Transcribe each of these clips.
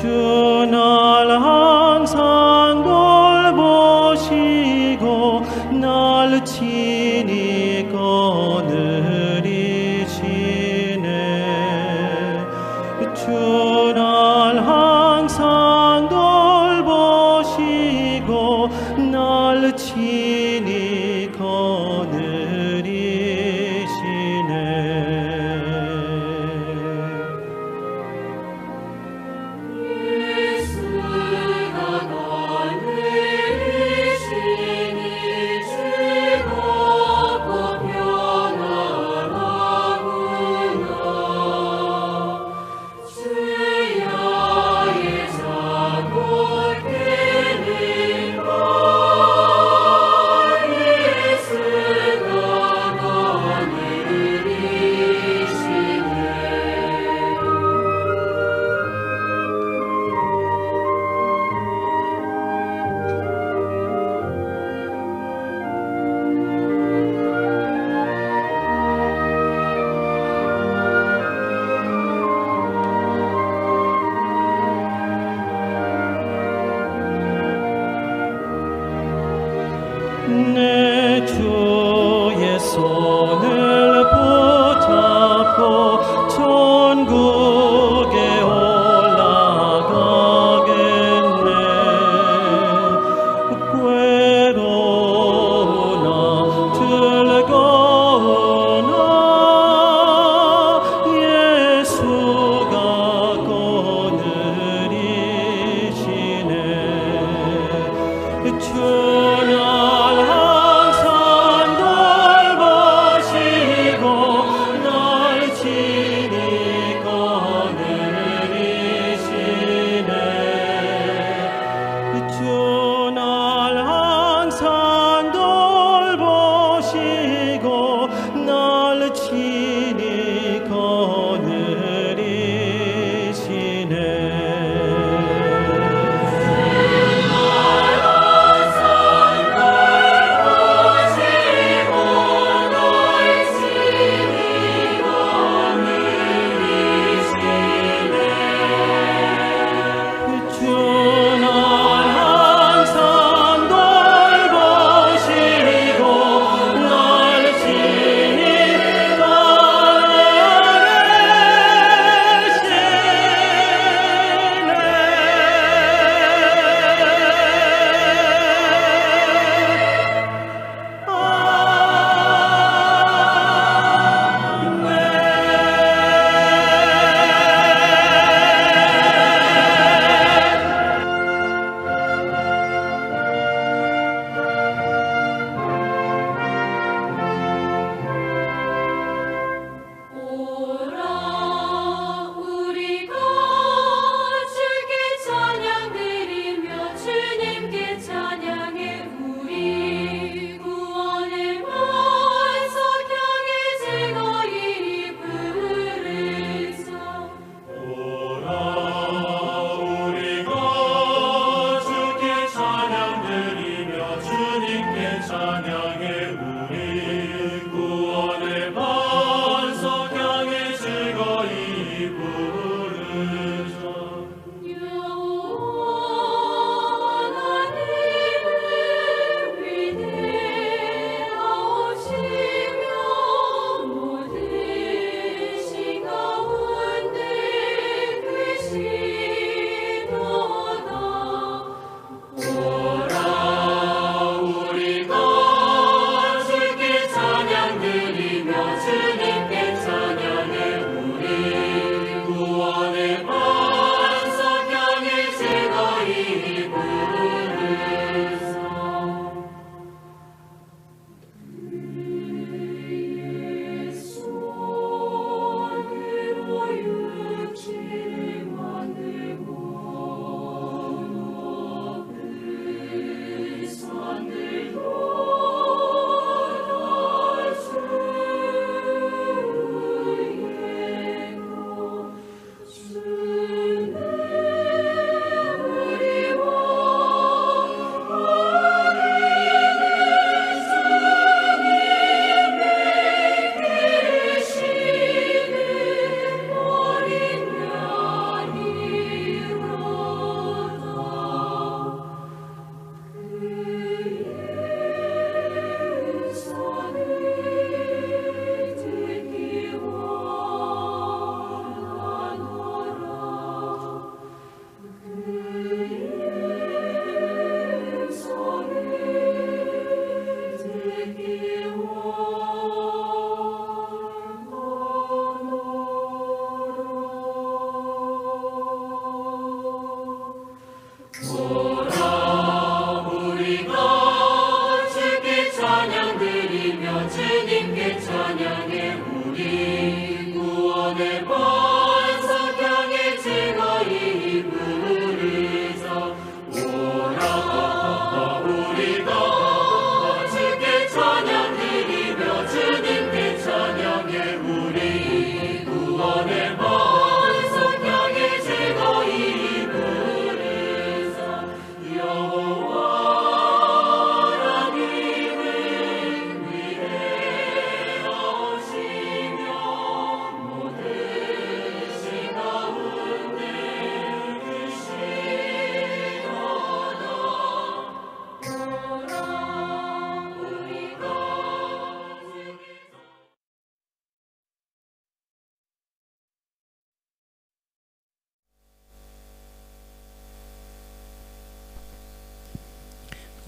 주 날 항상 돌보시고 날 친히 거느리시네. 주 날 항상 돌보시고 날 친히 거느리시네. 예수가 거느리시니 즐겁고 편안하구나.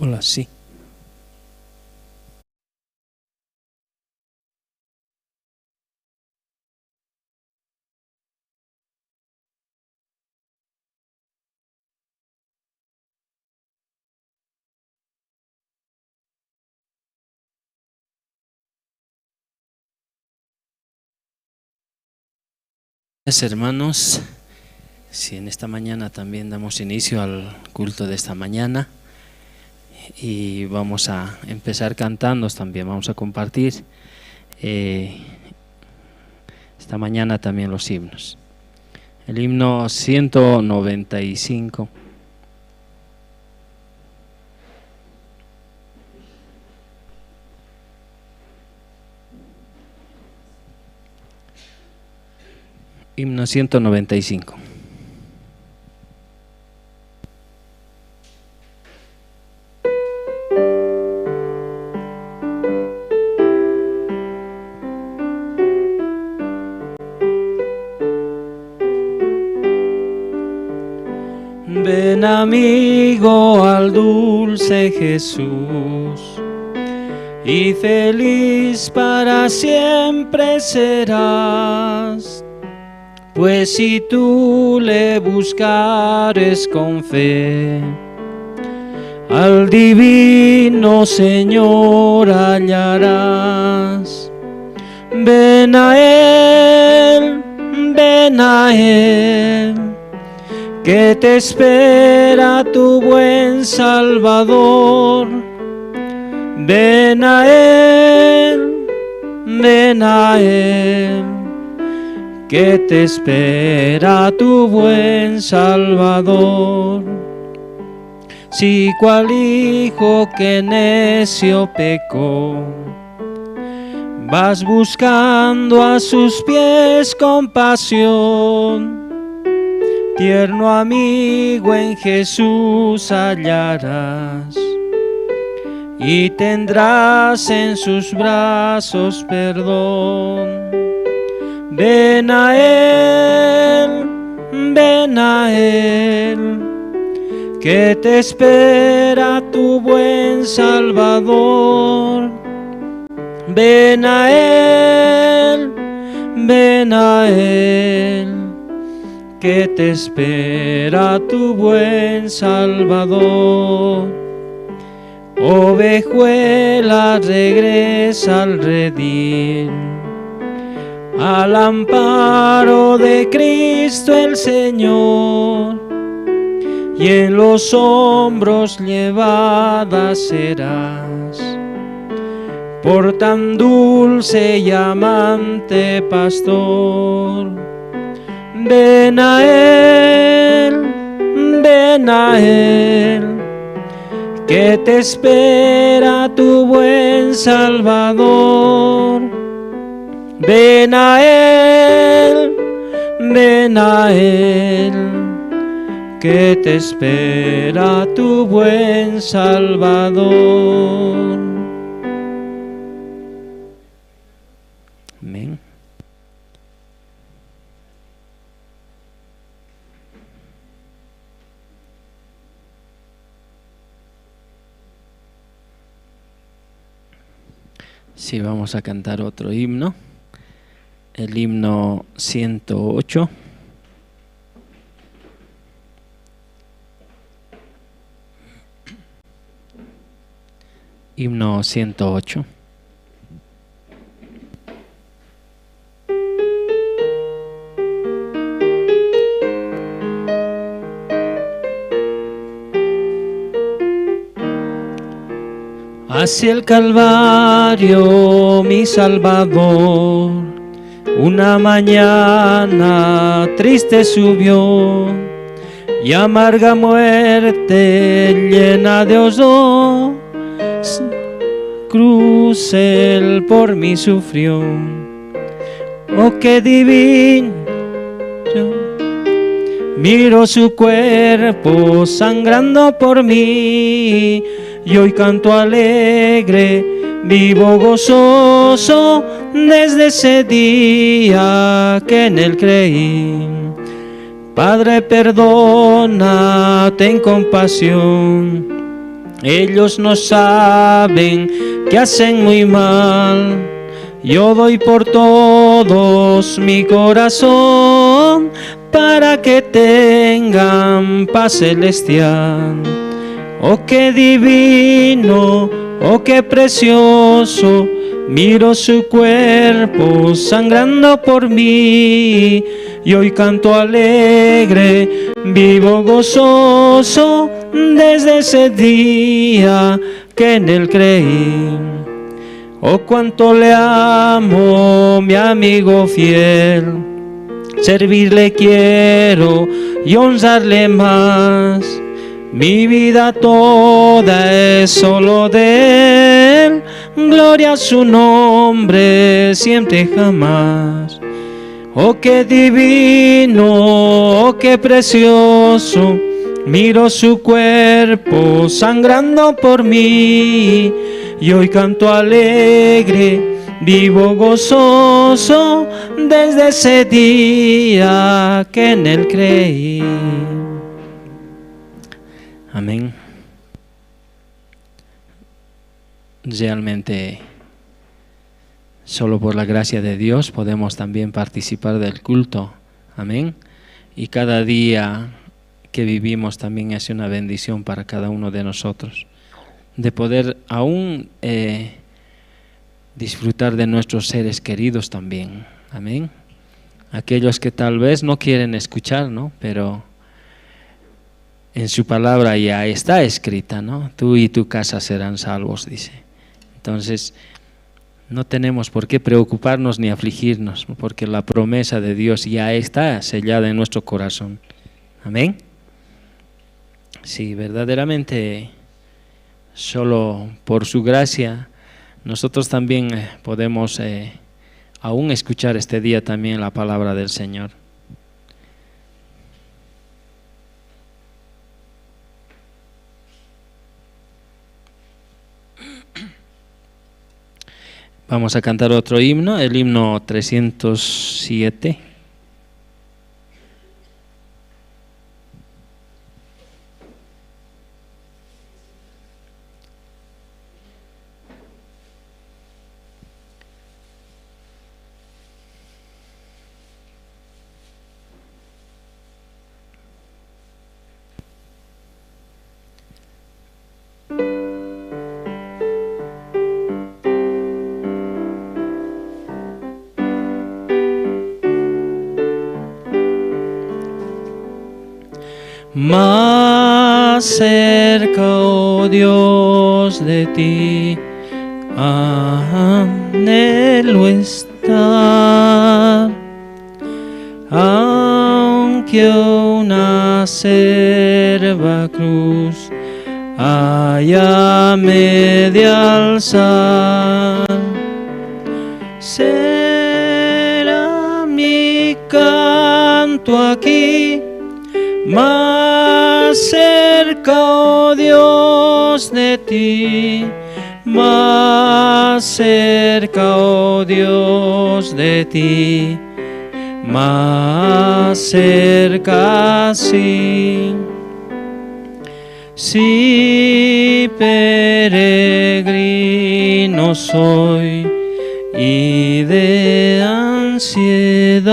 Hola, sí. Hermanos, si en esta mañana también damos inicio al culto de esta mañana y vamos a empezar cantando también, vamos a compartir esta mañana también los himnos. El himno 195. Himno 195. Ven amigo al dulce Jesús, y feliz para siempre serás. Pues si tú le buscares con fe, al divino Señor hallarás. Ven a Él, que te espera tu buen Salvador. Ven a Él, que te espera tu buen Salvador. Si cual hijo que necio pecó, vas buscando a sus pies compasión, tierno amigo en Jesús hallarás, y tendrás en sus brazos perdón. Ven a Él, que te espera tu buen Salvador. Ven a Él, que te espera tu buen Salvador. Ovejuela, regresa al redil, al amparo de Cristo el Señor, y en los hombros llevada serás por tan dulce y amante pastor. Ven a Él, que te espera tu buen Salvador. Ven a Él, que te espera tu buen Salvador. Amén. Sí, vamos a cantar otro himno. El himno 108. Himno 108. Hacia el Calvario, mi Salvador, una mañana triste subió, y amarga muerte llena de horror, cruz él por mí sufrió. Oh, qué divino, miro su cuerpo sangrando por mí, y hoy canto alegre, vivo gozoso, desde ese día que en él creí. Padre, perdona, ten compasión, Ellos no saben que hacen muy mal. Yo doy por todos mi corazón para que tengan paz celestial. Oh, qué divino, oh, qué precioso, miro su cuerpo sangrando por mí. Y hoy canto alegre, vivo gozoso, desde ese día que en él creí. Oh, cuánto le amo, mi amigo fiel, servirle quiero y honrarle más. Mi vida toda es solo de él, gloria a su nombre siempre jamás. Oh, qué divino, oh, qué precioso, miro su cuerpo sangrando por mí. Y hoy canto alegre, vivo gozoso, desde ese día que en él creí. Amén. Realmente, solo por la gracia de Dios podemos también participar del culto. Amén. Y cada día que vivimos también es una bendición para cada uno de nosotros, de poder aún disfrutar de nuestros seres queridos también. Amén. Aquellos que tal vez no quieren escuchar, ¿no? Pero en su palabra ya está escrita, ¿no? Tú y tu casa serán salvos, dice. Entonces, no tenemos por qué preocuparnos ni afligirnos, porque la promesa de Dios ya está sellada en nuestro corazón. Amén. Sí, verdaderamente, solo por su gracia, nosotros también podemos aún escuchar este día también la palabra del Señor. Vamos a cantar otro himno, el himno 307. Más cerca, oh Dios, de ti anhelo estar, aunque una acerba cruz haya me de alzar. Será mi canto aquí, más cerca, oh Dios, de ti, más cerca, oh Dios, de ti, más cerca, sí. Si peregrino soy y de ansiedad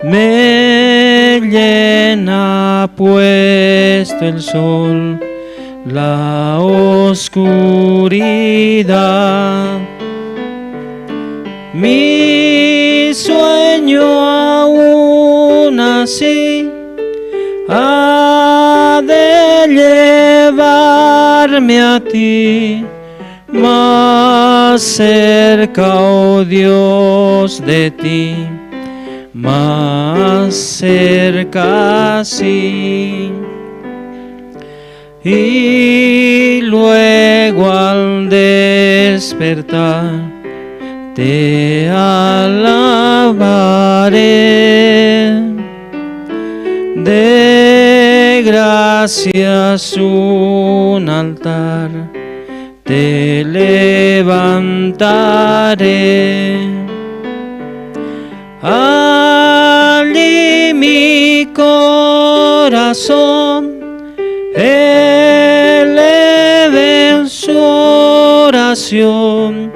me llena puesto el sol la oscuridad, mi sueño aún así ha de llevarme a ti, más cerca, oh Dios, de ti, más cerca, sí. Y luego al despertar te alabaré, de gracias un altar te levantaré. Allí mi corazón devoción.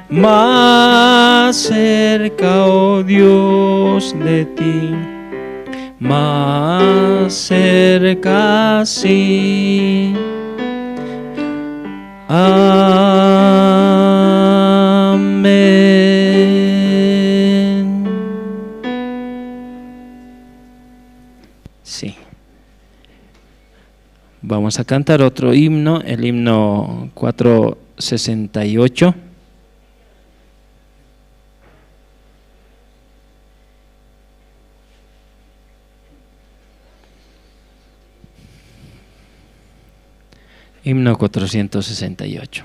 Más cerca, oh Dios, de ti, más cerca, sí. Amén. Sí. Vamos a cantar otro himno, el himno 468. Himno 468.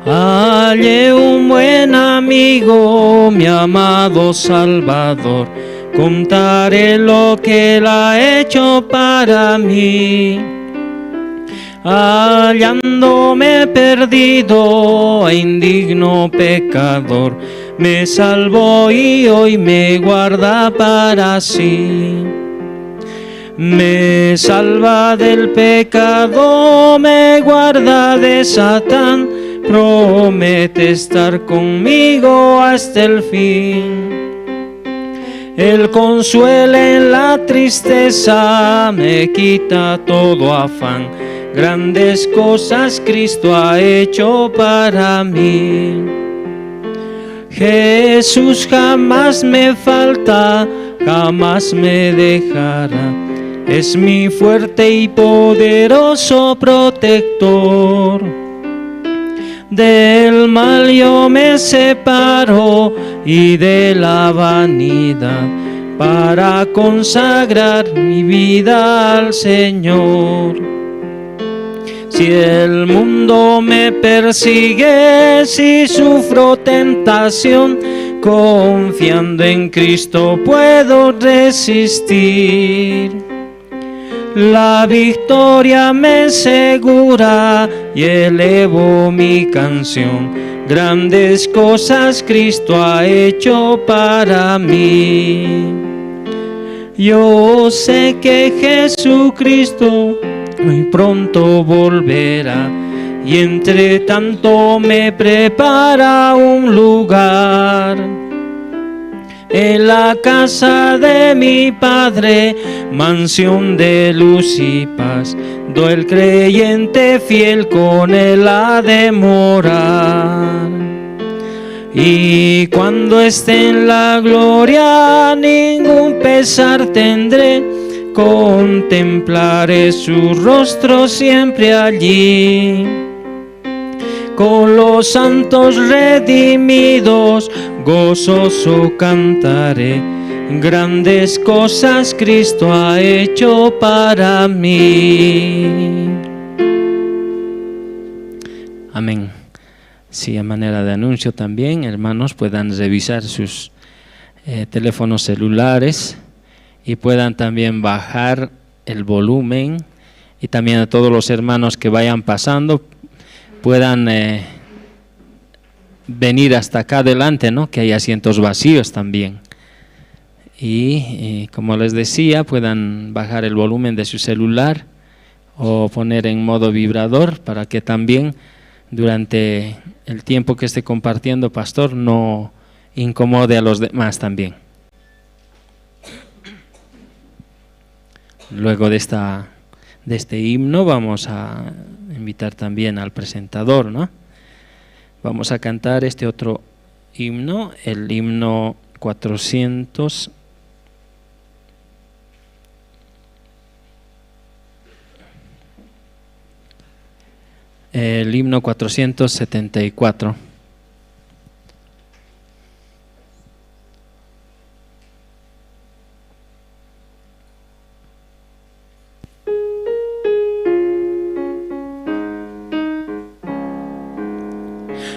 Hallé un buen amigo, mi amado Salvador, contaré lo que él ha hecho para mí. Hallándome perdido e indigno pecador, me salvó y hoy me guarda para sí. Me salva del pecado, me guarda de Satán, promete estar conmigo hasta el fin. Él consuela en la tristeza, me quita todo afán. Grandes cosas Cristo ha hecho para mí. Jesús jamás me falta, jamás me dejará. Es mi fuerte y poderoso protector. Del mal yo me separo y de la vanidad, para consagrar mi vida al Señor. Si el mundo me persigue, si sufro tentación, confiando en Cristo puedo resistir. La victoria me asegura y elevo mi canción. Grandes cosas Cristo ha hecho para mí. Yo sé que Jesucristo muy pronto volverá y entre tanto me prepara un lugar. En la casa de mi Padre, mansión de luz y paz, do el creyente fiel con él ha de morar. Y cuando esté en la gloria, ningún pesar tendré, contemplaré su rostro siempre allí. Con los santos redimidos, gozoso cantaré. Grandes cosas Cristo ha hecho para mí. Amén. Sí, a manera de anuncio también, hermanos, puedan revisar sus teléfonos celulares y puedan también bajar el volumen, y también a todos los hermanos que vayan pasando puedan venir hasta acá adelante, ¿no? Que hay asientos vacíos también. Y como les decía, puedan bajar el volumen de su celular o poner en modo vibrador para que también durante el tiempo que esté compartiendo, pastor, no incomode a los demás también. Luego de este himno vamos a invitar también al presentador, ¿no? Vamos a cantar este otro himno, el himno 400. El himno 474.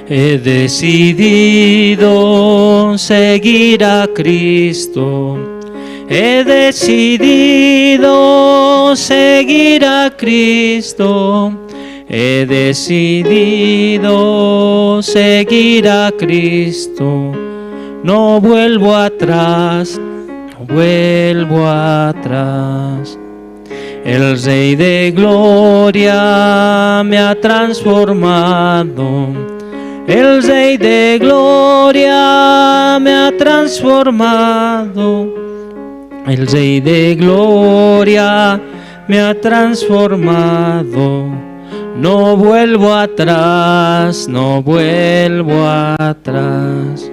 He decidido seguir a Cristo. He decidido seguir a Cristo. He decidido seguir a Cristo. No vuelvo atrás, no vuelvo atrás. El Rey de Gloria me ha transformado. El Rey de Gloria me ha transformado. El Rey de Gloria me ha transformado. No vuelvo atrás, no vuelvo atrás.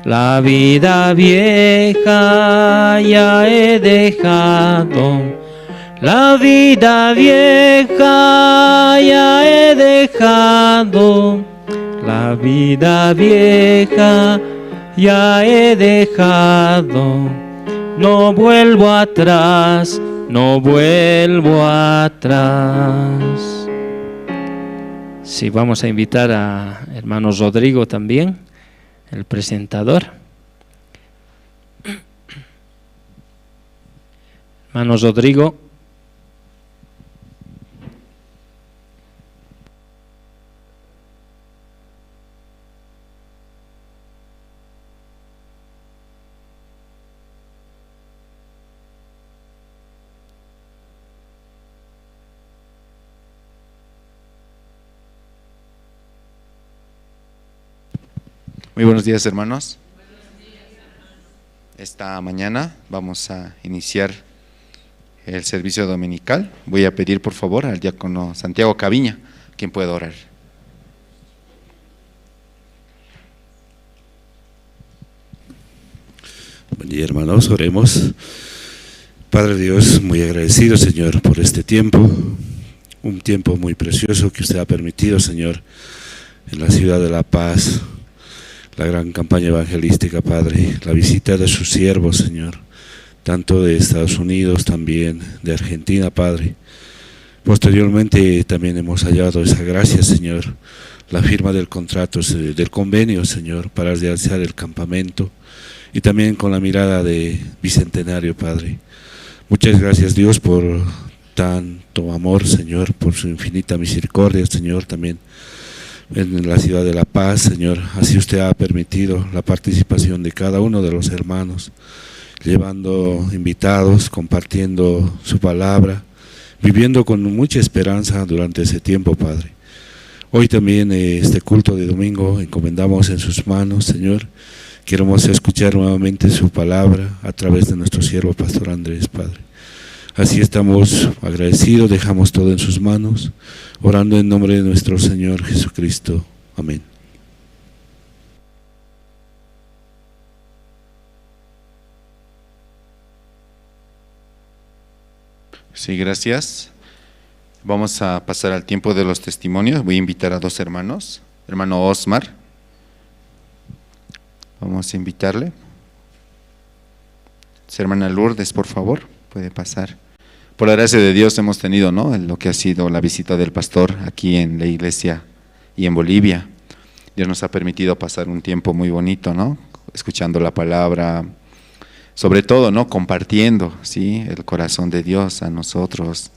La vida vieja ya he dejado. La vida vieja ya he dejado. La vida vieja ya he dejado. No vuelvo atrás, no vuelvo atrás. Sí, vamos a invitar a hermano Rodrigo también, el presentador. Hermano Rodrigo. Muy buenos días, hermanos. Esta mañana vamos a iniciar el servicio dominical. Voy a pedir por favor al diácono Santiago Caviña, quien pueda orar. Buen día, hermanos, oremos. Padre Dios, muy agradecido, Señor, por este tiempo, un tiempo muy precioso que usted ha permitido, Señor, en la ciudad de La Paz, la gran campaña evangelística, Padre, la visita de sus siervos, Señor, tanto de Estados Unidos, también de Argentina, Padre. Posteriormente también hemos hallado esa gracia, Señor, la firma del contrato, del convenio, Señor, para realizar el campamento y también con la mirada de Bicentenario, Padre. Muchas gracias, Dios, por tanto amor, Señor, por su infinita misericordia, Señor, también en la ciudad de La Paz, Señor. Así usted ha permitido la participación de cada uno de los hermanos, llevando invitados, compartiendo su palabra, viviendo con mucha esperanza durante ese tiempo, Padre. Hoy también este culto de domingo encomendamos en sus manos, Señor. Queremos escuchar nuevamente su palabra a través de nuestro siervo Pastor Andrés, Padre. Así estamos agradecidos, dejamos todo en sus manos, orando en nombre de nuestro Señor Jesucristo. Amén. Sí, gracias. Vamos a pasar al tiempo de los testimonios. Voy a invitar a dos hermanos. Hermano Osmar, vamos a invitarle. Su hermana Lourdes, por favor, puede pasar. Por la gracia de Dios hemos tenido, ¿no?, lo que ha sido la visita del pastor aquí en la iglesia y en Bolivia. Dios nos ha permitido pasar un tiempo muy bonito, ¿no?, escuchando la palabra, sobre todo, ¿no?, compartiendo, ¿sí?, el corazón de Dios a nosotros.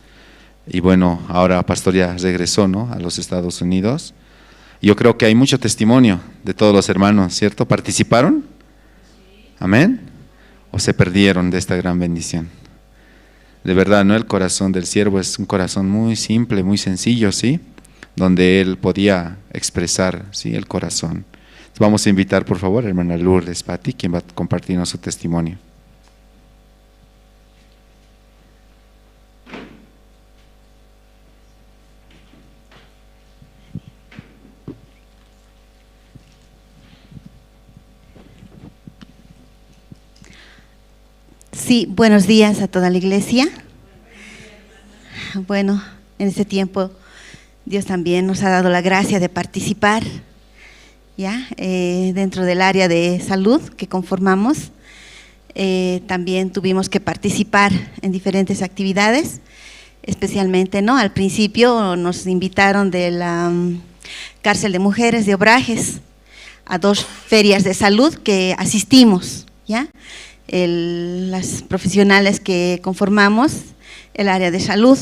Y bueno, ahora pastor ya regresó, ¿no?, a los Estados Unidos. Yo creo que hay mucho testimonio de todos los hermanos, ¿cierto? ¿Participaron? Amén. ¿O se perdieron de esta gran bendición? De verdad, ¿no? El corazón del siervo es un corazón muy simple, muy sencillo, ¿sí? Donde él podía expresar, ¿sí?, el corazón. Vamos a invitar, por favor, a hermana Lourdes Patti, quien va a compartirnos su testimonio. Sí, buenos días a toda la iglesia. Bueno, en este tiempo Dios también nos ha dado la gracia de participar, ¿ya? Dentro del área de salud que conformamos. También tuvimos que participar en diferentes actividades, especialmente, ¿no?, al principio nos invitaron de la cárcel de mujeres de Obrajes a 2 ferias de salud que asistimos, ¿ya? Las profesionales que conformamos el área de salud.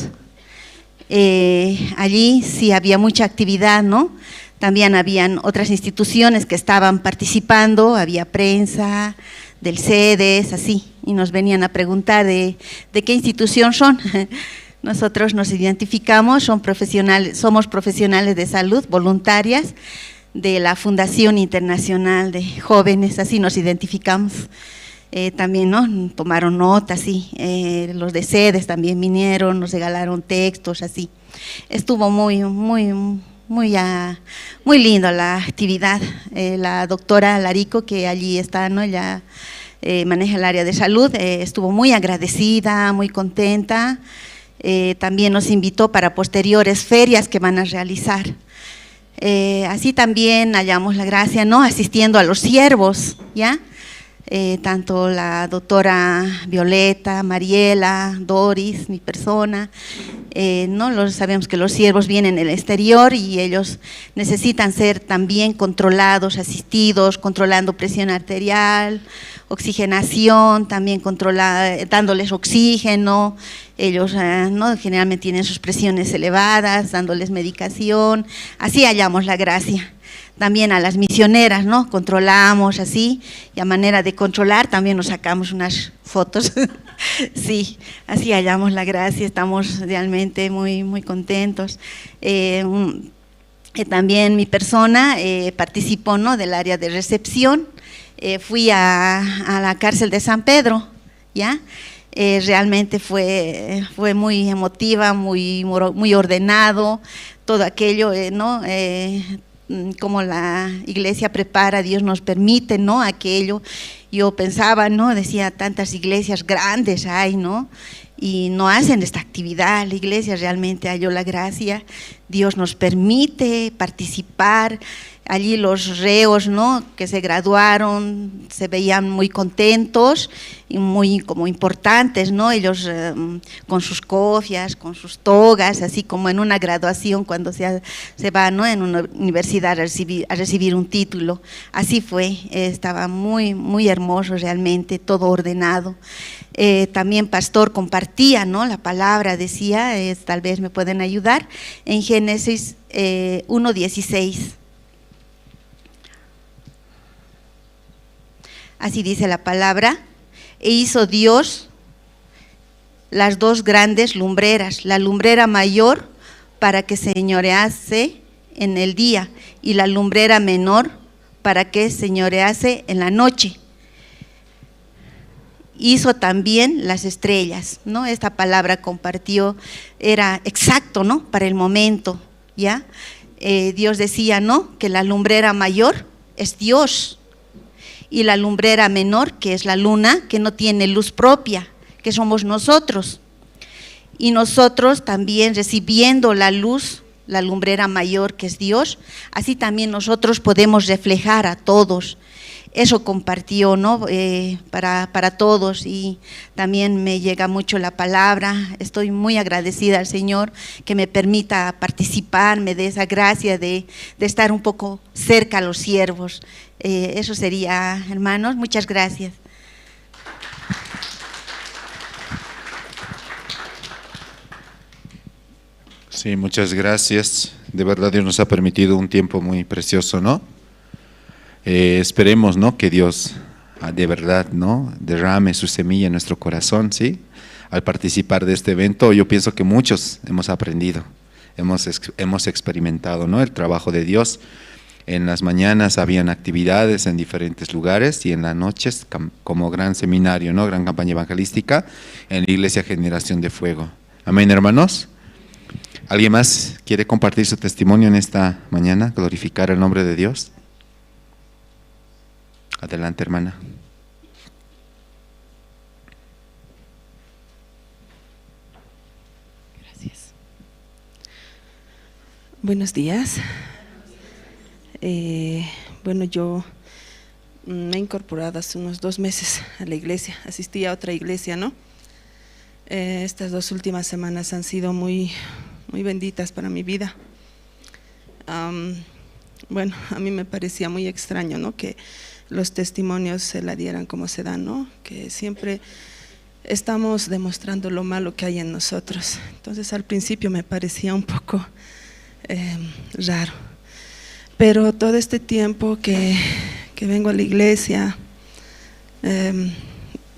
Allí sí había mucha actividad, ¿no? También habían otras instituciones que estaban participando, había prensa Del CEDES, así, y nos venían a preguntar de qué institución son. Nosotros nos identificamos, somos profesionales de salud, voluntarias de la Fundación Internacional de Jóvenes, así nos identificamos. También, ¿no?, tomaron nota, así, los de CEDES también vinieron, nos regalaron textos, así. Estuvo muy, muy, muy, muy lindo la actividad. La doctora Larico, que allí está, ¿no?, ella maneja el área de salud, estuvo muy agradecida, muy contenta. También nos invitó para posteriores ferias que van a realizar. Así también hallamos la gracia, ¿no?, asistiendo a los siervos, ¿ya? Tanto la doctora Violeta, Mariela, Doris, mi persona, ¿no? Sabemos que los siervos vienen del exterior y ellos necesitan ser también controlados, asistidos, controlando presión arterial, oxigenación, también dándoles oxígeno. Ellos, ¿no?, generalmente tienen sus presiones elevadas, dándoles medicación. Así hallamos la gracia. También a las misioneras, ¿no?, controlamos así, y a manera de controlar también nos sacamos unas fotos. Sí, así hallamos la gracia, estamos realmente muy, muy contentos. También mi persona participó, ¿no?, del área de recepción. Fui a la cárcel de San Pedro, ¿ya? Realmente fue muy emotiva, muy, muy ordenado, todo aquello, ¿no?, como la iglesia prepara, Dios nos permite, ¿no?, aquello. Yo pensaba, ¿no?, decía, tantas iglesias grandes hay, ¿no?, y no hacen esta actividad. La iglesia realmente halló la gracia, Dios nos permite participar. Allí los reos, ¿no?, que se graduaron, se veían muy contentos y muy como importantes, ¿no?, ellos con sus cofias, con sus togas, así como en una graduación cuando se va, ¿no?, en una universidad a recibir un título. Así fue, estaba muy, muy hermoso realmente, todo ordenado. También pastor compartía, ¿no?, la palabra, decía, tal vez me pueden ayudar, en Génesis 1:16. Así dice la palabra: e hizo Dios las dos grandes lumbreras, la lumbrera mayor para que señorease en el día y la lumbrera menor para que señorease en la noche. Hizo también las estrellas, ¿no? Esta palabra compartió, era exacto, ¿no?, para el momento, ¿ya? Dios decía, ¿no?, que la lumbrera mayor es Dios, y la lumbrera menor, que es la luna, que no tiene luz propia, que somos nosotros. Y nosotros también recibiendo la luz, la lumbrera mayor que es Dios, así también nosotros podemos reflejar a todos. Eso compartió, ¿no?, para todos, y también me llega mucho la palabra. Estoy muy agradecida al Señor que me permita participar, me dé esa gracia de estar un poco cerca a los siervos. Eso sería, hermanos, muchas gracias. Sí, muchas gracias. De verdad Dios nos ha permitido un tiempo muy precioso, ¿no? Esperemos, ¿no?, que Dios de verdad, ¿no?, derrame su semilla en nuestro corazón, ¿sí? Al participar de este evento, yo pienso que muchos hemos aprendido, hemos experimentado, ¿no?, el trabajo de Dios. En las mañanas habían actividades en diferentes lugares y en las noches como gran seminario, ¿no?, gran campaña evangelística en la Iglesia Generación de Fuego. Amén, hermanos. ¿Alguien más quiere compartir su testimonio en esta mañana? Glorificar el nombre de Dios. Adelante, hermana. Gracias. Buenos días. Bueno, yo me he incorporado hace unos 2 meses a la iglesia, asistí a otra iglesia, ¿no? Estas 2 últimas semanas han sido muy, muy benditas para mi vida. Bueno, a mí me parecía muy extraño, ¿no?, que los testimonios se la dieran como se dan, ¿no?, que siempre estamos demostrando lo malo que hay en nosotros. Entonces al principio me parecía un poco raro, pero todo este tiempo que vengo a la iglesia,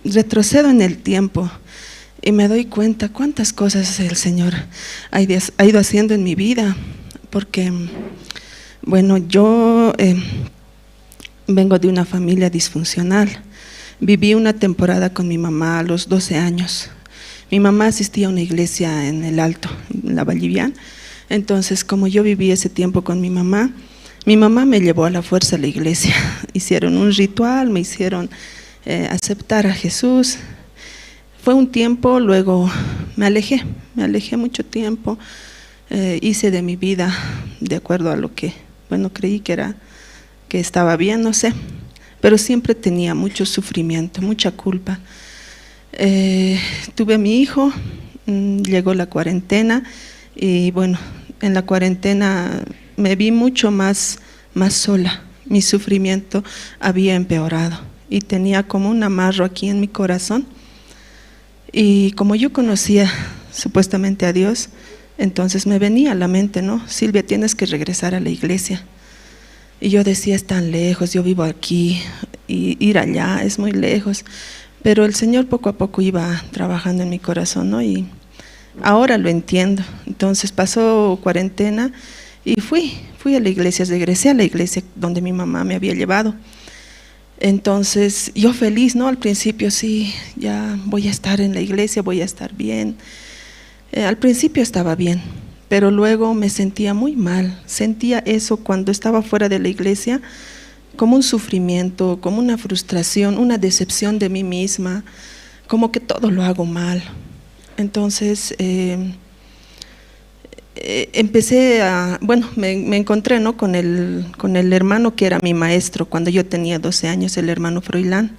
Retrocedo en el tiempo y me doy cuenta cuántas cosas el Señor ha ido haciendo en mi vida, porque, bueno, yo vengo de una familia disfuncional. Viví una temporada con mi mamá a los 12 años. Mi mamá asistía a una iglesia en el Alto, en la Vallivian. Entonces, como yo viví ese tiempo con mi mamá me llevó a la fuerza a la iglesia. Hicieron un ritual, me hicieron aceptar a Jesús. Fue un tiempo, luego me alejé mucho tiempo. Hice de mi vida de acuerdo a lo que, bueno, creí que era, que estaba bien, no sé, pero siempre tenía mucho sufrimiento, mucha culpa. Tuve a mi hijo, llegó la cuarentena y bueno, en la cuarentena me vi mucho más sola, mi sufrimiento había empeorado y tenía como un amarro aquí en mi corazón. Y como yo conocía supuestamente a Dios, entonces me venía a la mente, ¿no? Silvia, tienes que regresar a la iglesia. Y yo decía, es tan lejos, yo vivo aquí, y ir allá es muy lejos. Pero el Señor poco a poco iba trabajando en mi corazón, ¿no? Y ahora lo entiendo. Entonces pasó cuarentena y fui a la iglesia, regresé a la iglesia donde mi mamá me había llevado. Entonces yo feliz, ¿no? Al principio sí, ya voy a estar en la iglesia, voy a estar bien. Al principio estaba bien, pero luego me sentía muy mal. Sentía eso cuando estaba fuera de la iglesia como un sufrimiento, como una frustración, una decepción de mí misma, como que todo lo hago mal. Entonces empecé a, bueno, me encontré, ¿no? con el hermano que era mi maestro cuando yo tenía 12 años, el hermano Froilán.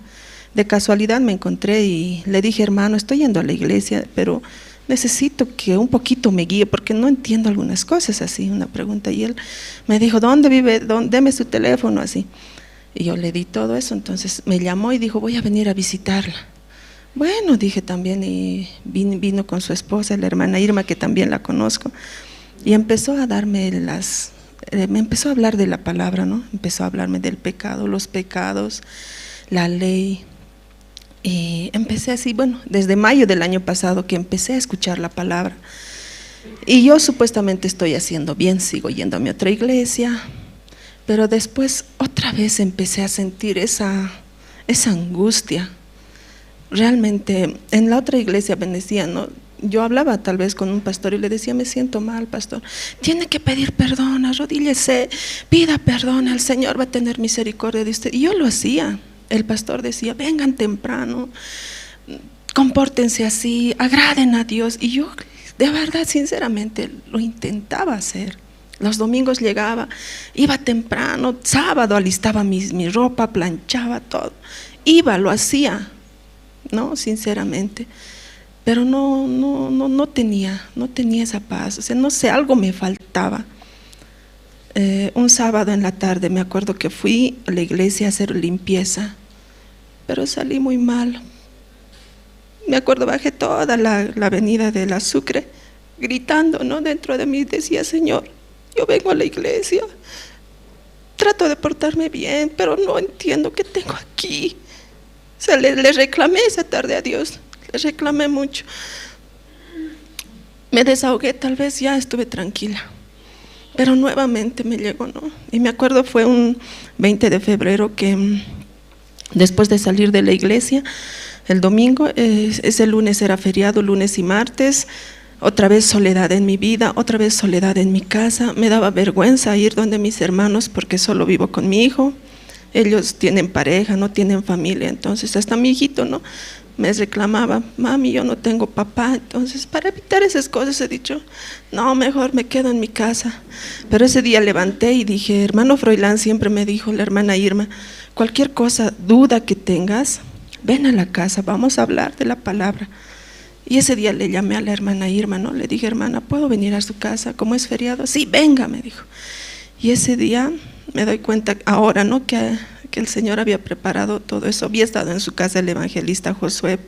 De casualidad me encontré y le dije, hermano, estoy yendo a la iglesia, pero necesito que un poquito me guíe porque no entiendo algunas cosas, así, una pregunta. Y él me dijo, ¿dónde vive? Deme su teléfono, así. Y yo le di todo eso. Entonces me llamó y dijo, voy a venir a visitarla. Bueno, dije también, y vino con su esposa, la hermana Irma, que también la conozco, y empezó a darme me empezó a hablar de la palabra, ¿no? Empezó a hablarme del pecado, los pecados, la ley. Y empecé así, bueno, desde mayo del año pasado que empecé a escuchar la palabra. Y yo supuestamente estoy haciendo bien, sigo yendo a mi otra iglesia, pero después otra vez empecé a sentir esa angustia. Realmente en la otra iglesia bendecía, ¿no? Yo hablaba tal vez con un pastor y le decía, me siento mal, pastor, tiene que pedir perdón, arrodíllese, pida perdón, el Señor va a tener misericordia de usted. Y yo lo hacía. El pastor decía, vengan temprano, compórtense así, agraden a Dios. Y yo, de verdad, sinceramente, lo intentaba hacer. Los domingos llegaba, iba temprano, sábado alistaba mi ropa, planchaba todo. Iba, lo hacía, ¿no? Sinceramente. Pero no tenía esa paz. O sea, no sé, algo me faltaba. Un sábado en la tarde me acuerdo que fui a la iglesia a hacer limpieza, pero salí muy mal. Me acuerdo, bajé toda la avenida de la Sucre gritando, ¿no? Dentro de mí decía, Señor, yo vengo a la iglesia, trato de portarme bien, pero no entiendo qué tengo aquí. O sea, le reclamé esa tarde a Dios, le reclamé mucho. Me desahogué, tal vez ya estuve tranquila. Pero nuevamente me llegó, ¿no? Y me acuerdo, fue un 20 de febrero que después de salir de la iglesia, el domingo, ese lunes era feriado, lunes y martes, otra vez soledad en mi vida, otra vez soledad en mi casa. Me daba vergüenza ir donde mis hermanos porque solo vivo con mi hijo. Ellos tienen pareja, no tienen familia, entonces hasta mi hijito, ¿no? Me reclamaba, mami, yo no tengo papá. Entonces, para evitar esas cosas he dicho, no, mejor me quedo en mi casa. Pero ese día levanté y dije, hermano Froilán siempre me dijo, la hermana Irma, cualquier cosa, duda que tengas, ven a la casa, vamos a hablar de la palabra. Y ese día le llamé a la hermana Irma, ¿no? Le dije, hermana, ¿puedo venir a su casa? ¿Cómo es feriado? Sí, venga, me dijo. Y ese día me doy cuenta ahora, ¿no? Que el Señor había preparado todo eso. Había estado en su casa el evangelista Josué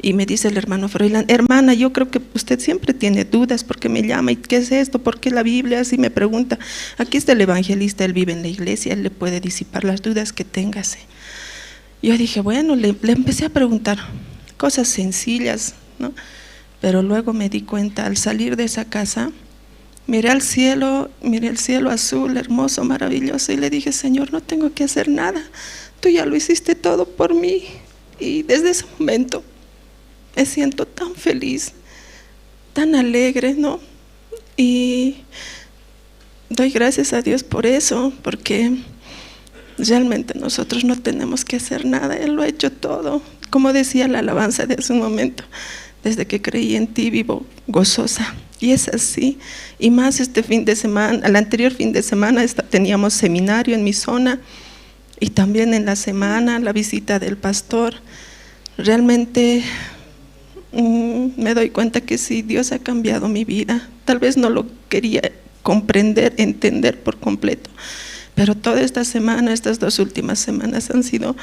y me dice el hermano Froilán, hermana, yo creo que usted siempre tiene dudas, ¿por qué me llama? ¿Y qué es esto? ¿Por qué la Biblia? Así me pregunta. Aquí está el evangelista, él vive en la iglesia, él le puede disipar las dudas que tengas. Yo dije, bueno, le empecé a preguntar cosas sencillas, ¿no? Pero luego me di cuenta, al salir de esa casa, miré al cielo, miré el cielo azul, hermoso, maravilloso, y le dije, Señor, no tengo que hacer nada, tú ya lo hiciste todo por mí. Y desde ese momento me siento tan feliz, tan alegre, ¿no? Y doy gracias a Dios por eso, porque realmente nosotros no tenemos que hacer nada, Él lo ha hecho todo. Como decía la alabanza de hace un momento, desde que creí en ti vivo gozosa. Y es así, y más este fin de semana, el anterior fin de semana teníamos seminario en mi zona, y también en la semana la visita del pastor. Realmente me doy cuenta que sí, Dios ha cambiado mi vida. Tal vez no lo quería comprender, entender por completo, pero toda esta semana, estas dos últimas semanas han sido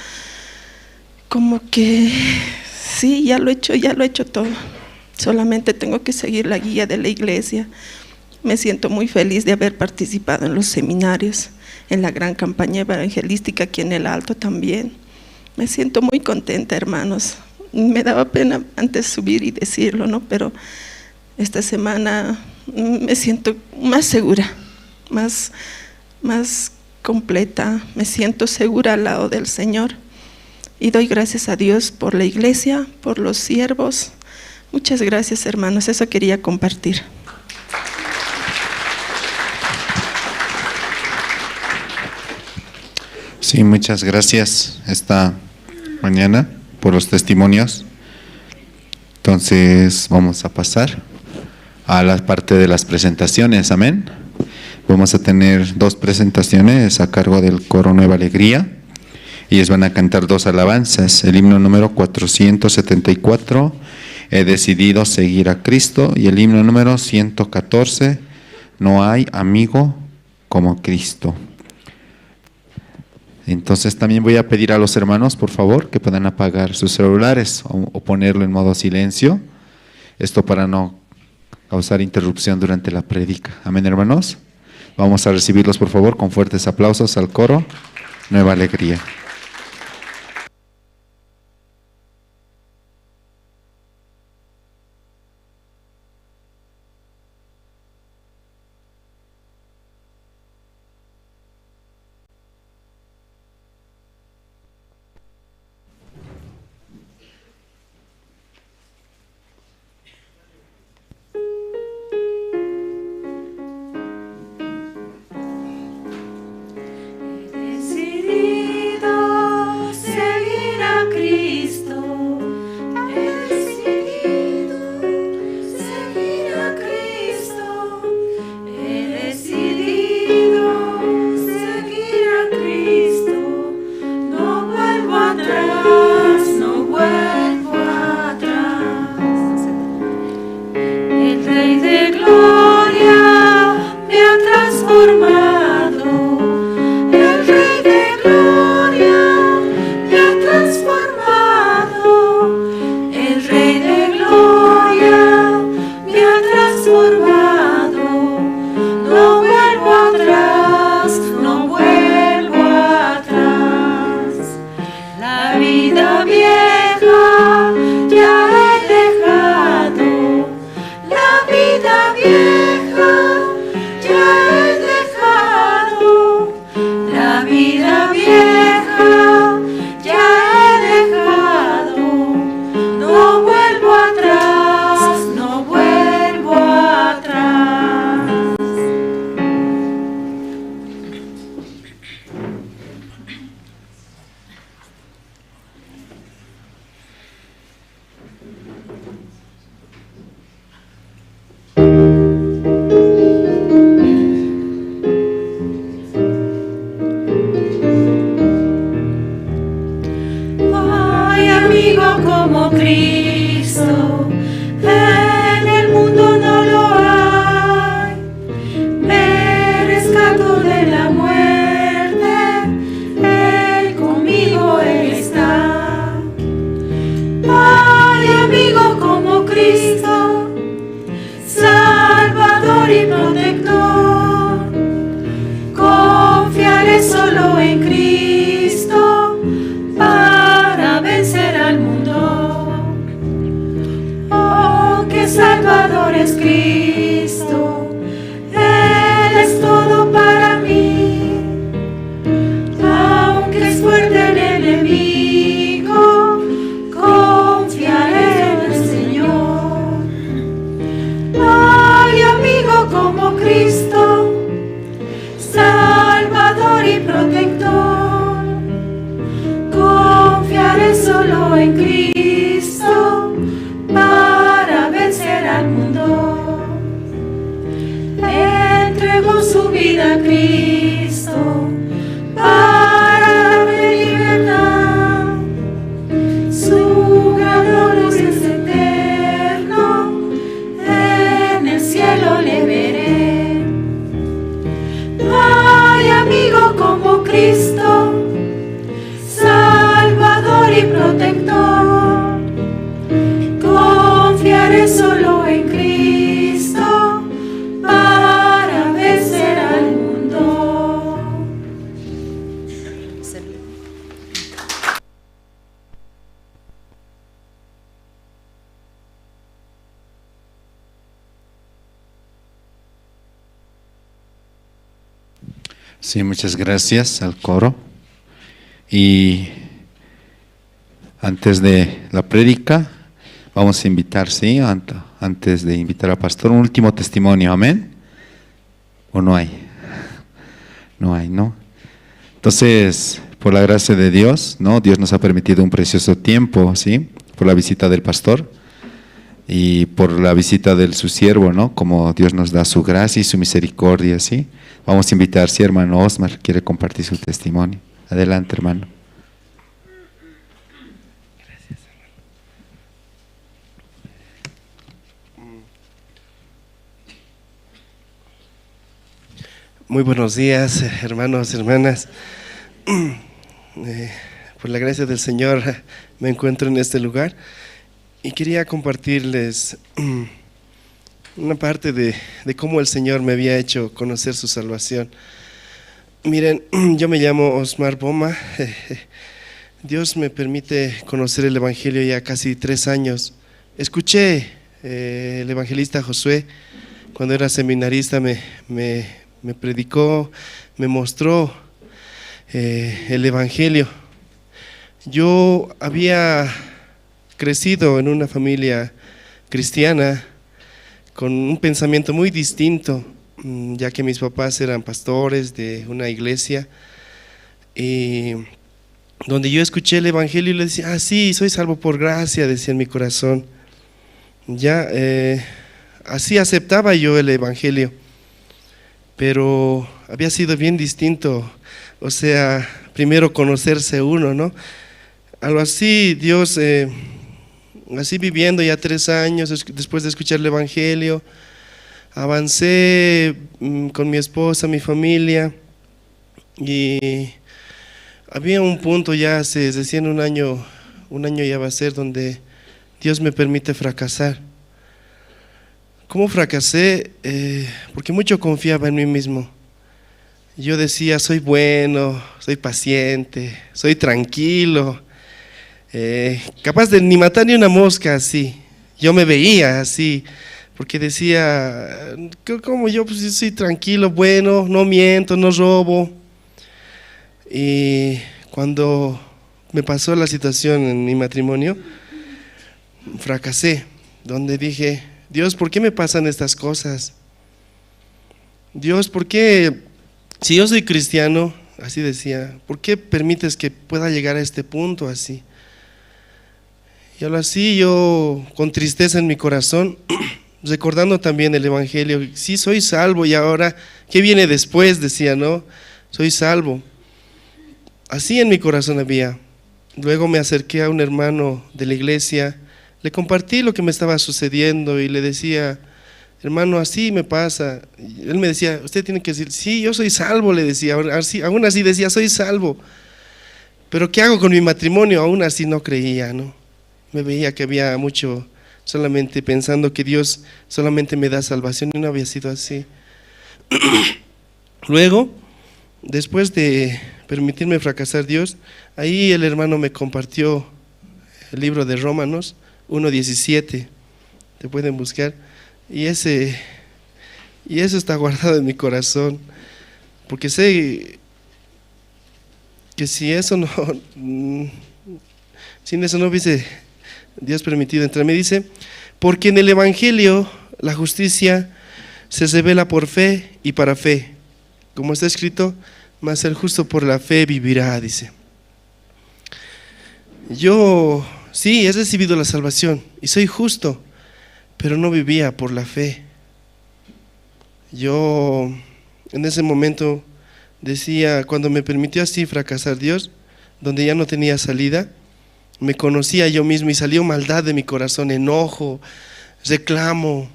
como que sí, ya lo he hecho todo. Solamente tengo que seguir la guía de la iglesia. Me siento muy feliz de haber participado en los seminarios, en la gran campaña evangelística aquí en el Alto también. Me siento muy contenta, hermanos. Me daba pena antes subir y decirlo, ¿no? Pero esta semana me siento más segura, más completa, me siento segura al lado del Señor. Y doy gracias a Dios por la iglesia, por los siervos. Muchas gracias, hermanos, eso quería compartir. Sí, muchas gracias esta mañana por los testimonios. Entonces vamos a pasar a la parte de las presentaciones, amén. Vamos a tener dos presentaciones a cargo del coro Nueva Alegría. Ellos van a cantar dos alabanzas, el himno número 474, He decidido seguir a Cristo, y el himno número 114, No hay amigo como Cristo. Entonces también voy a pedir a los hermanos, por favor, que puedan apagar sus celulares o ponerlo en modo silencio, esto para no causar interrupción durante la prédica. Amén, hermanos. Vamos a recibirlos, por favor, con fuertes aplausos al coro Nueva Alegría. Confiaré solo en Cristo. Cristo para vencer al mundo. Entregó su vida a Cristo para darme libertad. Su gran amor es eterno, en el cielo le veré. No hay amigo como Cristo, Salvador y protector. Confiaré solo en Cristo para vencer al mundo. Sí, muchas gracias al coro. Y antes de la prédica, vamos a invitar, sí, antes de invitar al pastor, un último testimonio, amén. ¿O no hay? No hay, ¿no? Entonces, por la gracia de Dios, ¿no? Dios nos ha permitido un precioso tiempo, ¿sí? Por la visita del pastor y por la visita de su siervo, ¿no? Como Dios nos da su gracia y su misericordia, ¿sí? Vamos a invitar, si hermano Osmar quiere compartir su testimonio. Adelante, hermano. Gracias, hermano. Muy buenos días, hermanos, hermanas. Por la gracia del Señor me encuentro en este lugar y quería compartirles una parte de cómo el Señor me había hecho conocer su salvación. Miren, yo me llamo Osmar Boma. Dios me permite conocer el Evangelio ya casi 3 años. Escuché el evangelista Josué cuando era seminarista, me predicó, me mostró el Evangelio. Yo había crecido en una familia cristiana con un pensamiento muy distinto, ya que mis papás eran pastores de una iglesia, y donde yo escuché el Evangelio y le decía, ah, sí, soy salvo por gracia, decía en mi corazón. Ya, así aceptaba yo el Evangelio, pero había sido bien distinto, o sea, primero conocerse uno, ¿no? Algo así, Dios, así viviendo ya 3 años, después de escuchar el Evangelio, avancé con mi esposa, mi familia, y había un punto ya, se decía en un año ya va a ser, donde Dios me permite fracasar. ¿Cómo fracasé? Porque mucho confiaba en mí mismo. Yo decía, soy bueno, soy paciente, soy tranquilo, capaz de ni matar ni una mosca así. Yo me veía así, porque decía, ¿cómo yo? Pues yo soy tranquilo, bueno, no miento, no robo. Y cuando me pasó la situación en mi matrimonio, fracasé, donde dije, Dios, ¿por qué me pasan estas cosas? Dios, ¿por qué? Si yo soy cristiano, así decía, ¿por qué permites que pueda llegar a este punto así? Y ahora así yo, con tristeza en mi corazón, recordando también el Evangelio, sí soy salvo y ahora, ¿qué viene después? Decía, ¿no? Soy salvo. Así en mi corazón había. Luego me acerqué a un hermano de la iglesia, le compartí lo que me estaba sucediendo y le decía, hermano, así me pasa. Y él me decía, usted tiene que decir, sí, yo soy salvo, le decía, así, aún así decía, soy salvo. Pero ¿qué hago con mi matrimonio? Aún así no creía, ¿no? Me veía que había mucho, solamente pensando que Dios solamente me da salvación, y no había sido así. Luego, después de permitirme fracasar Dios, ahí el hermano me compartió el libro de Romanos 1:17, te pueden buscar, y eso está guardado en mi corazón, porque sé que si eso no, sin eso no hubiese Dios permitido entrar. Me dice, porque en el Evangelio la justicia se revela por fe y para fe, como está escrito, mas el justo por la fe vivirá, dice. Yo sí, he recibido la salvación y soy justo, pero no vivía por la fe. Yo en ese momento decía, cuando me permitió así fracasar Dios, donde ya no tenía salida, me conocía yo mismo y salió maldad de mi corazón, enojo, reclamo.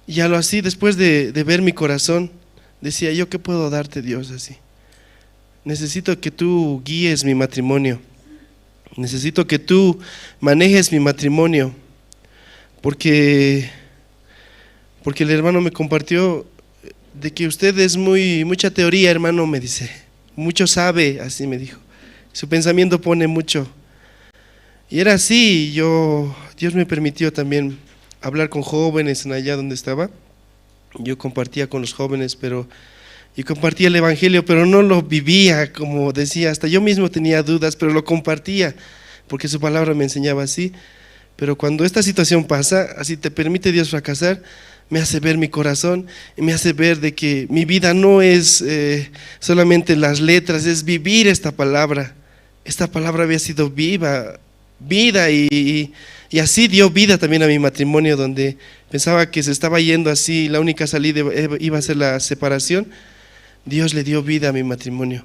Y a lo así, después de ver mi corazón, decía yo, ¿qué puedo darte, Dios, así? Necesito que tú guíes mi matrimonio. Necesito que tú manejes mi matrimonio. Porque el hermano me compartió de que usted es mucha teoría, hermano, me dice. Mucho sabe, así me dijo. Su pensamiento pone mucho. Y era así, Dios me permitió también hablar con jóvenes en allá donde estaba. Yo compartía con los jóvenes, y compartía el evangelio, pero no lo vivía, como decía, hasta yo mismo tenía dudas, pero lo compartía, porque su palabra me enseñaba así. Pero cuando esta situación pasa, así te permite Dios fracasar, me hace ver mi corazón y me hace ver de que mi vida no es solamente las letras, es vivir esta palabra. Esta palabra había sido viva, vida, y así dio vida también a mi matrimonio, donde pensaba que se estaba yendo así, la única salida iba a ser la separación. Dios le dio vida a mi matrimonio.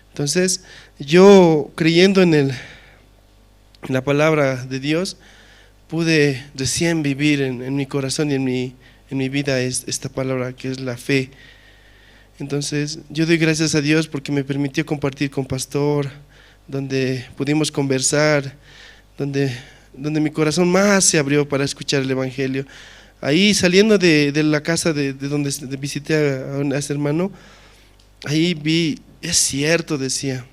Entonces, yo creyendo en la palabra de Dios, pude recién vivir en mi corazón y en mi vida esta palabra que es la fe. Entonces, yo doy gracias a Dios porque me permitió compartir con pastor, donde pudimos conversar, donde mi corazón más se abrió para escuchar el evangelio. Ahí saliendo de la casa de donde visité a ese hermano, ahí vi, es cierto, decía,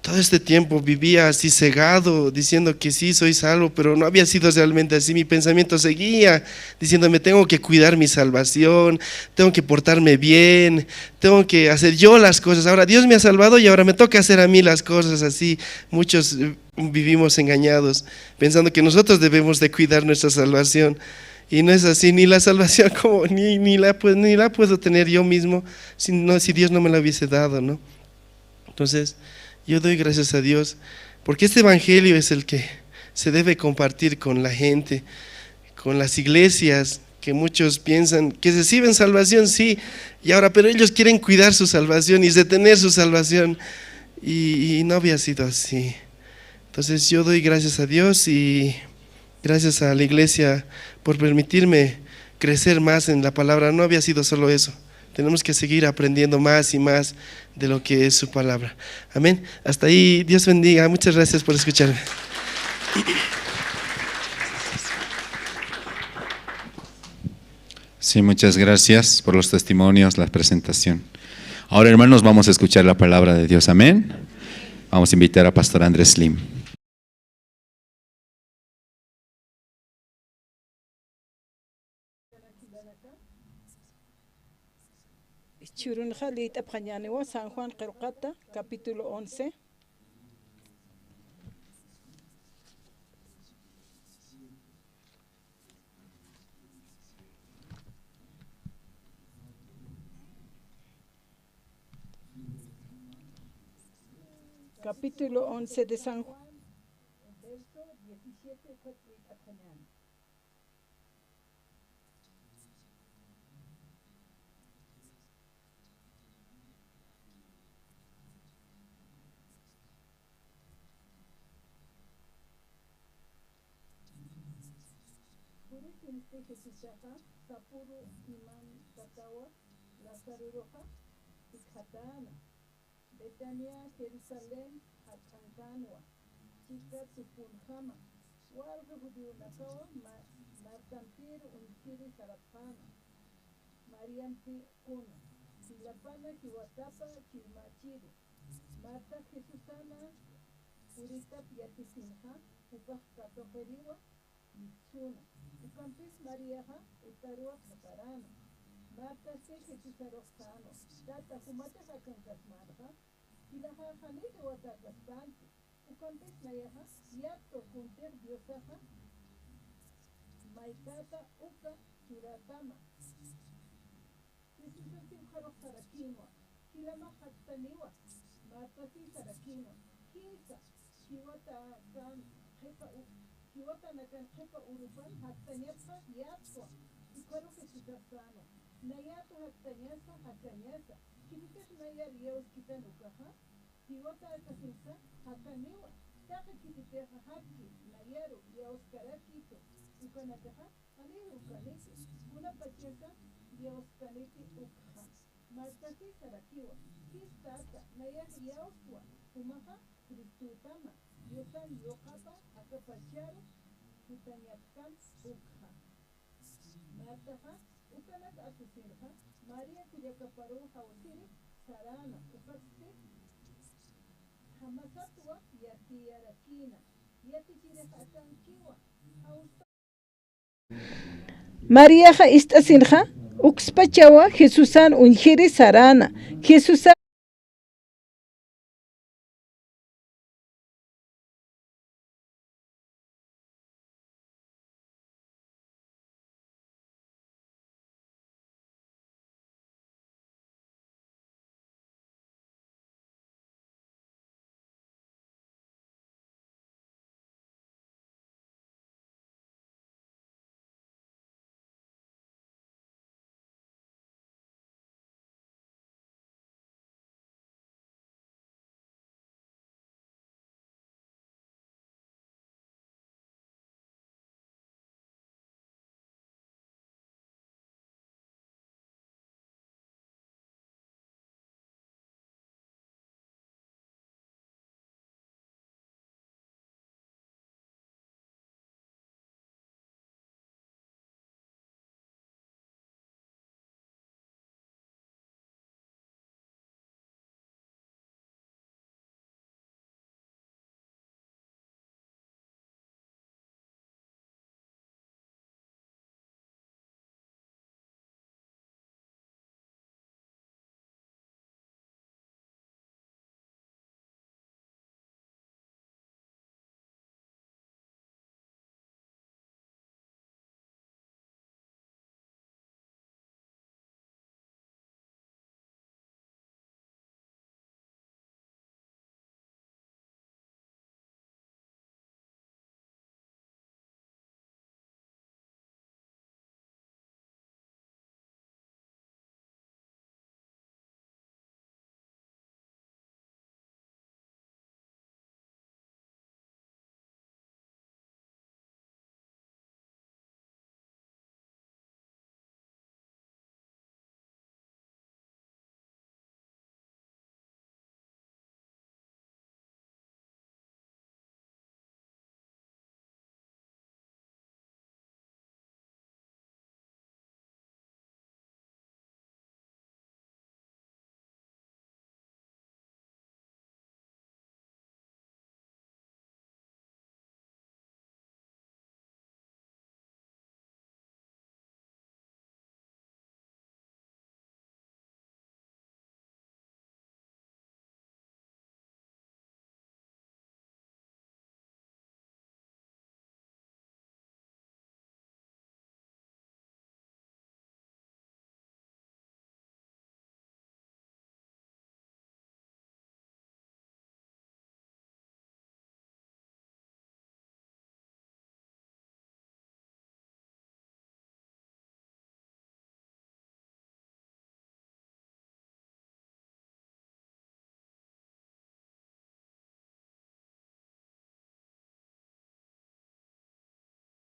todo este tiempo vivía así cegado, diciendo que sí, soy salvo, pero no había sido realmente así. Mi pensamiento seguía diciéndome, tengo que cuidar mi salvación, tengo que portarme bien, tengo que hacer yo las cosas. Ahora Dios me ha salvado y ahora me toca hacer a mí las cosas así. Muchos vivimos engañados, pensando que nosotros debemos de cuidar nuestra salvación. Y no es así, ni la salvación como ni la puedo tener yo mismo si Dios no me la hubiese dado, ¿no? Entonces, yo doy gracias a Dios, porque este evangelio es el que se debe compartir con la gente, con las iglesias, que muchos piensan que reciben salvación, sí, y ahora, pero ellos quieren cuidar su salvación y detener su salvación, y no había sido así. Entonces yo doy gracias a Dios y gracias a la iglesia por permitirme crecer más en la palabra. No había sido solo eso. Tenemos que seguir aprendiendo más y más de lo que es su palabra. Amén. Hasta ahí, Dios bendiga. Muchas gracias por escucharme. Sí, muchas gracias por los testimonios, la presentación. Ahora, hermanos, vamos a escuchar la palabra de Dios. Amén. Vamos a invitar a Pastor Andrés Slim. San Juan Qelqata, capítulo 11. Capítulo 11 de San Juan, verso 17. Sapuru Iman Tatawa, Lázaro Roja, Ikhatana, Betania, Jerusalén, Hatrankanwa, Chica Tupunjama, Walga Judiunakawa, Martantir, Untiri Sarapana, Mariampi Kuna, Silapana, Chihuatapa, Chilmachiru, Marta Jesusana, Purita Piatisinja, Upaj Katojeriwa, Mitsuna. Ucampis Mariaja, Utarua Japarana, Marta se Jesusaroxano, Tata Jumata Jacancasmarja, Kilaja Janite Huatacaspanti, Ucampis Mayaja, Yato Junter Diosaja, Maikata Uka Churatama. Jesusasim Jaroxaraquinoa, Kilama Jactaniwa, Marta si Saraquinoa, Kisa, Chihuata Can, Mariaja ist'asinqa ukspachawa Jesusan unjiri sarana Jesusa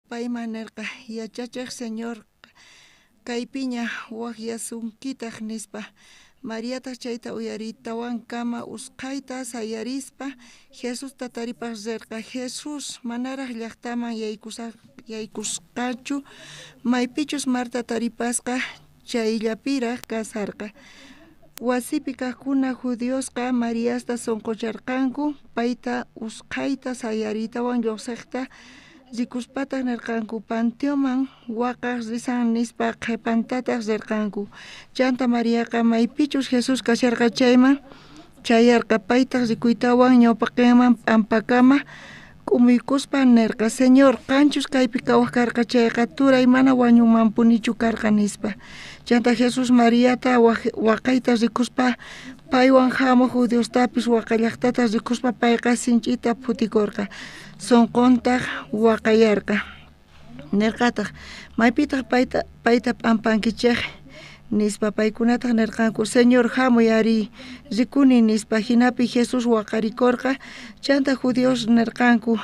Payman nerqa, Yachachej Señor, kaypiña wajyasunkitaj, nispa. Mariataj chayta uyariytawankama usqhayta sayarispa Jesusta taripaj rerqa. Jesús manaraj llajtaman yaykusqachu, maypichus Marta taripasqa chayllapiraj kasarqa. Wasipi kajkuna judiosqa Mariasta sonqocharqanku, payta usqhayta sayariytawan llojsejta rikuspataj nerqanku, panteoman waqaj risan nispa. Qhepantataj rerqanku. Chanta Mariaqa maypichus Jesús kasharqa chayman chayarqa, paytaj rikuytawan ñawpaqenman p'ampakama k'umuykuspa nerqa, Señor, qanchus kaypi kawaj karqa chayqa, turay mana wañunmanpunichu karqa, nispa. Chanta Jesús Mariata waqayta rikuspa paywan jamuq judiostapis waqallaqtata rikuspa payqa sinch'ita phutikorqa, sonqontaq waqayarqa. Nerqataq, maypitaq payta p'ampankichej nispa. Paykunataq nerqanku, Señor, jamuy ari rikuni nispa. Jinapi Jesús waqarikorqa. Chanta judíos nerqanku,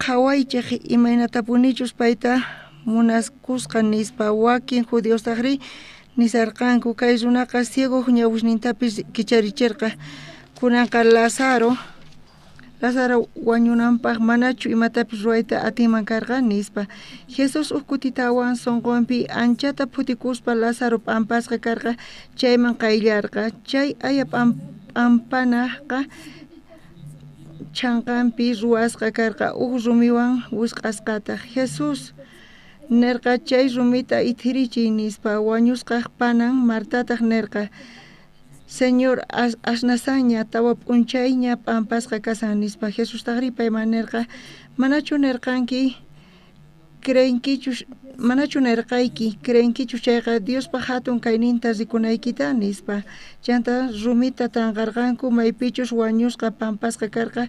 qhawaychej imaynatapunichus payta munaskusqa nispa. Wakin judiostajrí nisarqanku, kay runaqa ciegoj ñawisnintapis kicharicherqa, kunanqa Lázaro wañunanpaj manachu imatapis ruwayta atinman karqa nispa. Jesús uj kutitawan sonqonpi anchata phutikuspa Lázaro p'ampasqa karqa chayman qayllarqa. Chay aya p'ampanaqa chhanqanpi ruwasqa karqa uj rumiwan wisq'asqataq. Jesús nerqa, chay rumita ithirichiy nispa. Wañusqaj panan Martataq nerqa, Señor, asnasanña, tawa p'unchayña p'ampasqa kasan nispa. Jesustajrí payman nerqa, manachu nerqanki creenkichus chayqa Diospaj hatun kayninta rikunaykita nispa. Chanta rumita tanqarqanku maypichus wañusqa p'ampasqa karqa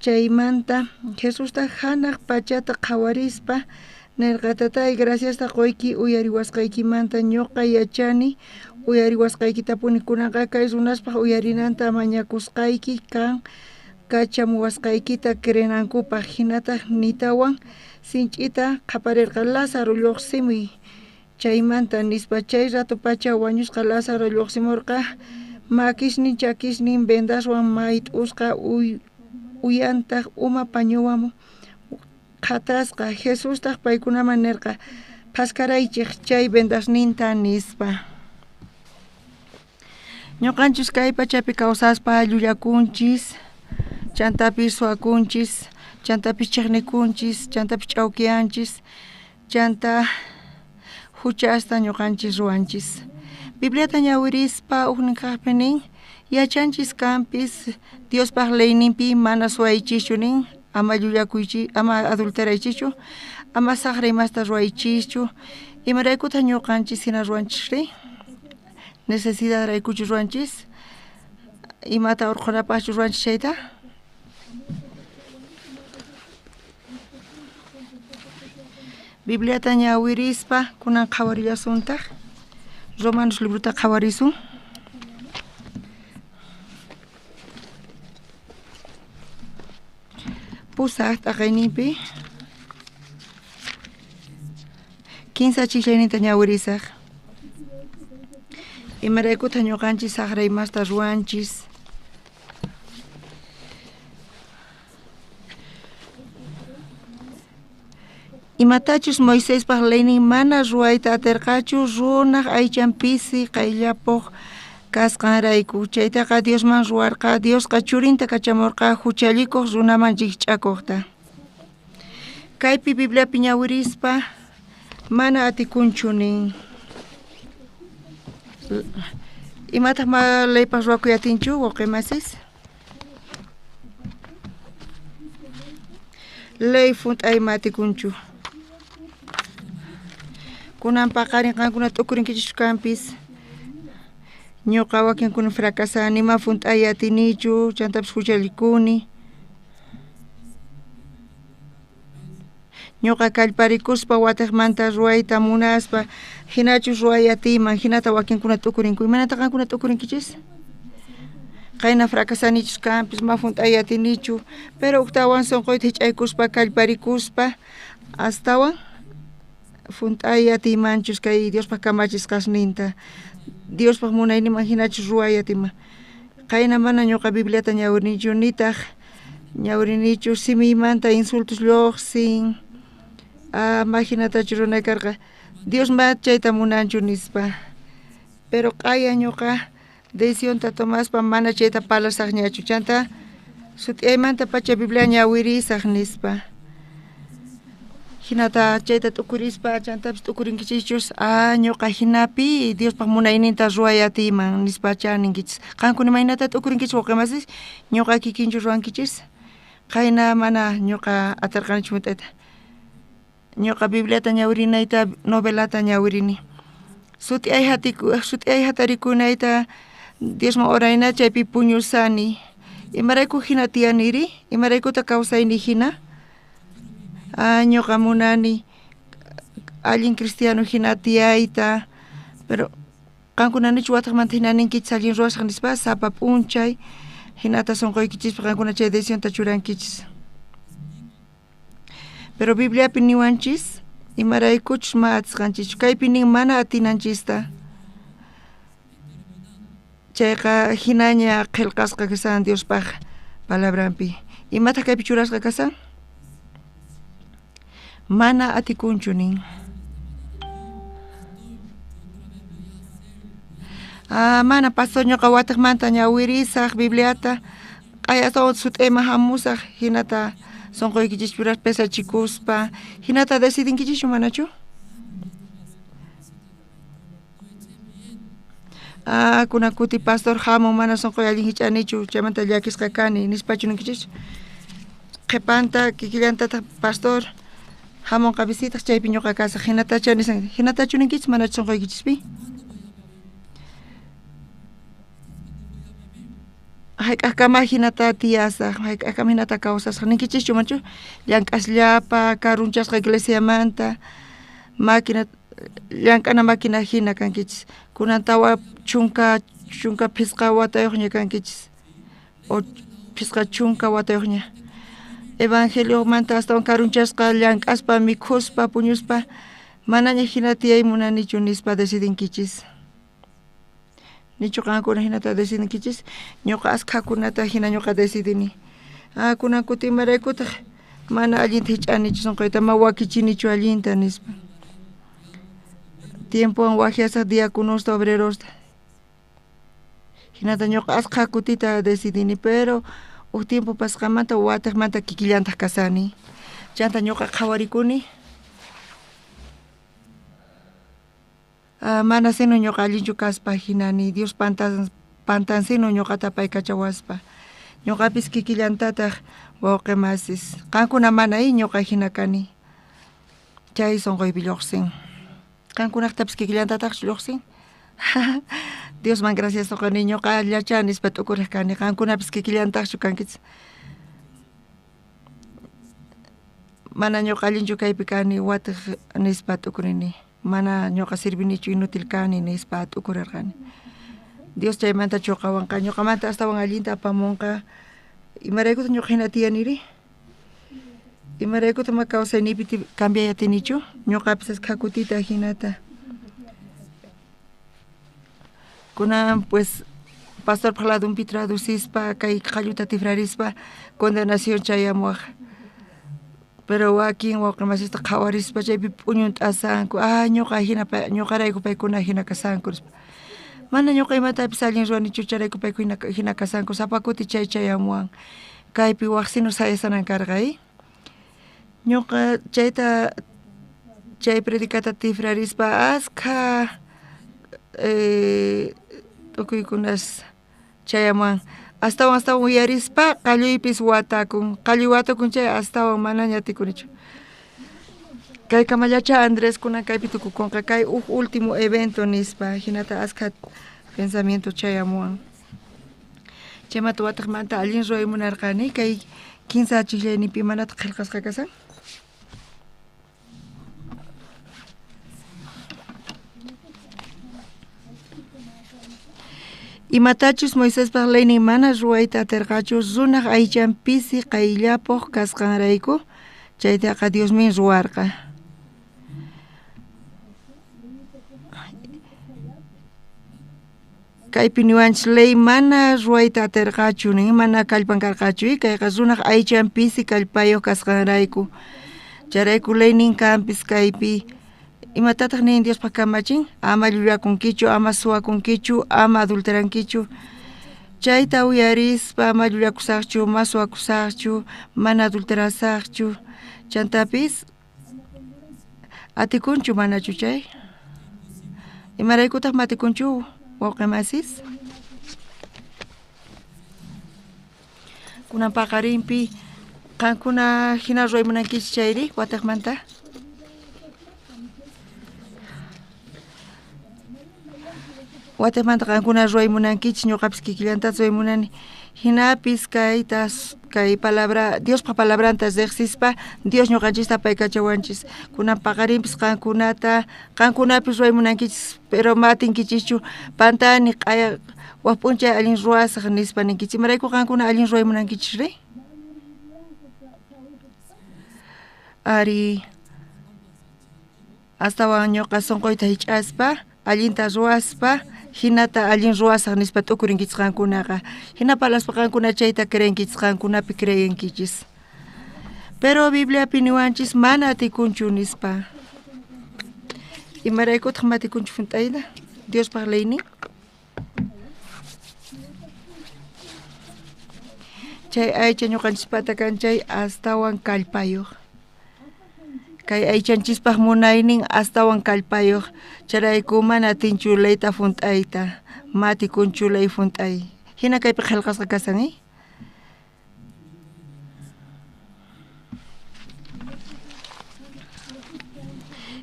chaymanta. Jesustaj janaj pachata qhawarispa nerqa, Tatay, graciasta qoyki uyariwasqaykimanta, ñuqa yachani uyariwasqaykitapuni. Kunanqa kay runaspaj uyarinanta mañakusqayki kan kachamuwasqaykita creenankupaj. Jinataj nitawan sinch'ita qhaparerqa, Lázaro, lluqsimuy chaymanta nispa. Chay rato pacha wañusqa Lázaro lluqsimorqa, makisnin chakisnin vendaswan mayt'usqa, uyantaj uma pañuwan qhatasqa. Jesustaj paykunaman nerqa, phaskaraychej chay vendasninta nispa. Ñuqanchis kay pachapi kawsaspa llullakunchis, chantapis suwakunchis, chantapis chiqnikunchis, chantapis ch'awkiyanchis, chanta huchasta ñuqanchis ruwanchis. Bibliata ñawirispa ujninkaqpi nin, yachanchis kanpis Diospaj leyninpi mana suwaychischu nin, ama llullakuychi, ama adulteraychischu, ama saqra imasta ruwaychischu. Imaraykutaq ñuqanchis hina ruwanchisri? Necesidad raykuchu ruwanchis? Imata urqhunapaqchu ruwanchis chayta? Bibliata ñawirispa kunan qhawarillasuntaq. Romanos librota qhawarisun. Pusaq t'aqayninpi 15 chiklayninta ñawirisaq. Imaraykutaq ñuqanchis saqra imasta ruwanchis? Imatachus Moisespaj leynin mana ruwayta aterqachu runaj aychan pisi qayllapuq kasqanrayku. Chaytaqa Diosman ruwarqa. Diosqa churinta kachamurqa huchallikuq runaman rikch'akuqta. Kaypi Bibliapi ñawirispa mana atikunchu nin. Imataq ma leypaq ruwakuy atinchu wawqimasis? Ley funt'ay ma atikunchu. Kunan paqarin qankuna t'ukurinkichis kanpis. Ñuqa wakinkuna fracasani, ma funt'ay atinichu, chantapis huchallikuni. Ñuqa kallparikuspa watiqmanta ruwayta munaspa, hinachus ruway atiyman, hinata wakinkuna t'ukurinku. Imaynata qankuna t'ukurinkichis? Qayna fracasanichus kanpis, ma funt'ay atinichu, pero uktawan sunquyta hich'aykuspa kallparikuspa astawan funt'ay atiymanchus kay Diospaj kamachisqasninta, Diospaj munayninman hinachus ruway atiyman. Qayna mana ñuqa Bibliata ñawirinichu, nitaq ñawirinichu, simiymanta insultos lluqsin. Ma hinatachu runay karqa, Dios ma chayta munanchu nispa. Pero q'aya ñuqa decisionta tomaspa mana chayta parlasaqñachu, chanta sut'iaymanta pacha Biblia ñawirisaq nispa. Hinata chayta t'ukurispa chantapis t'ukurinkichischus, ñuqa hinapi Diospaj munayninta ruway atiyman nispa cha ninkichis. Qankuna imaynata t'ukurinkichis wawqimasis? Ñuqa kikinchu ruwankichis? Qayna mana ñuqa atirqanichu hunt'ayta. Ñuqa Bibliata ñawirinayta novelata ñawirini. Sut'ay hatarikunayta Diosman orayna chaypi puñusani. Imarayku hina tiyaniri? Imaraykuta kawsayni hina? Ñuqa munani allin cristiano hina tiyayta, pero qankuna nichu wataqmanta hina ninkichis allin ruwasaq nispa sapa p'unchay hinata sunquykichispi qankuna chay decisionta churankichis. Pero Bibliapi niwanchis imaraykuchus ma atisqanchischu, kaypi nin mana atinanchista. Chayqa hinaña qillqasqa kasan Diospaq palabranpi. Imataq kaypi churasqa kasan? Mana atikunchu nin. Mana pastor ñuqa wataqmanta ñawirisaq Bibliata, q'aya astawan sut'ayman hamusaq hinata sunquykichispi pesachikuspa, hinata decidinkichikchu manachu? Kunan kuti pastor hamun mana sunquy allin hich'anichu, chaymanta llakisqa kani nispachu ninkichis? Qhipanta kikillantataq pastor hamunqa visitaq chaypi ñuqa kasaq, hinatacha nisan, hinatachu ninkichis manachu sunquykichispi? Hayk'aqkama hinata tiyasaq, hayk'aqkama hinata kawsasaq ninkichischu manachu? Llank'asllapa, karunchasqa iglesiamanta, máquina llank'ana máquina hina kankichis. Kunan 40 5 watayuqña kankichis, o 50 watayuqña. Evangeliomanta astawan karunchasqa llank'aspa, mikhuspa, puñuspa, manaña hina tiyay munanichu nispa decidinkichis. Nichu qankuna hinata decidinkichis? Ñuqa askhakunata hina ñuqa decidini. Kunan kuti imaraykutaq mana allinta hich'anichu sunquyta, ma wakichinichu allinta nispa. Tiempowan wajyasaq diaconosta, obrerosta. Hinata ñuqa askha kutita decidini, pero uj tiempo pasqamanta wataqmanta kikillantaq kasani. Chanta ñuqa qhawarikuni. Mana sino ñuqa allinchu kaspa hinani, Dios pantansino ñuqata paykachawaspa. Ñuqapis kikillantataq wawqi masis. Qankuna mana ñuqa hina kani. Chay sunquypi lluqsin. Qankunaqtapis kikillantataqchu lluqsin? Diosman gracias quni ñuqa llacha nispa t'ukuriq kani. Qankunapis kikillantaqchu kankichis? Mana ñuqa allinchu kaypi kani wataq nispa t'ukurini. Mana ñuqa sirvinichu inútil kani nispa t'ukurirqani. Dios chaymanta chuqawanqa, ñuqamanta astawan allinta apamunqa. Imaraykutaq ñuqa hina tiyaniri? Imaraykutaq ma kawsayniypi cambiay atinichu? Ñuqapis askha kutita hinata. Kunan pues pastorpaq ladunpi traducispa kay qalluta tifrarispa condenación chayamuwaq. Pero wakin wawqimasista qhawarispa chaypi p'uñun t'asanku, ñuqa hina ñuqarayku paykuna hina kasanku nispa. Mana ñuqa imatapis allin ruwanichu chayrayku paykuna hina kasanku, sapa kuti chay chayamuwan. Kaypi waqsinu sayasanan karqa, Ñuqa chayta chay predicata tifrarispa askha tukuykunas chayamuwan. Astawan astawan uyarispa qalluypis watakun, qalluy watakun chay astawan manaña atikunichu. Kay kamallacha Andrés kunan kaypi tukukunqa kay uj último evento nispa, hinata askha pensamiento chayamuwan. Chaymanta wataqmanta allin ruway munarqani kay 15 chiklaynipi imanataq qillqasqa kasan? Imatachus Moisespaq leynin mana ruwayta atirqachu runaq aychan pisi qayllapuq kasqanrayku, chaytaqa Diosmin ruwarqa. Kaypi niwanchis ley mana ruwayta atirqachu nin, mana kallpan karqachu, kayqa runaq aychan pisi kallpayuq kasqanrayku. Chayrayku leynin kanpis kaypi. Imatataq nin Diospaq kamachin? Ama llullakunkichu, ama suwakunkichu, ama adulterankichu. Chayta uyarispa ama llullakusaqchu, ma suwakusaqchu, mana adulterasaqchu. Chantapis atikunchu manachu chay? Imaraykutaq matikunchu wawqi masis? Kunan paqarinpi qankuna hina ruway munankichis chayri wataqmanta? Watimanta qankuna ruway munankichis, ñuqapis kikillantata ruway munani. Hinapis kayta kay palabra Diospa palabranta riqsispa Dios ñuqanchista apaykachawanchis. Kunan paqarinpis qankunata qankunapis ruway munankichis, pero ma atinkichischu pantani q'aya waj p'unchay allin ruwasaq nispa ninkichis. Imarayku qankuna allin ruway munankichis ri? Ari astawan ñuqa sunquyta hich'aspa allinta ruwaspa hinata allin ruwasaq nispa t'ukurinkichis qankunaqa. Hina parlaspa qankuna chayta creenkichis, qankunapi creenkichis. Pero Bibliapi niwanchis mana atikunchu nispa. Imaraykutaq ma atikunchu hunt'ayta Diospaq leynin? Chay aycha ñuqanchispata kan chay astawan kallpayuq. Kay aychanchispaq munaynin astawan kallpayuq, chayrayku mana atinchu leyta hunt'ayta, ma atikunchu ley hunt'ay. Hina kaypi qillqasqa kasan, eh?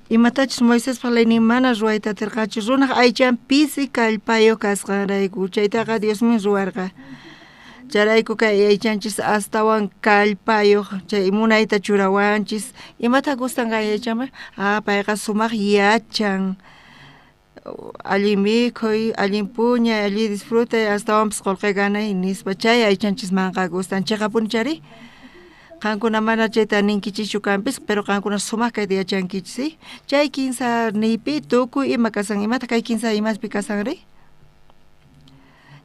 Imatachus Moisespaq leynin mana ruwayta atirqachu, runaq aychan pisi kallpayuq kasqanrayku, chaytaqa Diosmin ruwarqa. Chayrayku kay aychanchis astawan kallpayuq, chay munayta churawanchis. Imata gustan kay aychanman? Ah, payqa sumaq yachan. Allin mikhuy, allin puñay, allin disfrutay, astawanpis qullqi ganay nispa chay aychanchismanqa gustan. Chiqapuni chari? Qankuna mana chayta ninkichischu kanpis, pero qankuna sumaq kayta yachankichis, ¿sí? Chay kinsa niypi tukuy ima kasan, imata kay kinsa imaspi kasanri?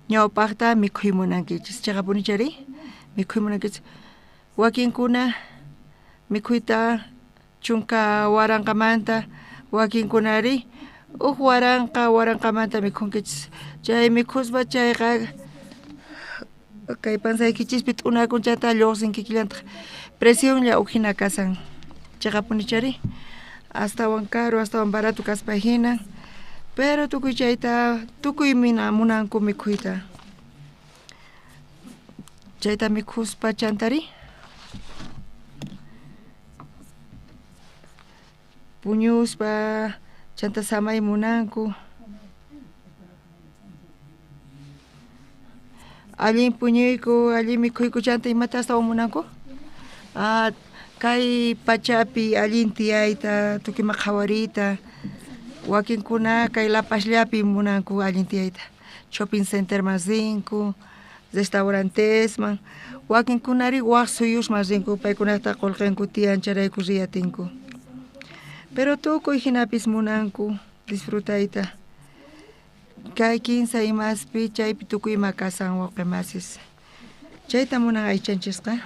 Ñawpaqta mikhuy munankichis, chiqapuni chari? Mikhuy munankichis. Wakinkuna mikhuyta chunka waranqamanta, wakinkunari uj waranqa waranqamanta mikhunkichis. Chay mikhuspa chayqa kay panzaykichispi t'unakun chayta lluqsin kikillantaq. Presionlla uj hina kasan. Chiqapuni chari? Astawan caro, astawan barato kaspa hina. Pero tukuy chayta, tukuy mina munanku mikhuyta. Chayta mikhuspa chantari puñuspa chanta samay munanku. Allin puñuyku, allin mikhuyku chanta imata astawan munanku? Ah, kay pachapi allin tiyayta, tukuy ima qhawariyta. Wakinkuna kay La Pazllapi munanku allin tiyayta. Shopping centerman rinku, restaurantesman. Wakinkunari waj suyusman rinku, paykunata qullqinku tiyan chayrayku riyatinku. Pero tukuy hinapis munanku disfrutayta. Kay kinsa imaspi chaypi tukuy ima kasan wawqimasis. Chayta munan aychanchisqa.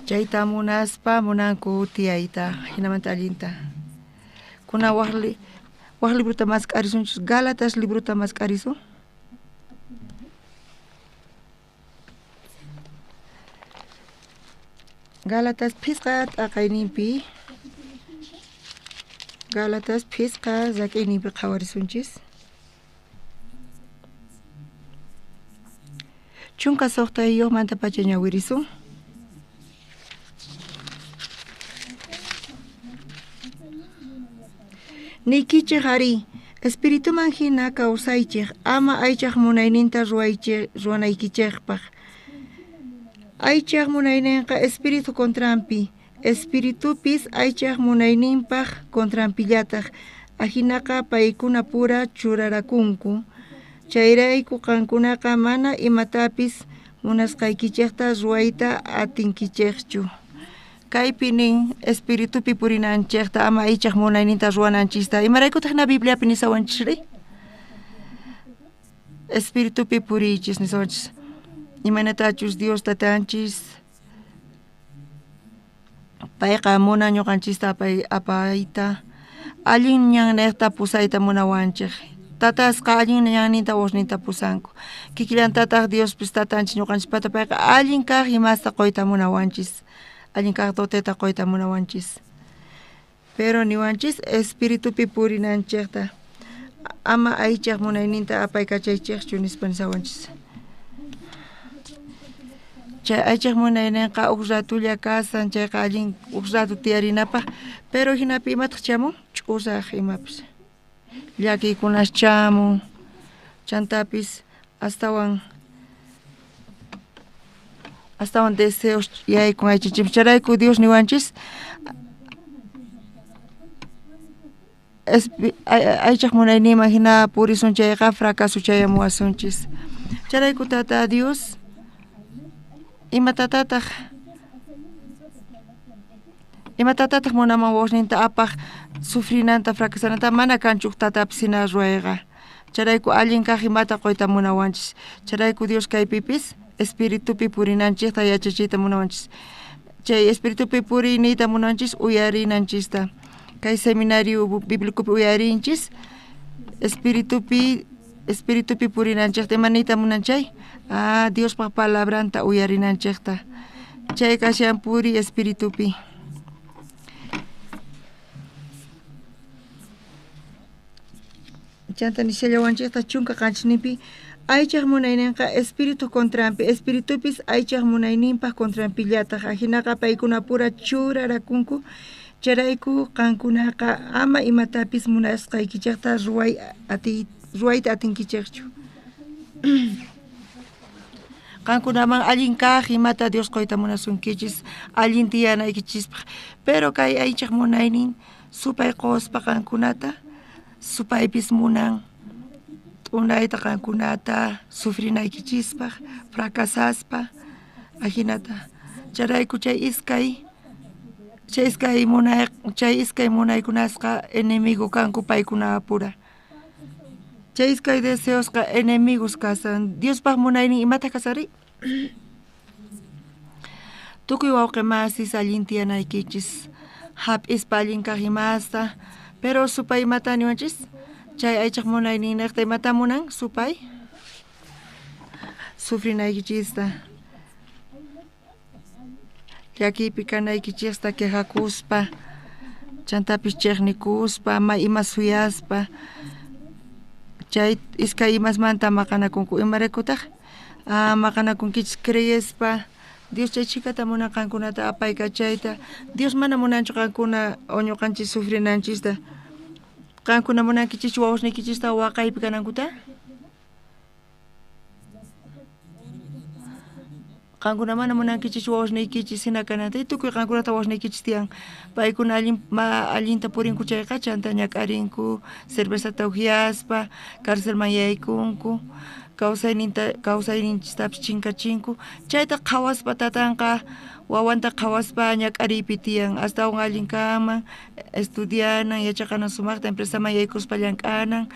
Chayta munaspa munanku tiyayta, hinamanta allinta. Kuna waj libruta mask'arisunchis, Gálatas libruta mask'arisun. Gálatas phisqa t'aqayninpi, Gálatas phisqa rak'iyninpi qhawarisunchis. 16 pacha ñawirisun. Niykichej ari, espirituman hina kawsaychej, ama aychaj munayninta ruwanaykichejpaj. Aychaj munayninqa espíritu contranpi, espiritupis aychaj munayninpaj contranpillataj. Ajinaqa paykuna pura churarakunku. Chayrayku qankunaqa mana imatapis munasqaykichejta ruwayta atinkichejchu. Kaypi nin espiritupi purinanchejta ama aychaj munayninta ruwananchista. Imaraykutaq na Bibliapi nisawanchisri? Espiritupi puriychis nisawanchis. Imaynatachus Dios tatanchis payqa munan ñuqanchista apayta, allin ñannejta pusayta munawanchej. Tatasqa allin ñanninta wawasninta pusanku. Kikillantataq Diospis tatanchis ñuqanchispata payqa allin kaq imasta quyta munawanchis. Allin kaq doteta quyta munawanchis. Pero niwanchis espiritupi purinanchejta. Ama aychaj munayninta apaykachaychejchu nispa nisawanchis. Chay aychaj munayninqa uj ratulla kasan, chayqa allin uj ratu tiyarinapaj, pero hinapi imataq chamun? Ch'usaq imapis. llakiykunas chamun chantapis astawan deseos yaykun aychanchikpi chayrayku Dios niwanchis aychaj munayninman hina purisun chayqa fracaso chayamuwasunchis chayrayku Tata Dios imatatataq munaman wawasninta apaj sufrinanta fracasananta mana kanchu tatapis hina ruwayqa chayrayku allin kaj imata quyta munawanchis chayrayku Dios kaypipis espiritupi purinanchikta yachachiyta munawanchis chay espiritupi puriyniyta munawanchis uyarinanchista kay seminario biblicopi uyarinchis espiritupi purinanchikta ima niyta munan chay Diospaj palabranta uyarinanchikta chay kashan puri espiritupi. Chanta nishallawanchikta 17 aychaj munayninqa espíritu contranpi espiritupis aychaj munayninpaj contranpillataj ajinaqa paykunapura churarakunku chayrayku qankunaqa ama imatapis munasqaykichikta ruwayta atinkichikchu qankunaman allin kaj imata Dios quyta munasunkichis allin tiyanaykichispaj pero kay aychaj munaynin supay quspa qankunata supaypis munan t'unayta qankunata sufrinaykichispaj fracasaspa ajinata chayrayku chay iskay munaykunasqa enemigo kanku paykunapura chay iskay deseosqa enemigos kasan Diospaj munaynin imata kasari tukuy wawqi masis allin tiyanaykichis hap'ispa allin kaj imasta pero supay imata niwanchis chay aychaj munayninniqta imata munan supay sufrinaykichista llakiypi kanaykichista quejakuspa chantapis chiqnikuspa ma ima suyaspa chay iskay imasmanta maqanakunku imaraykutaq maqanakunkichis creespa Dios chay chhikata munan qankunata apaykachayta Dios mana munanchu qankuna o ñuqanchis sufrinanchista qankuna munankichischu wawasniykichista waqaypi kanankuta qankuna mana munankichischu wawasniykichis hina kananta tukuy qankunata wawasniykichis tiyan paykuna allinta purinku chayqa chanta ñak'arinku cervezata uhyaspa carcelman yaykunku kawsayninchistapis chinkachinku chayta qhawaspa tatanqa wawanta qhawaspa ñak'ariypi tiyan astawan allin kanman estudianan yachaqanan sumaqta empresaman yaykuspa llank'anan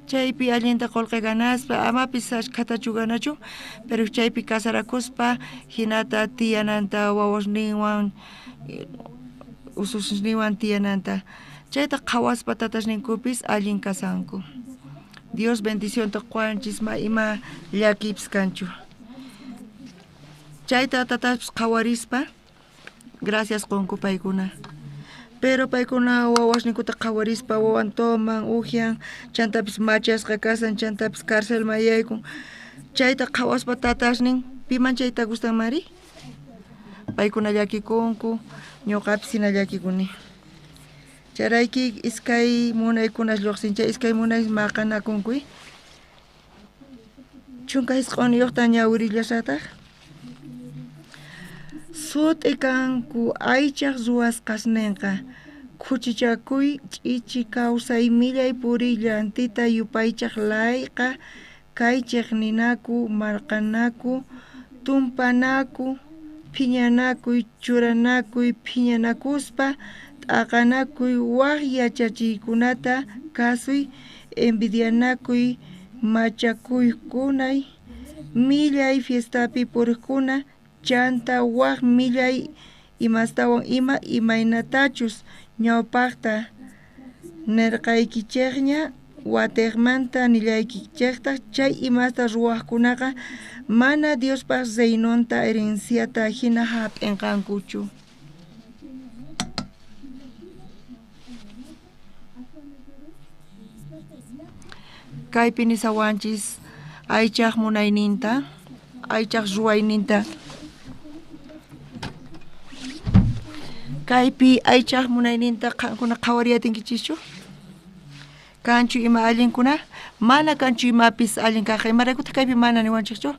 chaypi allinta qullqi ganaspa amapis ashkhatachu ganachu pero chaypi casarakuspa hinata tiyananta wawasninwan ususninwan tiyananta chayta qhawaspa tatasninkupis allin kasanku Dios bendicionta quwanchis ma ima llakipis kanchu chayta tataspis qhawarispa gracias qunku paykuna pero paykuna wawasninkuta qhawarispa wawan toman ujyan chantapis machasqa kasan chantapis carcelman yaykun chayta qhawaspa tatasnin piman chayta gustanmari paykuna llakikunku ñuqapis hina llakikuni chayrayki iskay munaykunas lluqsin chay iskay munay maqanakunkuy 19 ñawirillasataq sut'i kanku aychaj ruwasqasninqa khuchichakuy ch'ichi kawsay millay puriy llantita yupaychaj layqa kay chiqninaku marqanaku tumpanaku phiñanakuy churanakuy phiñanakuspa t'aqanakuy waj yachachiykunata kasuy envidianakuy machakuykunay millay fiestapi puriqkuna chanta waj millay imastawan ima imaynatachus ñawpaqta nirqaykichikña watejmanta nillaykichiktaq chay imasta ruwaqkunaqa mana Diospaj reinonta herenciata hina hap'inqankuchu. Kaypi nisawanchis aychaj munayninta aychaj ruwayninta kaypi aychaj munayninta qankuna qhawariyatinkichikchu Kanchu ima allinkuna? Mana kanchu imapis allin kajqa. Imaraykutaq kaypi mana niwanchikchu?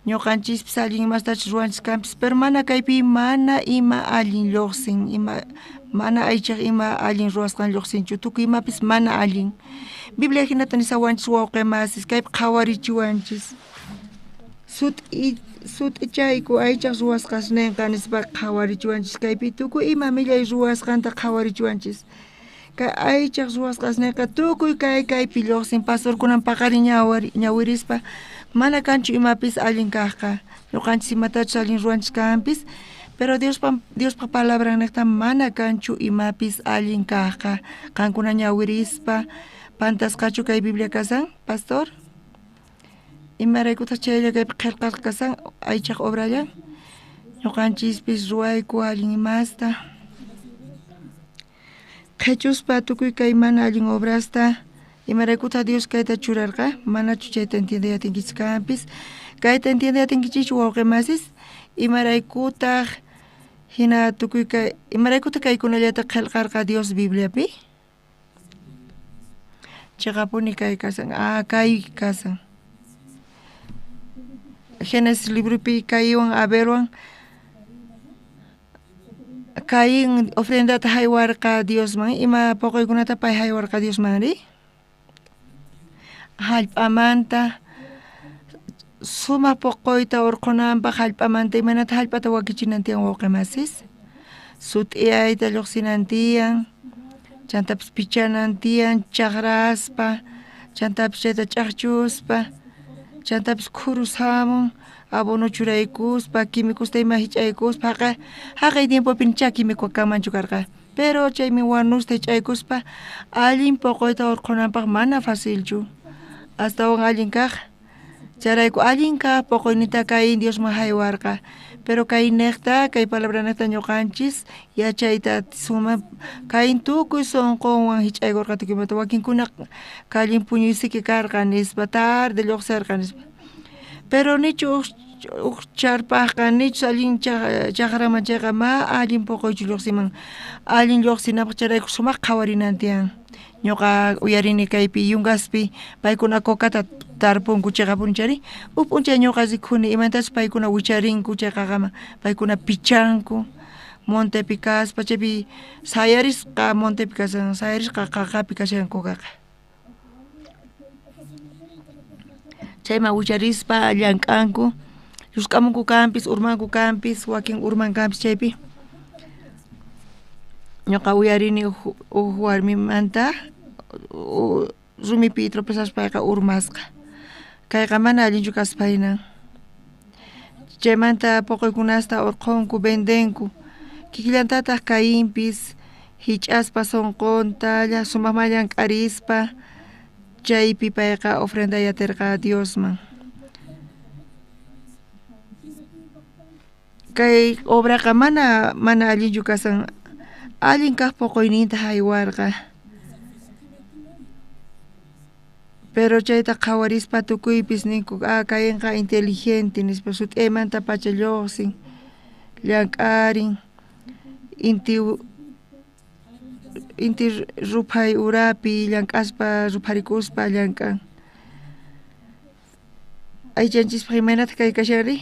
Ñuqanchispis allin imastachus ruwanchis kanpis, pero mana kaypi mana ima allin lluqsin, ima mana aychaj ima allin ruwasqan lluqsinchu, tukuy imapis mana allin. Biblia jinata nisawanchis wawqi masis, kaypi qhawarichiwanchis. Sut'ichayku aychaj ruwasqasninqa nispa qhawarichiwanchis, kaypi tukuy ima millay ruwasqanta qhawarichiwanchis. Kay aychaj ruwasqasninqa tukuy kay kaypi lluqsin, pastorkunan paqarin ñawirispa, mana kanchu imapis allin kajqa. Ñuqanchis imatachus allin ruwanchis kanpis, pero Diospa palabran niqta mana kanchu imapis allin kajqa. Qankuna ñawirispa, pantasqachu kay Biblia kasan, pastor? Imaraykutaq chaylla kaypi qillqasqa kasan aychaj obralla? Ñuqanchispis ruwayku allin imasta. Qhechuspa tukuy kay mana allin obrasta, imaraykutaq Dios kayta churarqa? Manachu chayta entiendey atinkichis kanpis? Kayta entiendey atinkichischu wawqi masis? Imaraykutaq hina tukuy kay, imaraykutaq kaykunallata qillqarqa Dios Bibliapi? Chiqapuni kay kasan, kay kasan. Génesis libropi Cainwan Abelwan, Caín ofrendata haywarqa Diosman, ima poqoykunata pay haywarqa Diosmanri? Hallp'amanta sumaq poqoyta urqhunanpaq hallp'amanta imaynata hallp'ata wakichinan tiyan wawqi masis? Sut'iyayta lluqsinan tiyan, chantapis pichanan tiyan chaqraspa, chantapis chayta ch'aqchuspa, chantapis khurus hamun, abono churaykuspa, químicosta ima hich'aykuspa, haqay tiempopi nichá químico kanmanchu karqa. Pero chaymi wanusta hich'aykuspa allin poqoyta urqhunanpaq mana facilchu. Astawan allin kaq, chayrayku allin kaq poqoynita Caín Diosman haywarqa. Pero kay niqta, kay palabra niqta ñuqanchis yachayta suma Caín tukuy sunqunwan hich'aykurqa tukuy imata. Wakinkuna kallin puñuysiki karqa nispa, tarde lluqsirqa nispa. Pero nichu uj charpajqa, nichu allin chaqraman chayqa ma allin poqoychu lluqsiman. Allin lluqsinapaq chayrayku sumaq qhawarinan tiyan. Ñuqa uyarini kaypi yungaspi paykuna cocata tarpunku chiqapuni chayri, uj p'unchay ñuqa rikhuni imatachus paykuna wicharinku chay qaqaman, paykuna pichanku montepi kaspa, chaypi sayarisqa montepi kashan, sayarisqa qaqapi kashan cocaqa. Chayman wicharispa llank'anku, llusk'amunku kanpis, urmanku kanpis, wakin urman kanpis chaypi. Ñuqa uyarini uj warmimanta rumipi tropezaspa urmasqa. Kayqa mana allinchu kaspayna. Chaymanta poqoykunasta urqhunku, vendenku. Kikillantataq Cainpis hich'aspa sunqunta, sumaqman llank'arispa, chaypi payqa ofrenda yatirqa Diosman. Kay obraqa mana allinchu kasan, allin kaq poqoyninta haywarqa. Pero chayta qhawarispa tukuypis ninku, Cainqa inteligente nispa, sut'iymanta pacha lluqsin, llank'arin, inti ruphay urapi llank'aspa rupharikuspa llank'an. Aychanchispaq imaynataq kay kashanri?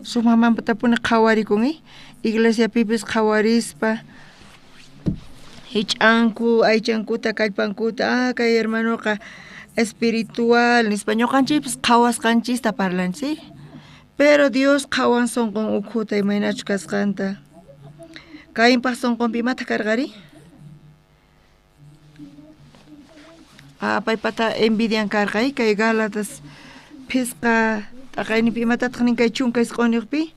Sumaqmanpatapuni qhawarikun, iglesiapipis qhawarispa hich'anku aychankuta kallpankuta, kay hermanoqa espiritual nispa, ñuqanchikpis qhawasqanchista parlanchik, pero Dios qhawan sunqun ukhuta imaynachus kasqanta. Cainpaq sunqunpi imataq karqari? Paypata envidian karqa, kay Gálatas phisqa t'aqayninpi imatataq nin kay 19 niqpi?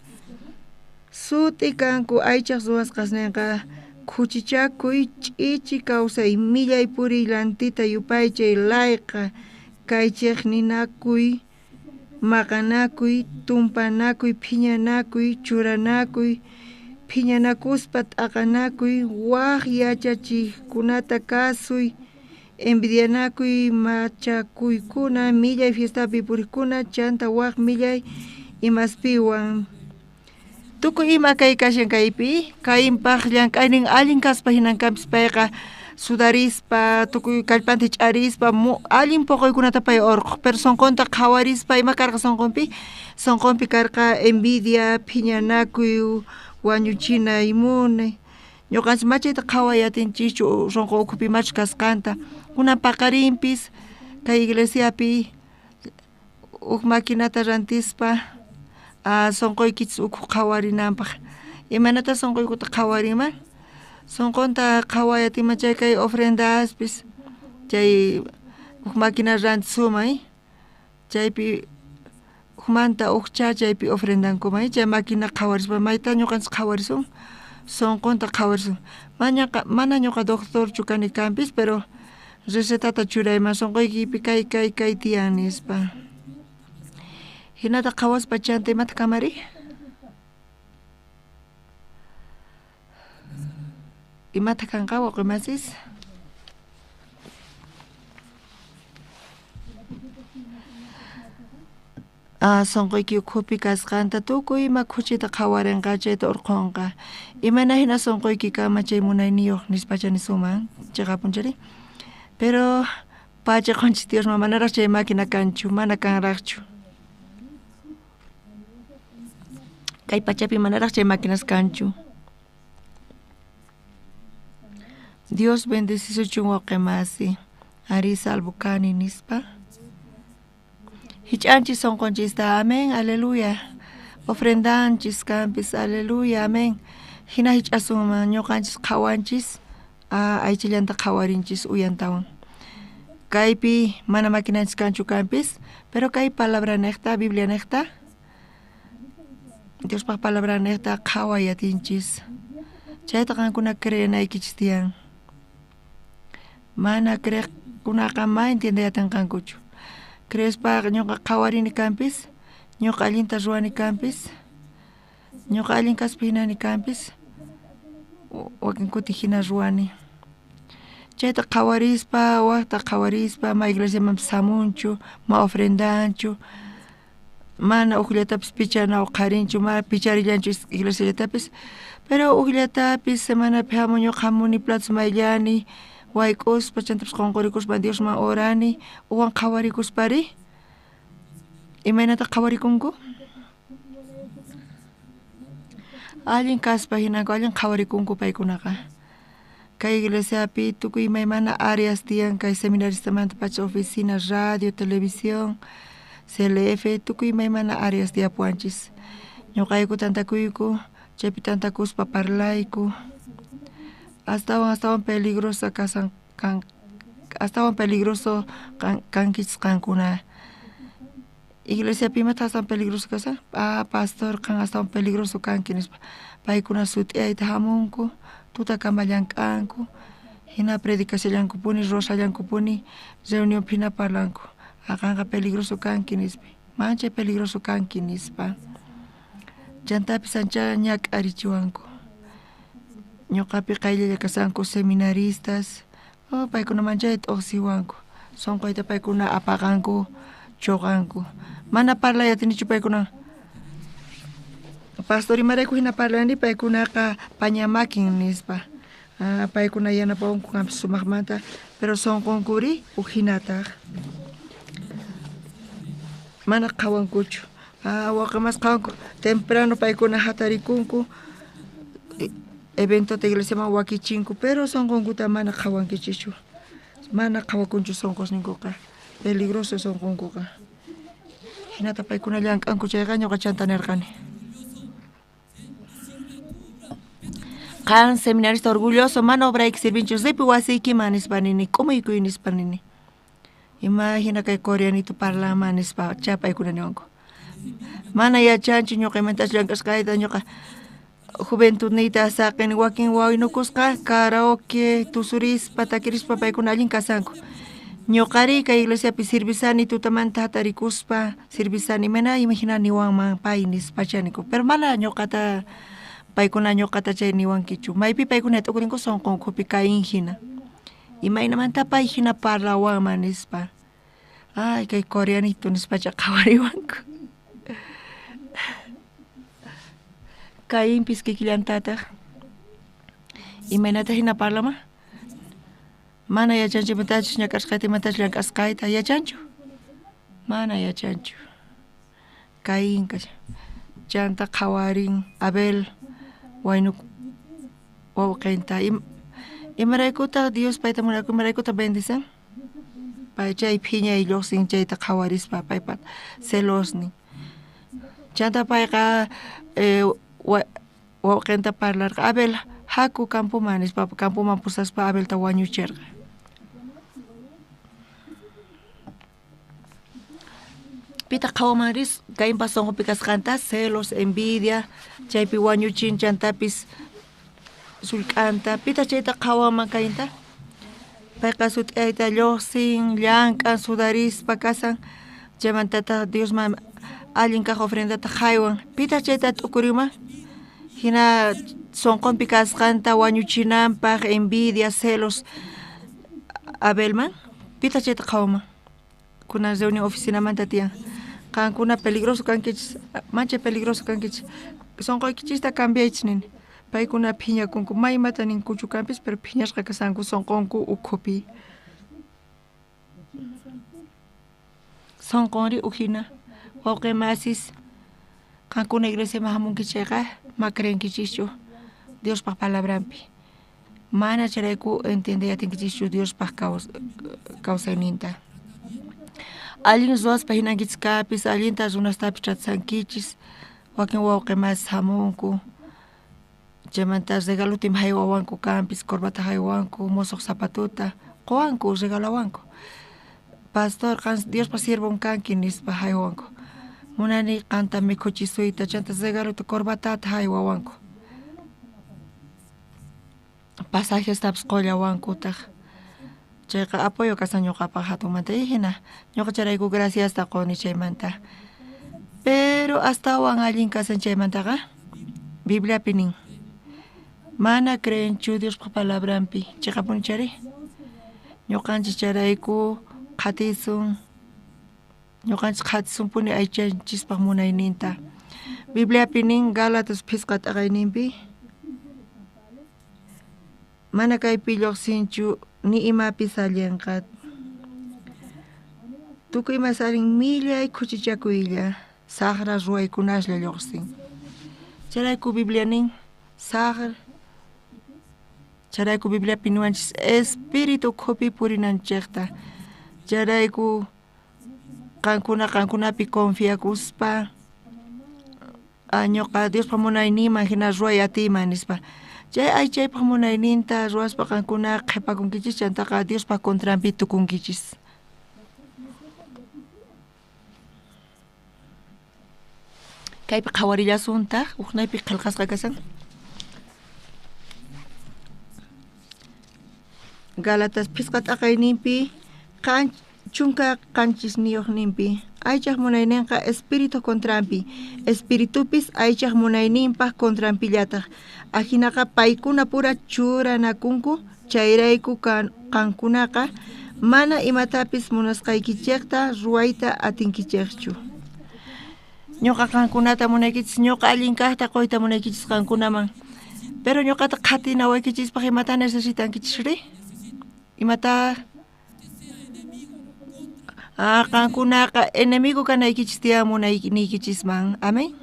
Sut'i kanku aychaj ruwasqasninqa khuchichakuy, ch'ichi kawsay, millay puriy, lantita yupaychay, layqa, kaychiqninakuy, maqanakuy, tumpanakuy, phiñanakuy, churanakuy, phiñanakuspa t'aqanakuy, waj yachachikkunata kasuy, envidianakuy, machakuykuna, millay fiestapi puriqkuna, chanta waj millay imaspiwan. Tukuy ima kay kashan kaypi, Cainpaq llank'aynin allin kaspa hinan kanpis payqa Sudarispa, tukuy kallpanta ch'arispa, allin poqoykunata pay urquq, pero sunqunta qhawarispa ima karqa sunqunpi? Sunqunpi karqa envidia, phiñanakuy, wañuchinay munay. Ñuqanchis machayta qhaway atinchischu sunqu ukhupi imachus kasqanta. Kunan paqarinpis kay iglesiapi huk maquinata rantispa sunquykichis ukhu qhawarinanpaq. Imaynata sunquykuta qhawarinman? Sunqunta qhaway atinman chay kay ofrendaspis chay huk máquina rantisuman chaypi hukmanta hukcha chaypi ofrendankuman chay máquina qhawarispa mayta ñuqanchis qhawarisun sunqunta qhawarisun mana ñuqa doctorchu kani kanpis pero recetata churayman sunquykipi kay kay kay tiyan nispa. Hinata qhawaspa chanta imata kamari? Imata kanqa wawqimasis? Sunquyki ukhupi kasqanta tukuy ima khuchita qhawarinqa chayta urqhunqa. Imayna hina sunquyki kama chay munayniyuq nispacha nisuman chiqapunchari. Pero pachiqunchis Diosman manaraq chay máquina kanchu, mana kanraqchu. Kay pachapi manaraq chay máquinas kanchu. Dios bendecisuchun wawqimasi, ari salvo kani nispa. Hich'anchis sunqunchista, amén, aleluya. Ofrendanchis kanpis, aleluya, amén. Hina hich'asunman ñuqanchis qhawanchis, aychallanta qhawarinchis uyantawan. Kaypi mana maquinanchis kanchu kanpis, pero kay palabra niqta, Biblia niqta, Diospaq palabra niqta qhaway atinchis. Chayta qankuna creenaykichis tiyan. Mana creeqkunaqa ma entiendey atinqankuchu. Creespaqa ñuqa qhawarini kanpis, ñuqa allinta ruwani kanpis, ñuqa allin kaspa hinani kanpis, wakin kuti hina ruwani. Chayta qhawarispa, waqta qhawarispa, ma iglesiamanpis hamunchu, ma ofrendanchu, mana uqllatapis pichana uqharinchu, ma picharillanchu iglesiallatapis, pero uqllatapis semanapi hamun ñuqa hamuni platos mayllani, wayk'uspa chantapis qunqurikuspa Diosman orani, uwan qhawarikuspari, imaynata qhawarikunku? Allin kaspa hinanku, allin qhawarikunku paykunaqa. Kay iglesiapi tukuy imaymana áreas tiyan, kay seminaristamanta pacha oficina, radio, televisión, CLF, tukuy imaymana áreas tiyapuwanchis. Ñuqayku tantakuyku, chaypi tantakuspa parlayku. Astawan astawan peligrosa kasan kan astawan peligroso kankichis qankuna. Iglesiapi imata astawan peligroso kasan? Pastor qan astawan peligroso kanki nispa. Paykuna sut'iyayta hamunku, tutakama llank'anku, hina predicashallankupuni, rosallankupuni, reunionpi hina parlanku. Qanqa peligroso kanki nispa, manchay peligroso kanki nispa. Chantapis ancha ñak'arichiwanku. Ñuqapi qayllalla kasanku seminaristas, paykuna manchayta t'uqsiwanku, sunquyta paykuna apaqanku, chuqanku. Mana parlay atinichu paykuna. Pastor imarayku hina parlani paykunaqa paña makin nispa. Paykuna yanapawanku kanpis sumaqmanta, pero sunqunkuri huk hinataq. Mana qhawankuchu. Wawqimas qhawanku, temprano paykuna hatarikunku, eventota iglesiaman wakichinku, pero sunqunkuta mana qhawankichischu. Mana qhawakunchu sunqusninkuqa, peligroso sunqunkuqa. Hinata paykuna llank'anku chayqa ñuqa chanta nirqani. Qan seminarista orgulloso, mana obrayki sirvinchu, ripi wasiykiman nispa nini, k'umuykuy nispa nini. Imagina kay coreanito parlanman nispa cha paykuna niwanku. Mana yachanchu ñuqa imantachu llank'asqayta, ñuqa juventudniyta saqini wakin waynukusqa karaoke tusurispa takirispa paykuna allin kasanku. Ñuqari kay iglesiapi sirvisani tutamanta hatarikuspa sirvisani, mana imagina niwanman pay nispa chaniku, pero mana ñuqata paykuna ñuqata chay niwankichu. Maypi paykuna t'ukurinku sunqunkupi Caín hina. Imaynamanta pay hina parlawanman nispa. Ay, kay coreanito nispacha qhawariwanku. Caínpis kikillantataq. Imaynata hina parlaman? Mana yachanchu imatachus ñak'asqayta, imatachus llank'asqayta, yachanchu? Mana yachanchu. Caín kashan. Chanta qhawarin Abel waynu wawqinta. Imaraykutaq Dios payta munakun, imaraykutaq bendicen? Pay chay phiñay lluqsin chayta qhawarispa paypa celosnin. Chanta payqa wawqinta parlarqa, Abel haku campoman nispa, campoman pusaspa Abelta wañuchirqa. Pitaq qhawaman ris Cainpa sunqupi kasqanta, celos, envidia, chaypi wañuchin chantapis sullk'anta. Pitaq chayta qhawaman Cainta? Payqa sut'ayta lluqsin, llank'an, sudarispa kasan, chaymantataq Diosman allin kaq ofrendata haywan. Pitaq chayta t'ukurinman? Hina sunqunpi kasqanta wañuchinanpaq, envidia, celos Abelman. Pitaq chayta qhawaman? Kunan reunión oficinamanta tiyan. Qankuna peligroso kankichis, mancha peligroso kankichis. Sunquykichista cambiaychis nini. Paykuna phiñakunku, may imata ninkuchu kanpis, pero phiñasqa kasanku sunqunku ukhupi. Sunqunri ujina. Wawqi masis, qankuna iglesiaman hamunkichis chayqa, ma creenkichischu Diospaq palabranpi. Mana chayrayku entiendey atinkichischu Diospaq kawsayninta. Allin ruwaspa hinankichis kapis, allinta runastapis tratankichis, wakin wawqi masis hamunku. Chaymanta regaluta ima haywawanku kanpis, corbata haywanku, musuq zapatuta quwanku, regalawanku. Pastor, qan Diospa siervon kanki nispa haywanku. Munani qanta mikhuchisuyta, chanta regaluta corbatata haywawanku. Pasajestapis qullawankutaq. Chayqa apoyo kasan ñuqapaq hatunmanta hina. Ñuqa chayrayku graciasta quni chaymanta. Pero astawan allin kasan chaymantaqa Bibliapi nin. Mana creenchu Diospa palabranpi. Chiqapuni chari. Ñuqanchis chayrayku qhatisun. Ñuqanchis qhatisunpuni aychanchispaq munayninta. Bibliapi nin Gálatas phisqa t'aqayninpi. Mana kaypi lluqsinchu ni imapis allinqa. Tukuy ima sarin millay khuchichakuylla, saqra ruwaykunaslla lluqsin. Chayrayku Biblia nin saqra. Chayrayku Bibliapi niwanchis espíritu ukhupi purinanchikta. Chayrayku qankuna qankunapi confiakuspa ñuqa Diospa munayninman hina ruway atiyman nispa. Chay aychaypaq munayninta ruwaspa qankuna qhipakunkichis chantaqa Diospa contranpi tukunkichis. Kaypi qhawarillasuntaq uqnaypi qillqasqa kasan. Gálatas phisqa t'aqayninpi 17 ninpi aychaq munayninqa espíritu contranpi, espiritupis aychaq munayninpaq contranpillataq. Ajinaqa paykuna pura churanakunku, chayrayku qankunaqa mana imatapis munasqaykichikta ruwayta atinkichikchu. Ñuqa qankunata munaykichis, ñuqa allin kaqta quyta munaykichis qankunaman. Pero ñuqata qhatinawaykichispaq imata necesitankichisri? Imata? Qankunaqa enemigo kanaykichis tiyan munayniykinchisman. Amén.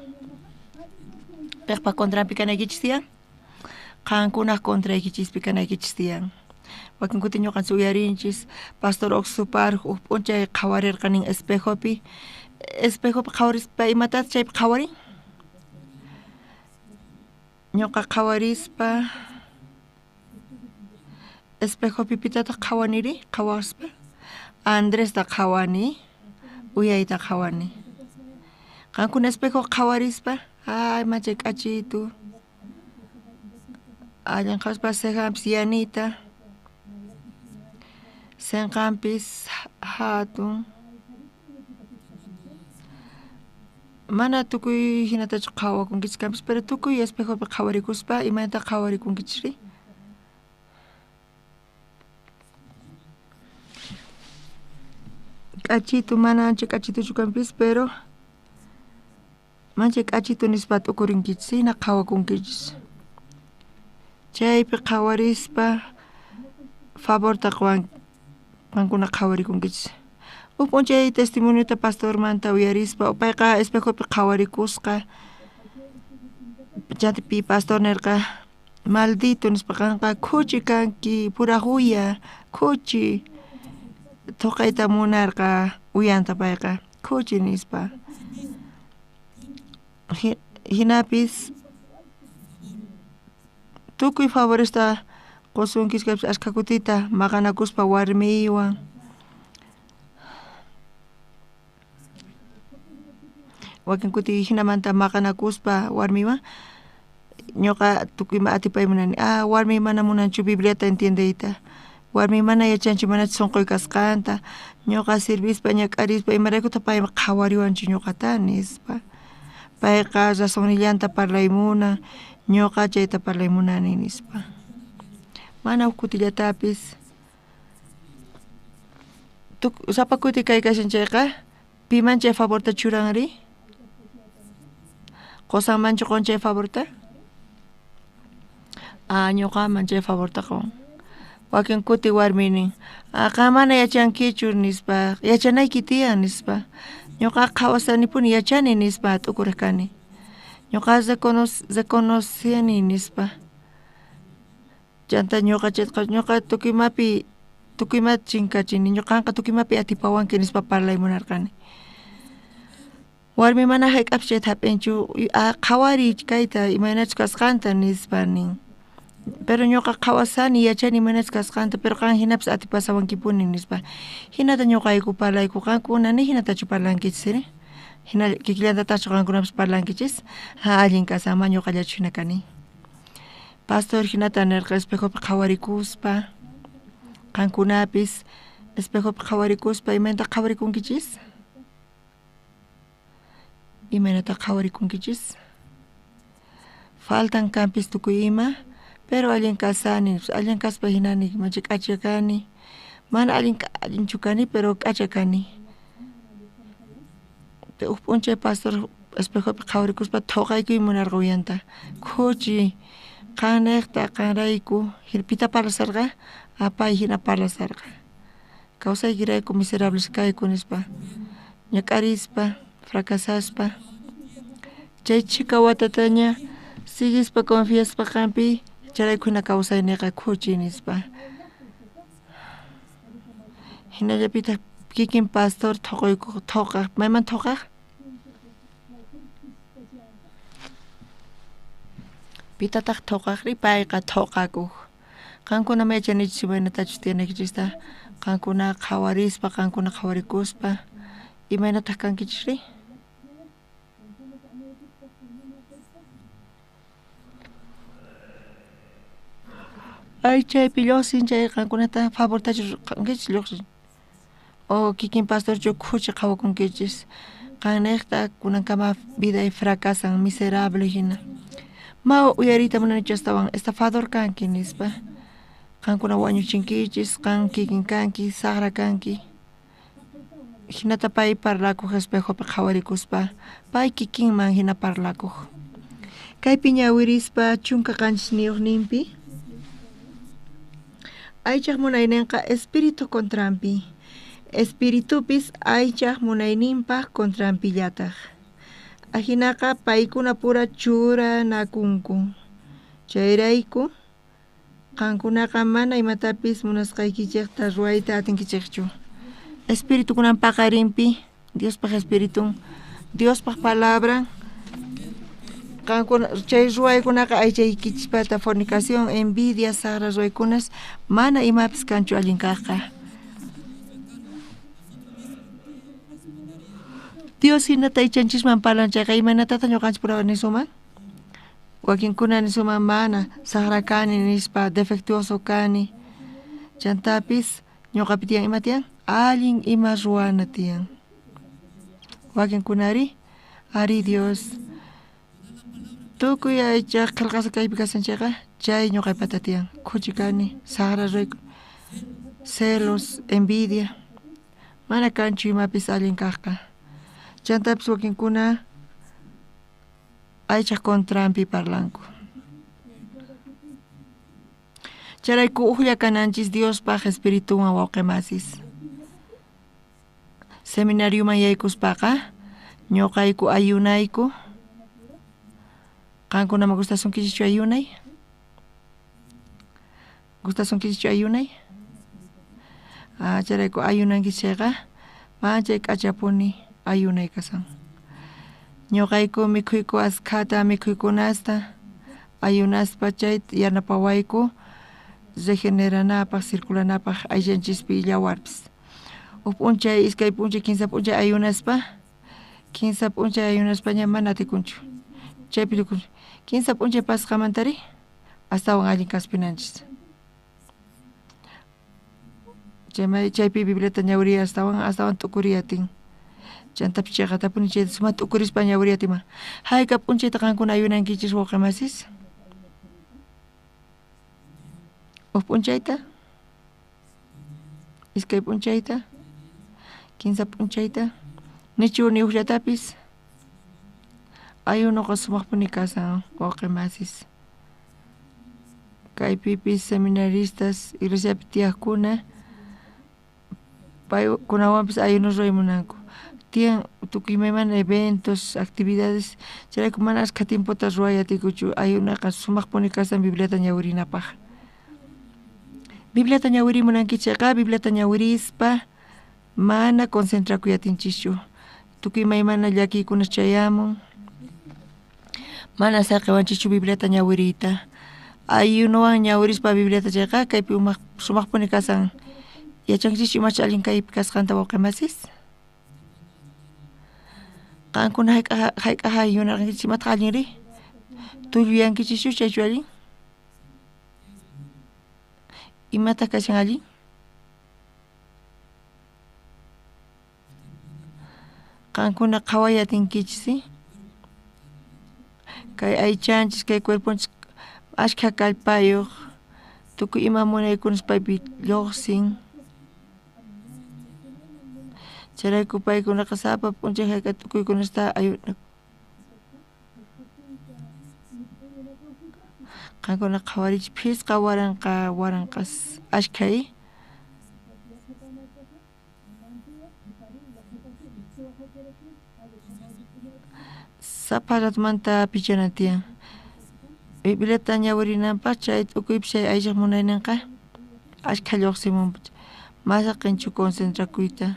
Piqpa contranpi kanaykichis tiyan? Qankunaq contraykichispi kanaykichis tiyan. Wakin kuti ñuqanchis uyarinchis pastor Oxupar huk p'unchay qhawarirqa nin espejopi. Espejopi qhawarispa imatataq chaypi qhawarin? Ñuqa qhawarispa espejopi pitataq qhawaniri qhawaspa? Andresta qhawani, uyayta qhawani. Qankuna espejo qhawarispa, ay machay k'achitu. Allin qhawaspa cejanpis yanita. Sinqanpis hatun. Mana tukuy hinatachu qhawakunkichis kanpis, pero tukuy espejopi qhawarikuspa imaynata qhawarikunkichikri? K'achitu mana ancha k'achituchu kanpis, pero manchay k'achitu nispa t'ukurinkichis, hina qhawakunkichis. Chaypi qhawarispa Favorta qowan qankuna qhawarikunkichis. Huk p'unchay testimoniota pastormanta uyarispa payqa espejopi qhawarikusqa. Chaypi pastor nirqa maldito nispa qanqa khuchi kanki puraj uya khuchi thuqayta munarqa uyanta payqa khuchi nispa. Jinapis tukuy favoresta qosunkichis kaypis ashkha kutita maqanakuspa warmiywan. Wakin kuti jinamanta maqanakuspa warmiwan ñuqa tukuy ima atipay munani. Ah, warmi mana munanchu Bibliata entiendeyta. Warmi mana yachanchu manachu sunquy kasqanta. Ñuqa sirvispa ñak'arispa imaraykutaq pay qhawariwanchu ñuqata nispa. Payqa razonnillanta parlay munan, ñuqa chayta parlay munani nispa. Mana huk kutillatapis sapa kuti kay kashan chayqa piman chay favorta churanri? Qosanmanchu qon chay favorta? Ah, ñuqaman chay favorta qon. Wakin kuti warmi nin, ah, qan mana yachankichu nispa, yachanayki tiyan nispa. Ñuqa qhawasanipuni yachani nispa t'ukuriq kani. Ñuqa reconoceni nispa. Chanta ñuqa chayqa ñuqa tukuy imapi tukuy imata chinkachini ñuqanqa tukuy imapi atipawanki nispa parlay munarqani. Warmi mana hayk'apis chayta hap'inchu, qhawariy kayta imaynachus kasqanta nispa nin. Pero ñuqa qhawasani yachani imaynachus kasqanta, pero qan hinapis atipasawankipuni nispa. Hinata ñuqayku parlayku, qankuna ni hinatachu parlankichis ri? Hina kikillantataqchu qankunapis parlankichis? Ha, allin kashan, ma ñuqallachu hina kani. Pastor hinata nirqa espejopi qhawarikuspa, qankunapis espejopi qhawarikuspa imaynata qhawarikunkichis? Imaynata qhawarikunkichis? Faltan kanpis tukuy ima, pero allin kasani, allin kaspa hinani, macha k'acha kani. Mana allin allinchu kani, pero k'acha kani. Huk p'unchay pastor espejopi qhawarikuspa thuqaykuy munarqa uyanta. Khuchi qanniqta qanrayku pita parlasarqa? Pay hina parlasarqa. Kawsaykirayku miserables kayku nispa. Ñak'arispa, fracasaspa. Chay chhika watataña siguispa confiaspa qanpi chayrayku hina kawsayniqa khuchi nispa. Hinallapitaq kikin pastor thuqaykuq thuqaq, mayman thuqaq? Pitataq thuqaqri? Payqa thuqakuq. Qankuna ma yachanichis imaynatachus tiyanaykichista, qankuna qhawarispa, qankuna qhawarikuspa, imaynataq kankichisri? Ay, chaypi lluqsin chay qankunata favortachu qankichis lluqsin. O kikin pastorchu khuchi qhawakunkichis. Qanniqta kunankama viday fracasan miserable hina. Ma uyariyta munanichu astawan estafador kanki nispa. Qankuna wañuchinkichis, qan kikin kanki, saqra kanki. Hinata pay parlakuq espejopi qhawarikuspa, pay kikinman hina parlakuq. Kaypi ñawirispa 17niyuqninpi aychaq munayninqa espíritu contranpi, espiritupis aychaq munayninpaq contranpillataq. Ajinaqa paykuna pura churanakunku. Chayrayku qankunaqa mana imatapis munasqaykichikta ruwayta atinkichikchu. Espíritu kunan paqarinpi, Diospaq espiritun, Diospaq palabran, qankuna chay ruwaykunaqa aychaykichispata fornicación, envidia, saqra ruwaykunas mana imapis kanchu allin kaqqa. Dios hinata aychanchisman parlan chayqa imaynatataq ñuqanchis pura nisuman? Wakinkuna nisuman mana saqra kani nispa, defectuoso kani. Chantapis ñuqapi tiyan ima tiyan? Allin ima ruwana tiyan. Wakinkunari ari Dios tukuy aychaq qillqasqa kaypi kashan chayqa chay ñuqaypata tiyan. Khuchi kani, saqra ruwayku, celos, envidia, mana kanchu imapis allin kaqqa. Chantapis wakinkuna aychaq contranpi parlanku. Chayrayku ujlla kananchis Diospaj espirituwan wawqimasis. Seminarioman yaykuspaqa ñuqayku ayunayku. Qankunaman gustasunkichikchu ayunay? Gustasunkichikchu ayunay? Chayrayku ayunankichik chayqa manchay k'achapuni ayunay kasan. Ñuqayku mikhuyku askhata mikhuykunasta ayunaspa chay yanapawayku regeneranapaj circulanapaj ayllunchispi yawarpis. Huk p'unchay iskay p'unchay kinsa p'unchay ayunaspa kinsa p'unchay ayunaspaña mana atikunchu. Chaypi tukunchu. Kinsa p'unchay pasqamantari astawan allin kaspinanchis. Chaypi Bibliata ñawiriy astawan t'ukuriy atin. Chantapis chayqatapuni chayta sumaqta t'ukurispa ñawiriy atinman. Hayk'a p'unchayta qankuna ayunankichis wawqimasis? Huk p'unchayta? Iskay p'unchayta? Kinsa p'unchayta? Nichu ni hukllatapis? Ayunuqa sumaqpuni kasan wawqimasis. Kaypipis seminaristas iglesiapi tiyaqkuna paykunawanpis ayuno ruway munanku. Tiyan tukuy imaymana eventos, actividades, chayrayku mana ashkha tiempota ruway atikuchu ayunaqa sumaqpuni kasan Bibliata ñawirinapaq. Bibliata ñawiriy munanki chayqa Bibliata ñawirispa mana concentrakuy atinchischu. Tukuy imaymana llakiykuna chayamun. Mana saqiwanchischu Bibliata ñawiriyta. Ayunuwan ñawirispa Bibliata chayqa kaypi sumaqpuni kasan. Yachankichischu imacha allin kaypi kasqanta wawqimasis? Qankuna hayk'aq ayunarqankichis imataq allinri? Tulluyankichischu chaychu allin? Imataq kashan allin? Qankuna qhaway atinkichis, kay aychanchis, kay cuerponchis ashkha kallpayuq, tukuy ima munaykunas paypi lluqsin. Chayrayku paykunaqa sapa p'unchay hayk'a tukuykunasta ayunaku. Qankuna qhawarichis phisqa waranqa waranqas ashkhay. Sapa ratumanta pichana tiyan. Bibliata ñawirinanpaq chay t'ukuypi chay ayllaq munayninqa ashkha lluqsimun. Masaqinchu concentrakuyta.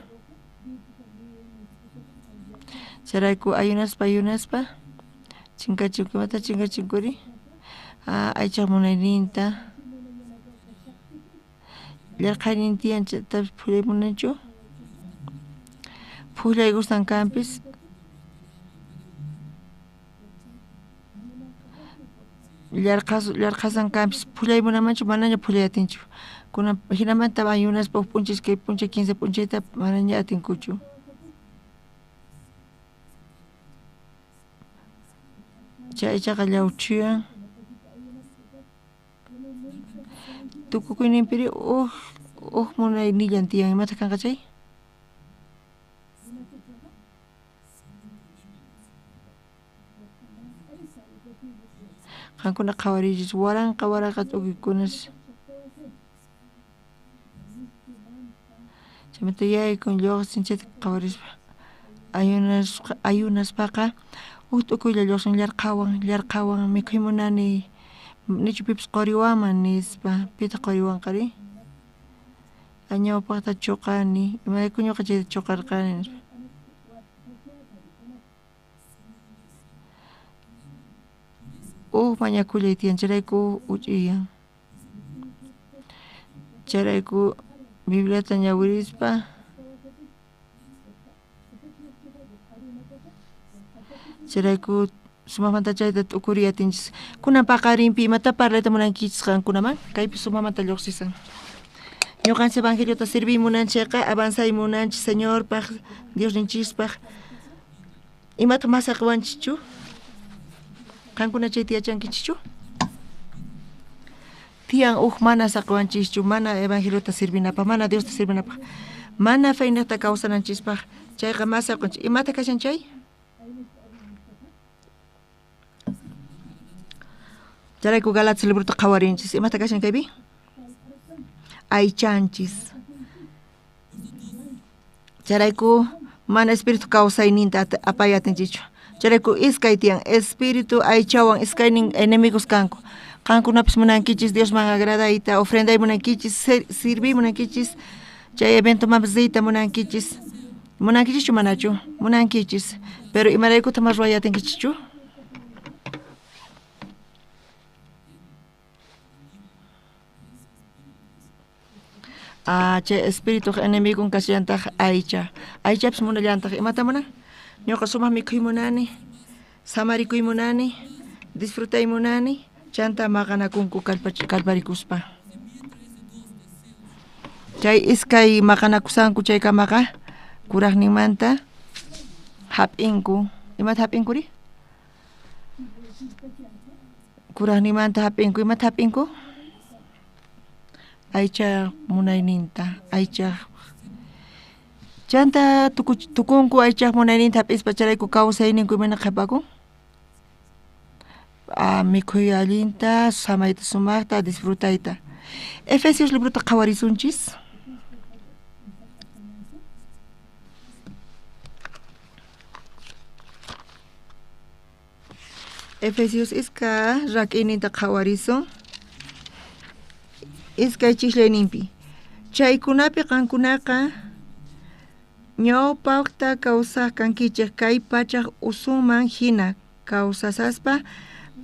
Chayrayku ayunaspa ayunaspa chinkachinku. Imata chinkachinkuri? Aychaq munayninta. Llarqhaynin tiyan chaytapis phullay munanchu? Phullay gustan kanpis. Llarqhasan kanpis phullay munamanchu manaña phullay atinchu. Kunan hinamanta ayunaspa huk p'unchay iskay p'unchay kinsa p'unchayta manaña atinkuchu. Chay aychaqa llawchuyan. Tukukuyninpiri huk munaynillan tiyan. Imataq kanqa chay? Qankuna qhawariychis waranqa waranqa t'ukuykunas. Chaymanta yaykun lluqsin chayta qhawarispa. Ayunaspaqa huk t'ukuylla lluqsin llarqhawan mikhuy munani nichu pipis quriwanman nispa. Pitaq quriwanqari? Ñawpaqta chuqani. Imarayku ñuqa chayta chuqarqani nispa. Huk mañakullay tiyan chayrayku uch'iyan. Chayrayku Bibliata ñawirispa chayrayku sumaqmanta chayta t'ukuriy atinchis. Kunan paqarinpi imata parlayta munankichis qankunaman? Kaypi sumaqmanta lluqsisan. Ñuqanchis evangeliota serviy munanchikqa avanzay munanchis Señorpaq, Diosninchispaq. Imata mas saqiwanchischu? Qankuna chayta yachankichischu? Tiyan huk mana saqiwanchischu, mana evangeliota servinapaq, mana Diosta servinapaq, mana feynaqta kawsananchispaq. Chayqa mas saqiwanchis. Imata kashan chay? Chayrayku Galatas librota qhawarinchis. Imata kashan kaypi? Aychanchis. Chayrayku mana espíritu kawsayninta apay atinchikchu. Chayrayku iskay tiyan espíritu aychawan iskaynin enemigos kanku. Qankunapis munankichis Diosman agradayta, ofrenday munankichis, sirviy munankichis, chay eventomanpis riyta munankichis. Munankichischu manachu? Munankichis. Pero imaraykutaq mana ruway atinkichischu? Ah, chay espirituq enemigon kashallantaq aycha. Aychapis munallantaq. Imata munan? Ñuqa sumaq mikhuy munani, samarikuy munani, disfrutay munani, chanta maqanakunku kallparikuspa. Chay iskay maqanakusanku chaykamaqa kuraqninmanta hap'inku. Imata hap'inkuri? Kuraqninmanta hap'inku. Imata hap'inku? Aycha munayninta, aycha. Chanta tukunku aychaj munayninta hap'ispa chayrayku kawsayninku imayna qhipakun? Mikhuy allinta, samayta sumaqta, disfrutayta. Efesios librota qhawarisunchis. Efesios iska rak'iyninta qhawarisun. Iskay chislayninpi. Chaykunapi qankunaqa ñawpaqta kawsaq kankichik kay pachaj usunman hina kawsasaspa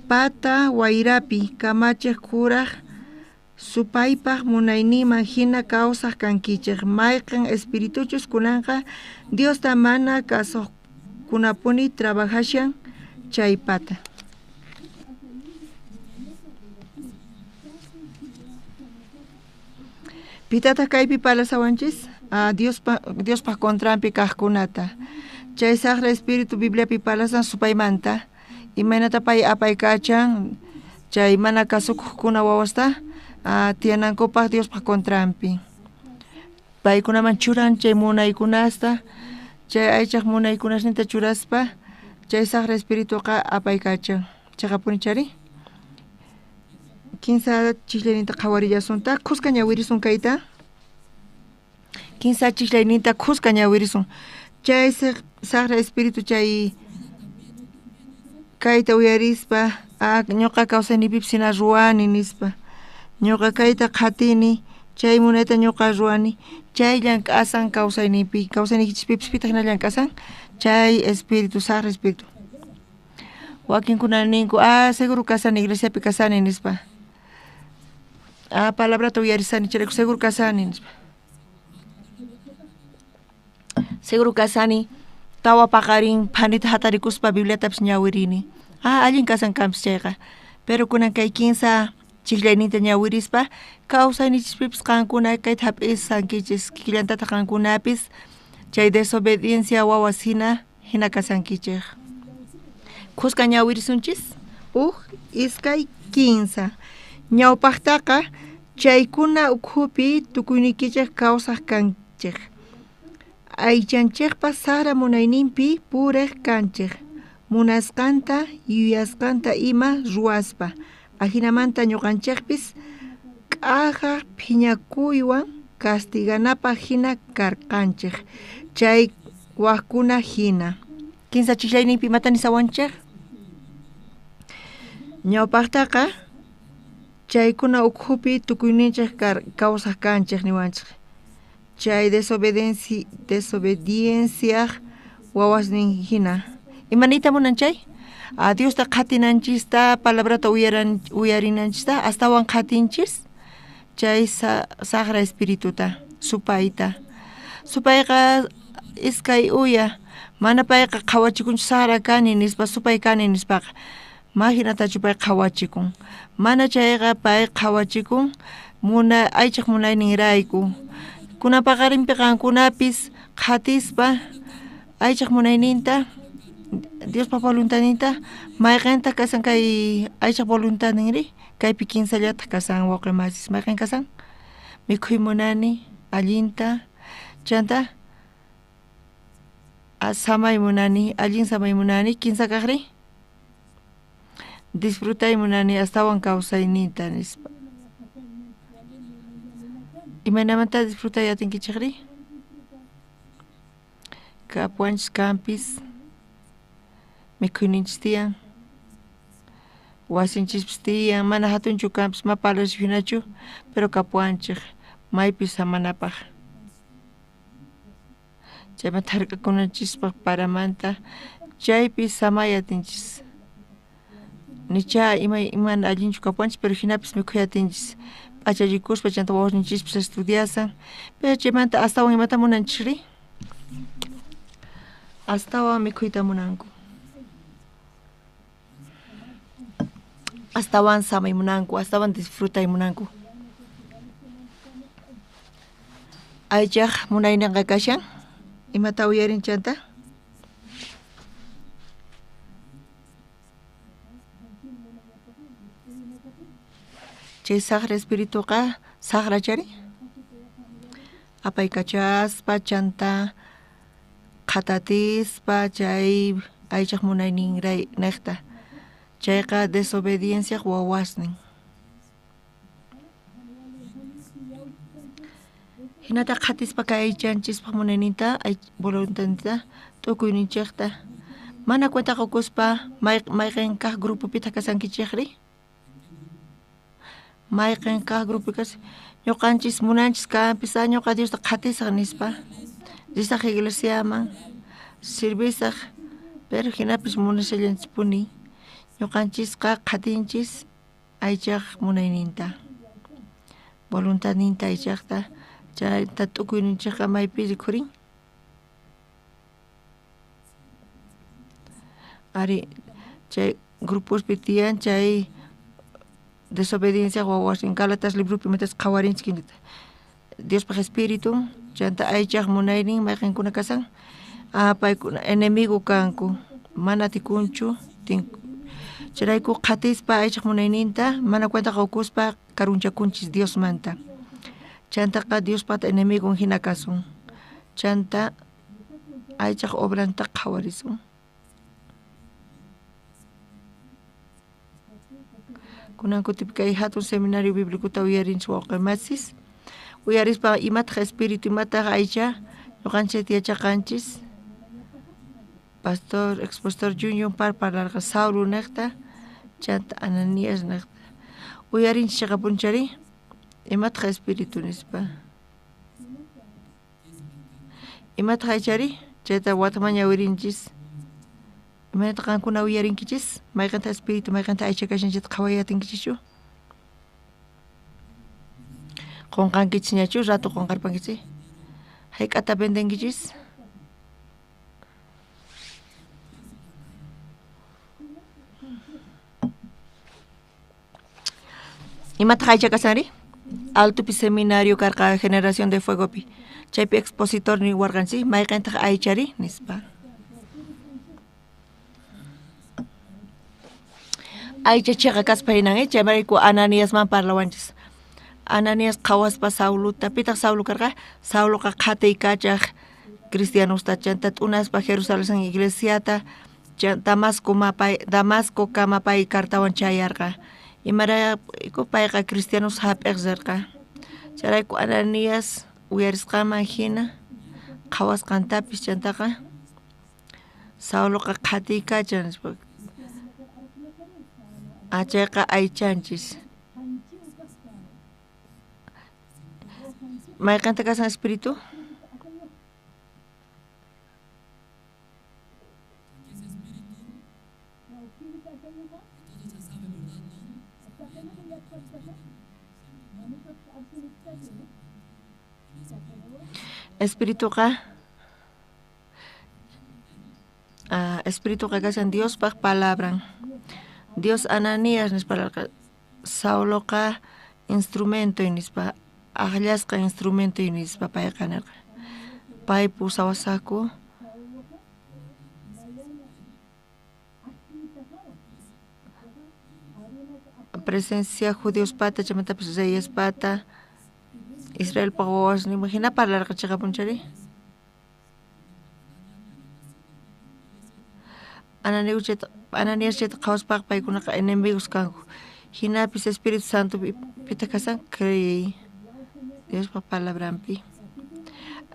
pata wayrapi kamachiq kuraq supaypaq munayninman hina kawsaq kankichik mayqin espirituchus kunanqa Diosta mana kasuqkunapuni trabajashan chaypata. Pitataq kaypi parlasawanchis? Diospaq contranpi kaqkunata. Chay saqra espíritu Bibliapi parlasan supaymanta. Imaynata pay apaykachan chay mana kasukuqkuna wawasta tiyanankupaq Diospaq contranpi. Paykunaman churan chay munaykunasta, chay aychaq munaykunasninta churaspa, chay saqra espirituqa apaykachan. Chaqapuni chari? Kinsa chislayninta qhawarillasunta, khuska ñawirisun kayta. Kinsa chislayninta khuska ñawirisun. Chay saqra espíritu chay kayta uyarispa, ñuqa kawsaynipipis hina ruwani nispa. Ñuqa kayta qhatini, chay munayta ñuqa ruwani, chay llank'asan kawsaynipi, kawsayniykichispipis pitaq hina llank'asan, chay espíritu, saqra espíritu. Wakinkuna ninku, seguro kasani, iglesiapi kasani nispa. Palabrata uyarisani, chayrayku seguro kasani nispa. Seguro kasani, tawa paqarin phanita hatarikuspa Bibliatapis ñawirini. Allin kasan kanpis chayqa. Pero kunan kay kinsa chiklayninta ñawirispa, kawsaynichispipis qankuna kayta hap'isankichis, kikillantataq qankunapis chay desobediencia wawas hina hina kasankichik. Khuska ñawirisunchis, uj, iskay, kinsa. Ñawpaqtaqa chaykuna ukhupi tukuynikichik kawsaq kanchik. Aychanchikpa saqra munayninpi puriq kanchik. Munasqanta, yuyasqanta ima ruwaspa. Ajinamanta ñuqanchikpis k'ajaj phiñakuywan castiganapaq hina karqanchik. Chay waqkuna hina. Kinsa chislayninpi imata nisawanchik? Ñawpaqtaqa chaykuna ukhupi tukuyninchik kawsaq kanchik niwanchik. Chay desobedienciaq wawasnin hina. Imaniyta munan chay? Diosta qhatinanchista, palabrata uyarinanchista, astawan qhatinchis chay saqra espirituta, supayta. Supayqa iskay uya, mana payqa qhawachikunchu saqra kani nispa, supay kani nispaqa. Ma hinatachu pay qhawachikun. Mana chayqa pay qhawachikun aychaq munayninrayku. Kunan paqarinpi qankunapis qhatispa aychaq munayninta, Diospa voluntadninta, mayqintaq kasan kay aychaq voluntadninri? Kaypi kinsallataq kasan wawqi masis. Mayqin kasan? Mikhuy munani, allinta, chanta samay munani, allin samay munani, kinsa kaqri? Disfrutay munani astawan kawsayninta nispa. Imaynamanta disfrutay atinkichikri? Kapuwanchis kanpis, mikhuyninchis tiyan, wasinchispis tiyan, mana hatunchu kanpis, ma palacio hinachu, pero kapuwanchik maypi samanapaq. Chaymanta hark'akunanchispaq paramanta, chaypi samay atinchis. Nicha imana allinchu kapuwanchis, pero hinapis mikhuy atinchis. P'achallikuspa chanta wawasninchispis estudiasan, pero chaymanta astawan imata munanchikri? Astawan mikhuyta munanku. Astawan samay munanku, astawan disfrutay munanku. Aychaq munayninqa kashan, imata uyarin chanta? Chay saqra espirituqa saqrachari? Apaykachaspa chanta qhatatispa chay aychaq munayninray niqta. Chayqa desobedienciaq wawasnin. Hinata qhatispa kay aychanchispaq munayninta, voluntadninta, tukuyninchikta. Mana cuenta qukuspa mayqin kaq grupopitaq kasankichikri? Mayqin kaq grupo kas ñuqanchis munanchis kanpis ñuqa Diosta qhatisaq nispa. Risaq iglesiaman, sirvisaq, pero hinapis munashallanchispuni. Ñuqanchisqa qhatinchis aychaq munayninta, voluntadninta aychaqta, chayta tukuyninchikqa maypi rikhurin. Ari chay grupospi tiyan chay desobediencia wawasnin Gálatas libropi imatas qhawarinchik Diospaq espíritu chanta aychaq munaynin mayqinkuna kasan paykuna enemigo kanku mana atikunchu chayrayku qhatispa aychaq munayninta mana cuenta qukuspa karunchakunchis Diosmanta chantaqa Diospata enemigon hina kasun chanta aychaq obranta qhawarisun. Kunan kutipi kay hatun seminario bíblico uyarinchik wawqimasis uyarispa imataq espíritu imataq aycha ñuqanchikta yachaqanchis. Pastor expositor Junior par parlarqa Saulo niqta chanta Ananías niqta uyarinchik chaqapunchari imataq espíritu nispa imataq aychari chayta watamaña uyarinchis. Imaynata qankuna uyarinkichis mayqinta espíritu mayqinta aycha kashan chayta qhaway atinkichischu? Qunqankichisñachu rato qunqarpankichis? Hayk'ata vendenkichis? Imataq aycha kasanri? Altopi seminario karqa Generación de Fuegopi. Chaypi expositor niwarqanchis mayqintaq aychari nispa. Aycha chiqa kaspa hinan, chaymarayku Ananiasman parlawanchis. Ananías qhawaspa Sauluta, pitaq Saulo karqa? Sauloqa qhatiykachaq cristianosta chanta t'unaspa Jerusalén iglesiata Damasco kama pay cartawan chayarqa. Imarayku payqa cristianos hap'iq rirqa. Chayrayku Ananías uyarisqanman hina qhawasqantapis chantaqa Sauloqa qhatiykachan nispa. Chayqa aychanchis. Mayqinta kasan espíritu? Espirituqa espirituqa kashan Diospaq palabran. Dios Ananías nispa parlarqa Sauloqa instrumento nispa aqllasqa instrumento nispa payqa nirqa. Pay pusawasaku presencia judiospata chaymantapis reyespata Israelpaq wawasninman hina parlarqa chiqapunchari. Ananías chayta qhawaspaqa paykunaqa enemigos kanku. Hinapis Espíritu Santo pitaq kasan creey. Diospa palabranpi.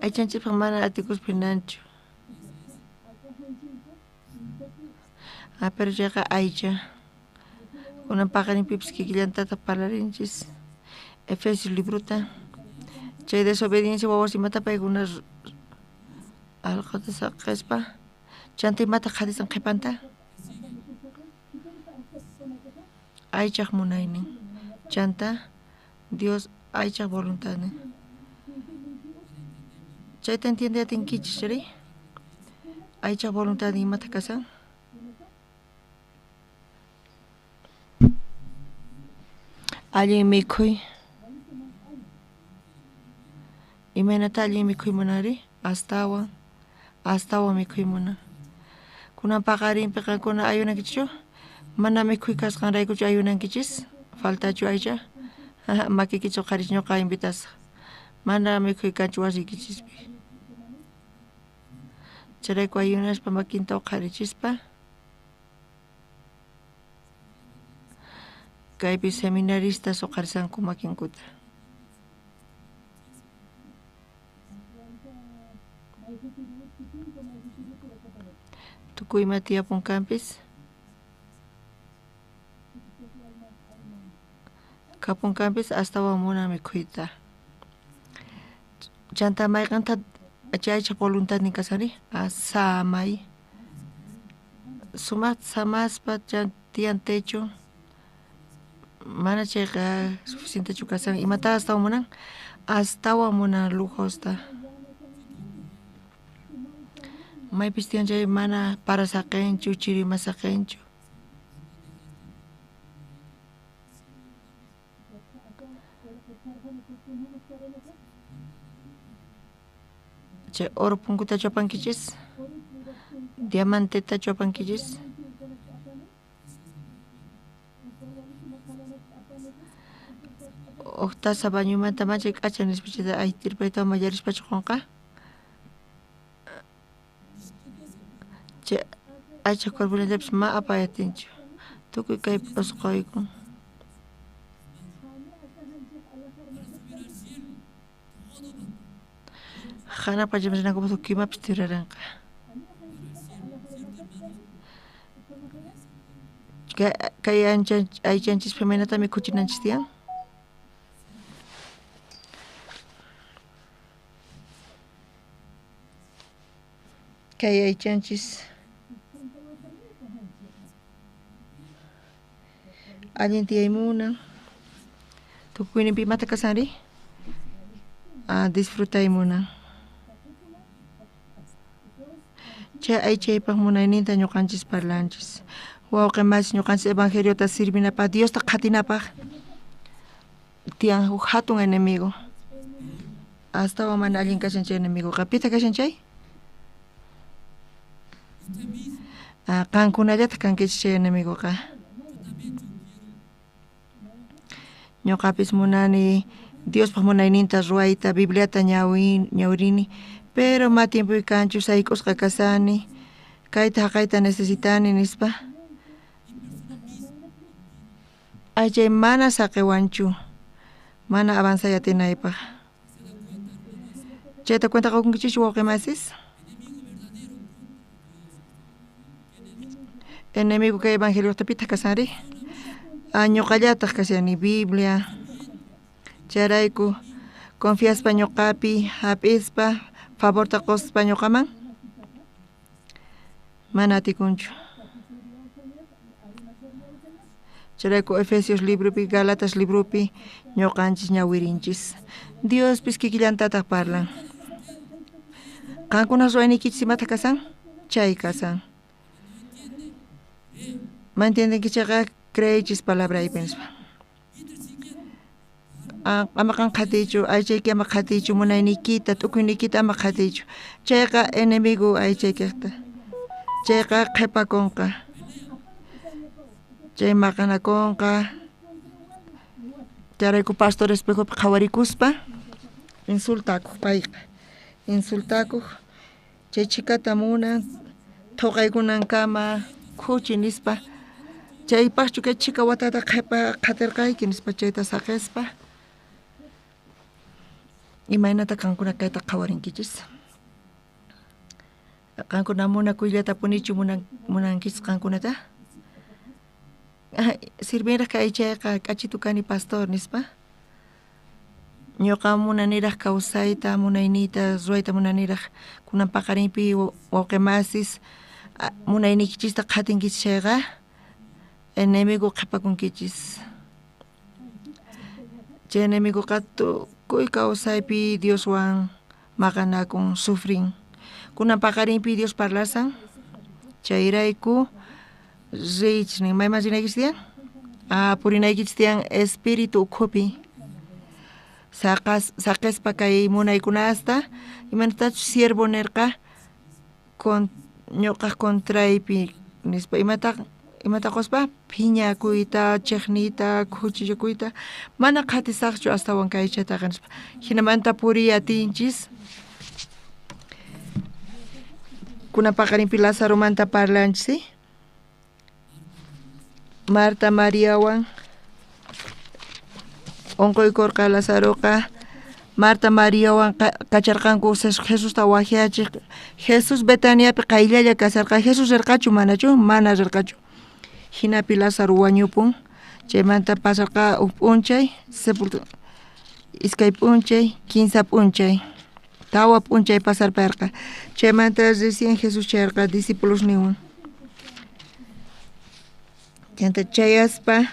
Aychanchispaq mana atikuspa hinanchu. Pero chayqa aycha. Kunan paqarinpipis kikillantataq parlarinchis. Efesios librota. Chay desobediencia wawas imata paykuna alqata saqespa. Chanta imata qhatisan qhipanta? Aychaq munaynin. Chanta Dios aychaq voluntadnin. Chayta entiende atinkichis, chari? Aychaq voluntadnin imata kasan? Allin mikhuy. Imaynata allin mikhuy munari? Astawan, astawan mikhuy munan. Kunan paqarinpi qankuna ayunankichikchu? Mana mikhuy kasqanraykuchu ayunankichis? Faltachu aycha? Makikichik qharich ñuqa invitasaq. Mana mikhuy kanchu wasiykichispi. Chayrayku ayunaspa makinta uqharichispa kaypi seminaristas uqharisanku makinkuta. Tukuy ima tiyapun kanpis. Kapun kanpis astawan munan mikhuyta. Chanta mayqanta chay aychaq voluntadnin kasani? Samay. Sumaqta samaspa tiyan techo. Mana chayqa suficientechu kasan. Imata astawan munan? Astawan munan lujosta. Maypis tiyan chay mana para saqenchu, chiri ima saqenchu. Chay oro punkutachu apankichis? Diamantetachu apankichis? Uj tasa bañumanta manchay k'acha nispa chayta aytirpaytawan mallarispachu qunqa? Chay aychaq cuerpollantapis ma apay atinchu. Tukuy kaypi p'usqoykun. Hanaq pachaman rinankupaq tukuy imapis tiraranqa. Kay aychanchispi imaynata mikhuchinanchis tiyan? Kay aychanchis allin tiyay munan. Tukuyninpi imata kasanri? Disfrutay munan. Chay aychaypaq munayninta ñuqanchis parlanchis. Wawqi masi ñuqanchis evangeliota sirvinapaq, Diosta qhatinapaq tiyan huk hatun enemigo. Astawan mana allin kashan chay enemigoqa. Pitaq kashan chay? Qankunallataq kankichis chay enemigoqa. Ñuqapis munani Diospaq munayninta ruwayta, Bibliata ñawirini, pero ma tiempoy kanchu sayk'usqa kasani, kayta haqayta necesitani nispa. Aychay mana saqiwanchu, mana avanzay atinaypaq. Chayta cuenta qukunkichikchu wawqi masis? Enemigo kay evangeliota pitaq kasanri? Ñuqallataq kashani Biblia. Chayrayku confiaspa ñuqapi, hap'ispa, favorta quspa ñuqaman mana atikunchu. Chayrayku Efesios libropi, Galatas libropi ñuqanchis ñawirinchis. Diospis kikillantataq parlan. Qankuna ruwaynikichis imataq kasan? Chay kasan. Ma entiendenkichikqa creeychis palabraypi nispa. Ama qan qhatiychu, aychayki ama qhatiychu, munayniykita, t'ukuyniykita ama qhatiychu. Chayqa enemigo aychaykiqta. Chayqa qhipakunqa. Chay maqanakunqa. Chayrayku pastor espejopi qhawarikuspa insultakuq payqa. Insultakuq chay chhikata munan thuqaykunankama khuchi nispa. Chaypaqchu kay chhika watata qhipa qhatirqayki nispa chayta saqispa. Imaynata qankuna kayta qhawarinkichis? Qankuna munakuyllatapunichu munankichis qankunata? Sirvinraj kay chayqa k'achitu kani pastor nispa. Ñuqa munaniraj kawsayta, munayniyta ruwayta munaniraj kunan paqarinpi wawqimasis munayniykichista qhatinkichis chayqa enemigo qhipakunkichis. Chay enemigoqa tukuy kawsaypi Dioswan maqanakun, sufrin. Kunan paqarinpi Dios parlasan, chayrayku riychis nin. Mayman rinaykichis tiyan? Purinaykichis tiyan espíritu ukhupi. Saqespa kay munaykunasta, imanatachus siervo nerqa ñuqaj contraypi nispa. Imata quspa? Phiñakuyta, chiqniyta, khuchichakuyta, mana qhatisaqchu astawan kaychataqa nispa. Jinamanta puriy atinchis. Kunan paqarinpi Lazaromanta parlanchis, ¿sí? Marta Mariawan onqoykorqa Lazaroqa. Marta Mariawan kacharqanku Jesusta wajyachej. Jesús Betaniapi qayllalla kasharqa. Jesús rirqachu manachu? Mana rirqachu. Jinapi Lázaro wañupun. Chaymanta pasarqa uj p'unchay, iskay p'unchay, 15 p'unchay, 4 p'unchay pasarparqa. Chaymanta recién Jesús chayarqa discipulosninwan. Chanta chayaspa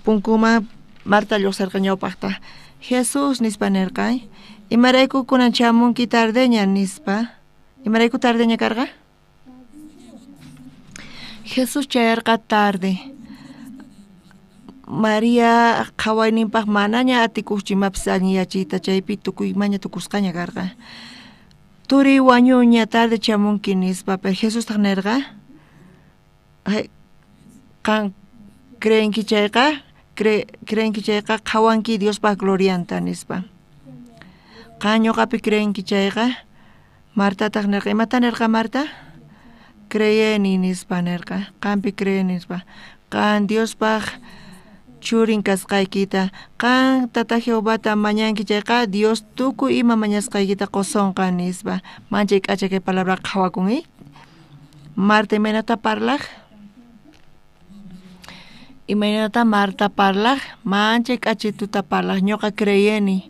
punkuman Marta lluqsirqa ñawpaqta. Jesús nispa nerqa, imarayku kunan chamunki tardeña nispa. Imarayku tardeña karqa? Jesús chayarqa tarde. María qhawayninpaq manaña atikuqchu imapis allinyachiyta, chaypi tukuy maña tukusqaña karqa. Turiy wañuña tarde chamunki nispa, pero Jesustaq nerqa, qan creenki chayqa, creenki chayqa qhawanki Diospaq glorianta nispa. Qan ñuqapi creenki chayqa, Martataq nerqa, imata nerqa Marta? Creeni nispa nerqa, qanpi creeni nispa. Qan Diospaq churin kasqaykita, qan Tata Jehovata mañanki chayqa, Dios tukuy ima mañasqaykita qusonqa nispa. Manchay k'acha kay palabra qhawakun, Marta imaynata parlaj? Imaynata Marta parlaj? Manchay k'achituta parlaj. Ñuqa creyeni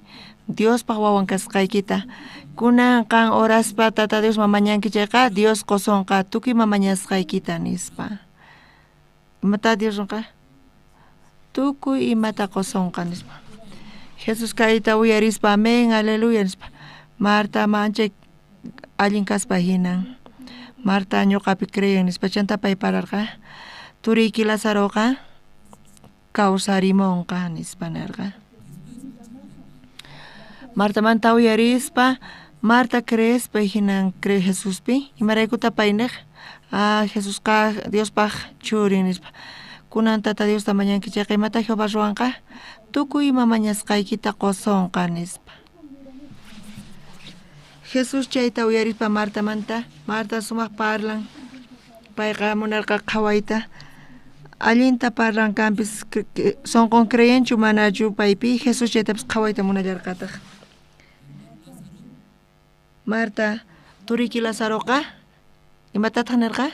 Diospaq wawan kasqaykita. Kunan qan oraspa Tata Diosman mañanki chayqa, Dios qusonqa tukuy ima mañasqaykita nispa. Imata Dios qonqa? Tukuy imata qusonqa nispa. Jesús kayta uyarispa, amén, aleluya nispa. Marta manchay allin kaspa hinan. Marta ñuqapi creen nispa. Chanta pay pararqa. Turiyki Lazaroqa kawsarimunqa nispa nerqa. Martamanta uyarispa, Marta creespa hinan cree Jesuspi. Imaraykuta pay nej? Jesusqa Diospaq churin nispa. Kunan Tata Diosta mañanki chayqa, imata Jehová ruwanqa? Tukuy ima mañasqaykita qusonqa nispa. Jesús chayta uyarispa Martamanta, Marta sumaq parlan. Payqa munarqa qhawayta. Allinta parlan kanpis, sonqon creyenchu manachu paypi, Jesús chaytapis qhawayta munallarqataq. Marta, turiyki Lazaroqa imatataq nerqa?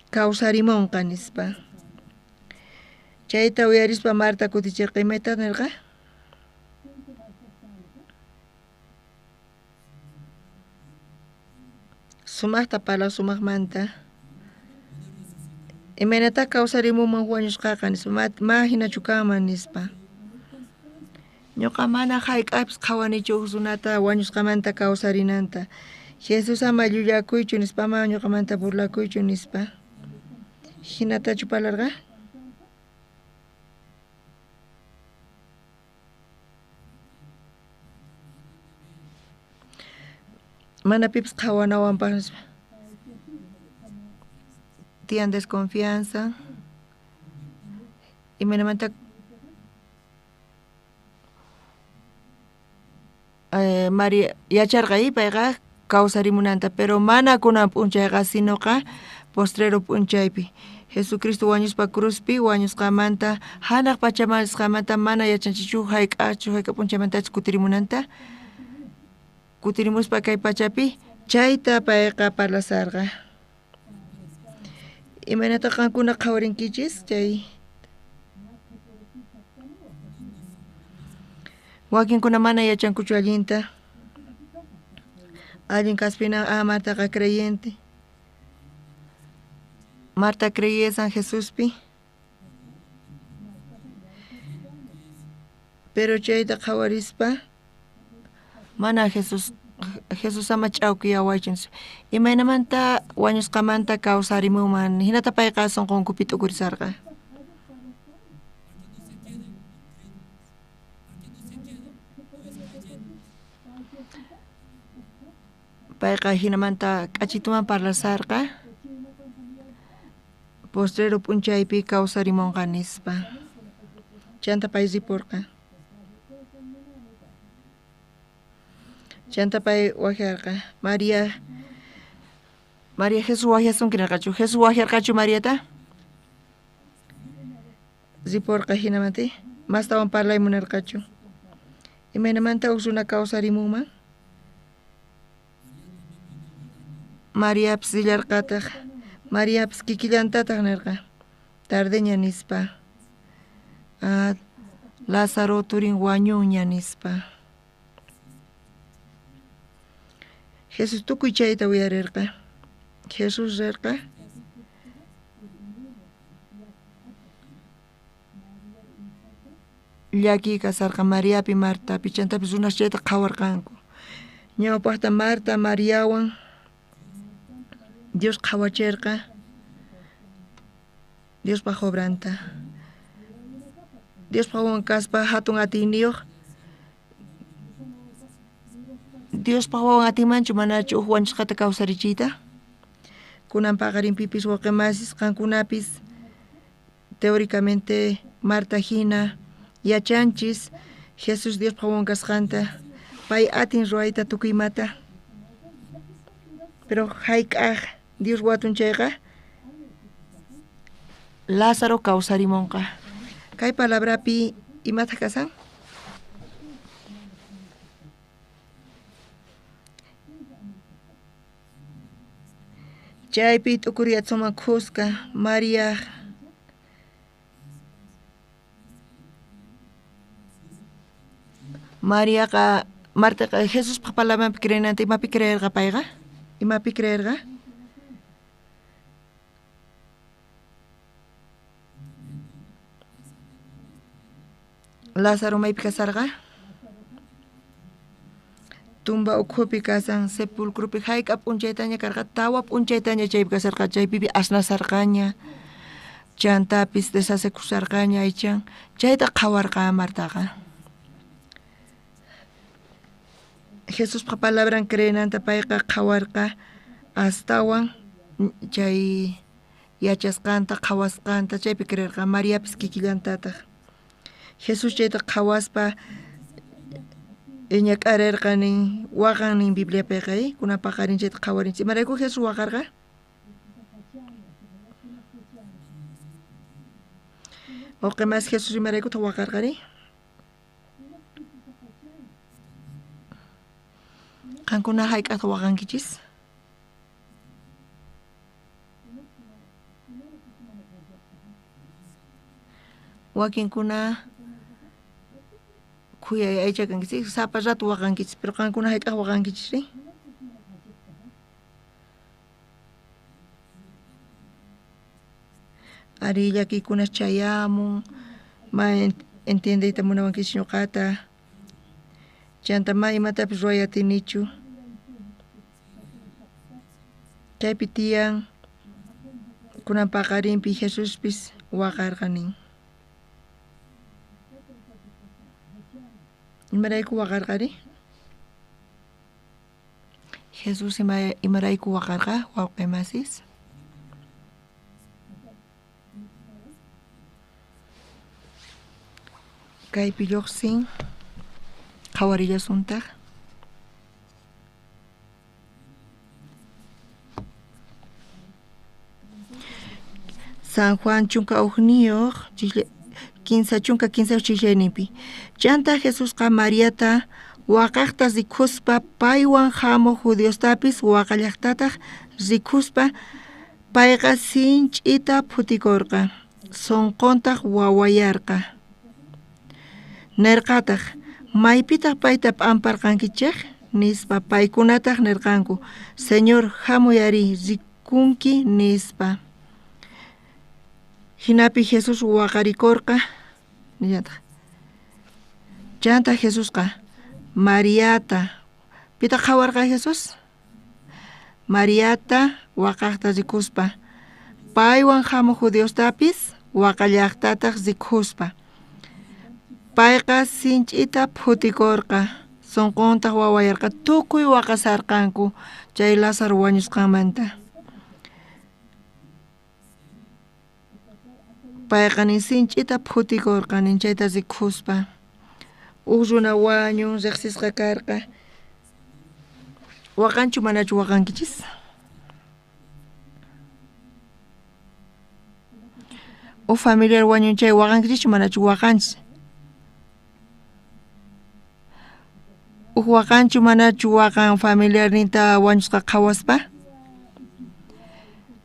Kawsarimunqa nispa. Chayta uyarispa Marta kutichirqa, imatataq nerqa? Sumaqta parla sumaqmanta. Imaynataq kawsarimunman wañusqaqa nispa, ma hinachu kanman nispa. Ñuqa mana hayk'apis qhawanichu huk runata wañusqamanta kawsarinanta. Jesús ama llullakuychu nispa, ama ñuqamanta burlakuychu nispa. Hinatachu parlarqa? Mana pipis qhawanawanpaq nispa. Tiyan desconfianza. Imaynamanta María yacharqa payqa kawsarimunanta, pero mana kunan p'unchayqa, sinoqa Postrero p'unchaypi Jesucristo wañuspa cruzpi wañusqamanta hanaq pachaman risqamanta mana yachanchikchu hayk'aqchu hayk'a p'unchaymantachus kutirimunanta kutirimuspa kay pachapi chayta payqa parlasarqa. Imaynata qankuna qhawarinkichis chay wakinkuna mana yachankuchu allinta allin kaspina Martaqa creyente. Marta creía en Jesuspi. Pero chayta qhawarispa mana Jesús Jesús ama ch'awkiyawaychu imaynamanta wañusqamanta kawsarimunman hinata payqa sunqunkupi t'ukurisarqa. Payqa hinamanta k'achituman parlasarqa postrero p'unchaypi kawsarimunqa nispa chanta pay ripurqa. Chanta pay wajarqa María María Jesús wajasunki nirqachu Jesús wajarqachu Mariata ripurqa hinamanta mastawan parlay munarqachu imaynamanta huk runa kawsarimunman Mariapis rillarqataq Mariapis kikillantataq nirqa tardeña nispa Lázaro turin wañunña nispa. Jesús tukuy chayta uyarirqa Jesús rirqa llakiy kasarqa Mariapi Martapi chantapis runas chayta qhawarqanku ñawpaqta Marta Mariawan Dios qhawachirqa Diospaq obranta Diospaq wawan kaspa hatun atiyniyuq Diospaq wawan atinmanchu manachu huk wañusqata kawsarichiyta kunan paqarinpipis wawqimasis qankunapis teóricamente Marta hina yachanchis Jesús Diospaq wawan kasqanta pay atin ruwayta tukuy imata pero hayk'aq Dios watun chayqa Lázaro kawsarimunqa. Kay palabrapi imataq kasan? Chaypi t'ukuriyatsuman khuska María Mariaqa Martaqa Jesuspaq palabranpi creenanta imapi creerqa payqa? Imapi creerqa? Lázaro maypi kasarqa? Tumba ukhupi kasan sepulcropi hayk'a p'unchaytaña karqa tawa p'unchaytaña chaypi kasarqa chaypipi asnasarqaña chantapis desasekusarqaña aychan chayta qhawarqa Martaqa. Jesuspaq palabran creenanta payqa qhawarqa astawan chay yachasqanta qhawasqanta chaypi creerqa Mariapis kikillantataq. Jesús chayta qhawaspa ñak'arirqa nin waqan nin Bibliapiqa kunan paqarin chayta qhawarinchik imarayku Jesús waqarqa wawqimas Jesús imaraykutaq waqarqari qankuna hayk'aqta waqankichis wakinkuna khuyay aycha kankichis sapa rato waqankichis pero qankuna hayk'aq waqankichisri ari llakiykuna chayamun ma entiendeyta munawankichis ñuqata chanta ma imatapis ruway atinichu chaypi tiyan kunan paqarinpi Jesuspis waqarqa nin imarayku waqarqari Jesús imarayku waqarqa wawqimasis kaypi lluqsin qhawarillasuntaq San Juan 11 13 chillayninpi. Chanta Jesusqa Mariata waqaqta rikuspa paywan hamuq judiostapis waqallaqtataq rikuspa payqa sinch'ita phutikurqa, sunquntaq wawayarqa. Nirqataq, maypitaq payta p'amparqankichik? Nispa. Paykunataq nirqanku, Señor, hamuy ari rikunki, nispa. Hinapi Jesús waqarikurqa, nillataq. Chanta Jesusqa Mariata, pitaq qhawarqa Jesús? Mariata waqaqta rikuspa, paywan hamuq judiostapis waqallaqtataq rikuspa. Payqa sinch'ita phutikurqa, sunquntaq wawayarqa, tukuy waqasarqanku chay Lázaro wañusqanmanta. Payqa nin sinch'ita phutikurqa nin chayta rikuspa. Uj runa wañun riqsisqa karqa. Waqanchu manachu waqankichis? Uj familiar wañun chay waqankichischu manachu waqanchis? Uj waqanchu manachu waqan familiarninta wañusqa qhawaspa?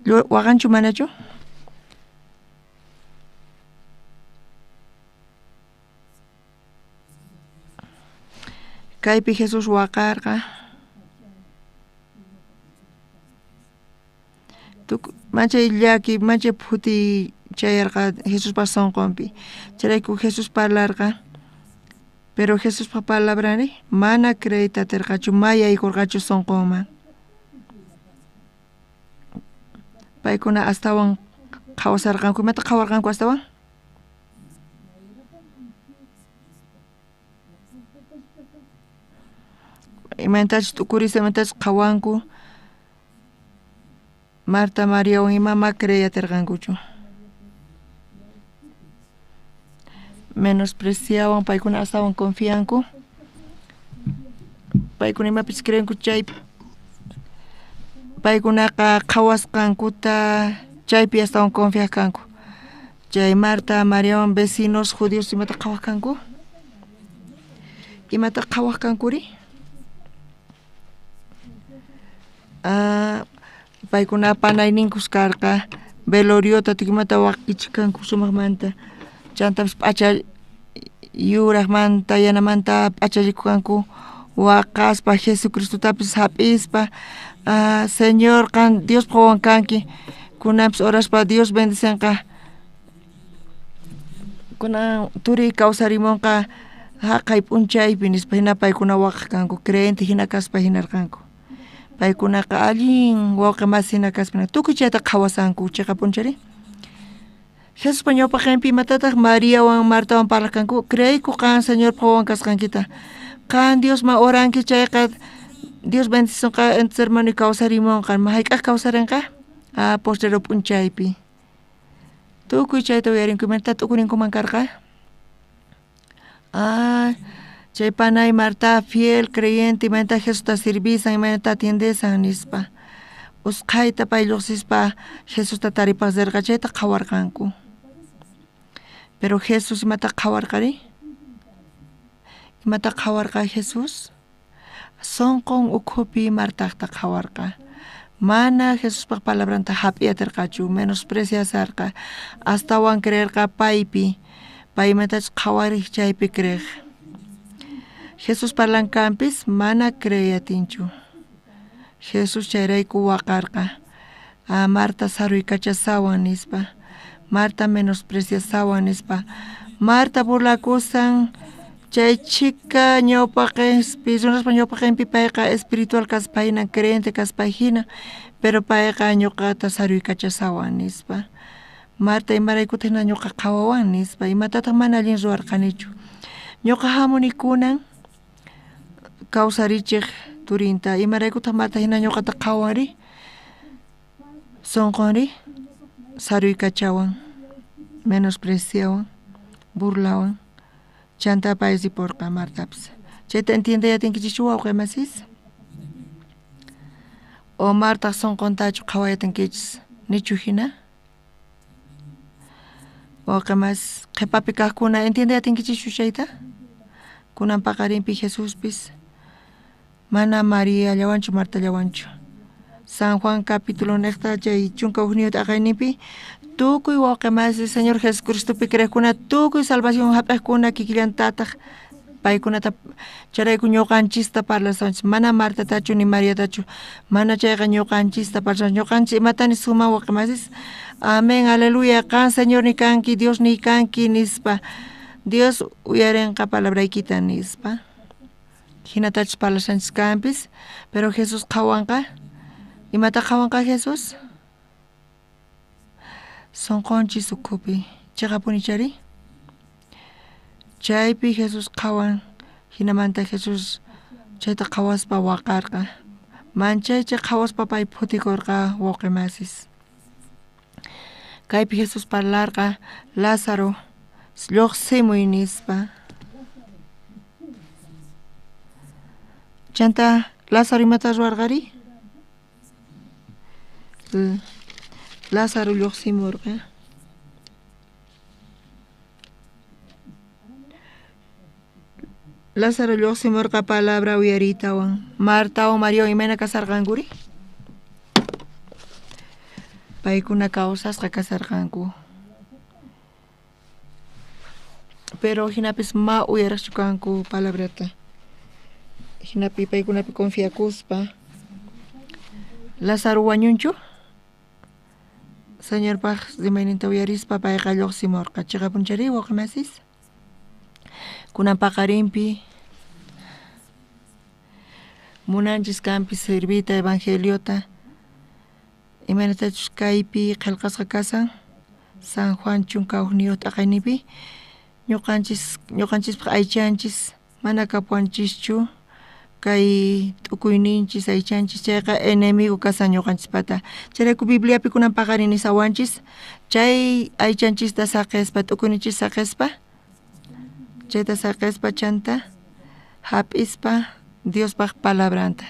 Waqanchu manachu? Kaypi Jesús waqarqa. Manchay llaki, manchay phuti chayarqa Jesuspa sunqunpi. Chayrayku Jesús parlarqa. Pero Jesuspa palabrani mana creeyta atirqachu, mayaykurqachu sunqunman. Paykuna astawan qhawasarqanku. Imata qhawarqanku astawan? Imatachus t'ukurisa, imatachus qhawanku. Marta, Mariawan ima ma creey atirqankuchu. Menospreciawan paykuna astawan confianku. Paykuna imapis creenku chay paykunaqa qhawasqankuta chaypi astawan confiaq kanku. Chay Marta, Mariawan vecinos judíos imata qhawaq kanku? Imata qhawaq kankuri? Paykuna panayninkus karqa, veloriota tukimata wakichikanku sumaqmanta. Chantapis p'acha yuraqmanta yanamanta p'achallikunku waqaspa Jesucristotapis hap'ispa, Señor qan Diospaq wawan kanki, kunanpis oraspa Dios bendicenqa, kunan turiy kawsarimunqa haqay p'unchaypi nispa hina paykuna waqaq kanku, creyente hina kaspa hinarqanku. Paykunaqa allin wawqi masi hina kaspa tukuy chayta qhawasanku chiqa p'unchari. Jesuspa ñawpaqinpi imatataq Mariawan Martawan parlaq kanku? Creeyku qan Señorpa wawan kasqankita. Qan Diosman oranki chayqa Dios bendicisunqa hermano kawsarimunqa. Hayk'aq kawsarinqa? Postrero p'unchaypi. Tukuy chayta uyarinku, imanata t'ukurinkuman karqa? Chay panay Marta fiel creyente imanata Jesusta servisan, imanata atiendesan nispa. Usqhayta pay lluqsispa Jesusta taripaq rirqa, chayta qhawarqanku. Pero Jesús imata qhawarqari? Imata qhawarqa Jesús? Sunqun ukhupi Martaqta qhawarqa. Mana Jesuspaq palabranta hap'iy atirqachu, menospreciasarqa, astawan creerqa paypi, paymatachus qhawariq chaypi creeq. Jesús parlankanpis mana creey atinchu. Jesús chayrayku waqarqa. Marta saruykachasawan nispa. Marta menospreciasawan nispa. Marta burlakusan chay chhika ñawpaqinpi, runaspa ñawpaqinpi payqa espiritual kaspa hina, creyente kaspa hina, pero payqa ñuqata saruykachasawan nispa. Marta imaraykutaq hina ñuqa qhawawan nispa, imatataq mana allin ruwarqanichu. Ñuqa hamuni kunan kawsarichiq turinta, imaraykutaq Marta hina ñuqata qhawanri? Sunqunri saruykachawan, menospreciawan, burlawan. Chanta pay riporqa Martapis. Chayta entiendey atinkichischu wawqi masis? O Martaq sunquntachu qhawayatinkichis, nichu hina? Wawqi mas qhipapi kaqkuna entiende atinkichischu chayta? Kunan paqarinpi Jesuspis mana Mariallawanchu Martallawanchu. San Juan capítulo niqta chay 11 t'aqayninpi tukuy wawqi masi Señor Jesucristopi creejkuna tukuy salvación hap'iqkuna kikillantataq paykunata chayrayku ñuqanchista parlasanchis, mana Martatachu ni Mariatachu, mana chayqa ñuqanchista parlasanchis. Ñuqanchis imatani suma wawqi masis, amén, aleluya, qan Señor ni kanki, Dios ni kanki nispa, Dios uyarinqa palabraykita nispa. Hinatachus parlasanchis kanpis, pero Jesús qhawanqa, imata qhawanqa Jesús? Sunqunchis ukhupi, chiqapuni chari? Chaypi Jesús qhawan, hinamanta Jesús chayta qhawaspa waqarqa. Manchaycha qhawaspa pay phutikurqa wawqi masis. Kaypi Jesús parlarqa, Lázaro, lluqsimuy nispa. Chanta Lázaro imata ruwarqari? Lázaro lluqsimurqa. Lázaro lluqsimurqa palabra uyariytawan. Martawan Mariawan imayna kasarqankuri? Paykuna kawsasqa kasarqanku. Pero hinapis ma uyariqchu kanku palabrata. Hinapi paykunapi confiakuspa. Lázaro wañunchu? Señorpaq rimayninta uyarispa payqa lluqsimurqa. Chiqapunchari wawqi masis? Kunan paqarinpi munanchis kanpis servita evangeliota, imaynatachus kaypi qillqasqa kasan San Juan 11 t'aqayninpi, ñuqanchispaq aychanchis mana kapuwanchischu kay t'ukuyninchis aychanchis chayqa enemigo kasan ñuqanchispata. Chayrayku Bibliapi kunan paqarin nisawanchis chay aychanchista saqespa, t'ukuyninchis saqespa, chayta saqespa chanta hap'ispa Diospaq palabranta.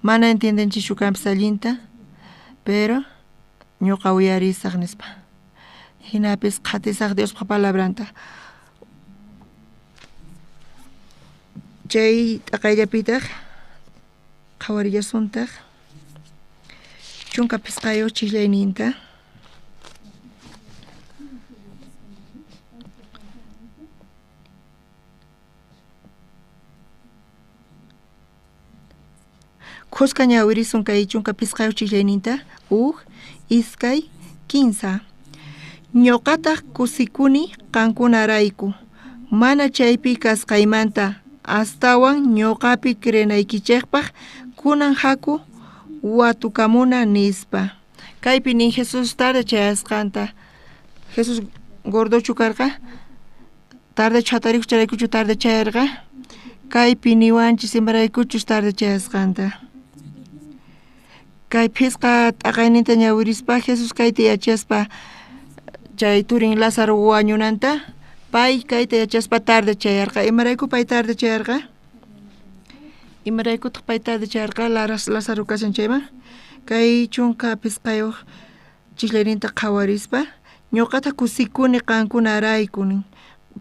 Mana entiendenchischu kanpis allinta, pero ñuqa uyarisaq nispa. Hinapis qhatisaq Diospaq palabranta. Chay t'aqayllapitaq qhawarillasuntaq 15 chijllayninta. Khuska ñawirisun kay 15 chijllayninta. 1, 2, 15. Ñuqataq kusikuni qankunarayku, mana chaypi kasqaymanta astawan ñuqapi creenaykichikpaq kunan haku watukamuna nispa. Kaypi nin Jesús tarde chayasqanta. Jesús gordochu karqa, tarde chatarikuq chayraykuchu tarde chayarqa. Kaypi niwanchis imaraykuchus tarde chayasqanta. Kay phisqa t'aqayninta ñawirispa Jesús kayta yachaspa chay turin Lázaro wañunanta, pay kayta yachaspa tarde chayarqa. Imarayku pay tarde chayarqa? Imaraykutaq pay tarde chayarqa Lázaro kashan chayman? Kay 15 chijllayninta qhawarispa ñuqata kusikuni qankunarayku nin.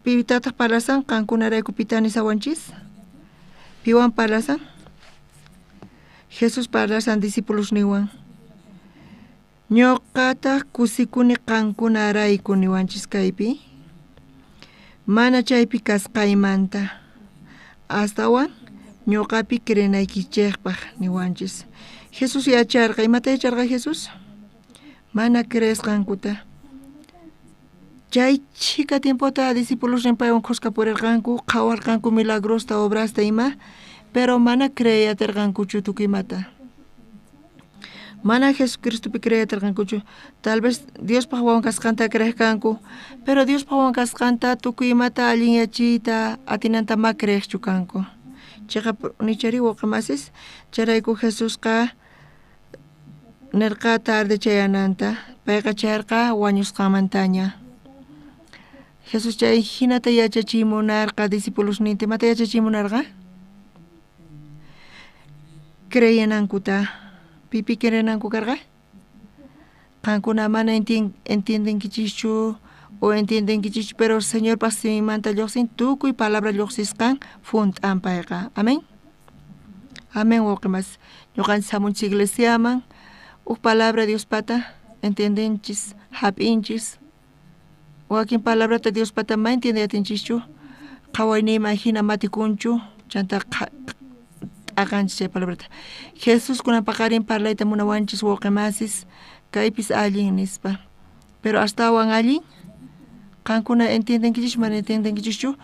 Pitataq parlasan qankunarayku pita nisawanchis? Piwan parlasan? Jesús parlasan discípulos niwan. Ñuqataq kusikuni qankunarayku niwanchis kaypi. Mana chaypi kasqaymanta astawan ñuqapi creenaykichikpaq niwanchis. Jesús yacharqa, imata yacharqa Jesús? Mana creesqankuta. Chay chhika tiempota discípulos paywan khuska purirqanku, qhawarqanku milagrosta, obrasta ima, pero mana creeyatirqankuchu tukuy imata. Mana Jesucristopi creeyatirqankuchu. Tal vez Diospaq wawan kasqanta creejkanku, pero Diospaq wawan kasqanta tukuy imata allinyachiyta atinanta ma creejchu kanku. Chiqap nichari wawqi masis, chayrayku Jesusqa nirqa tarde chayananta, payqa chayarqa wañusqanmantaña. Jesús chay hinata yachachiy munarqa discípulosninta, imata yachachiy munarqa? Creyenankuta. Pipi creenanku karqa? Qankuna mana entiendenkichischu o entiendenkichischu, pero Señorpa siminmanta lluqsin tukuy palabra lluqsisqan junt'an payqa. Amén. Amén, wawqimas. Ñuqanchis hamunchis iglesiaman, uj palabra Diospata entiendenchis, hap'inchis. Wakin palabrata Diospata ma entiendeyatinchischu, qhawayniyman hina matikunchu, chanta t'aqanchis chay palabrata. Jesús kunan paqarin parlayta munawanchis wawqimasis, kaypis allin nispa. Pero astawan allin, qankuna entiendenkichischu mana entiendenkichischu,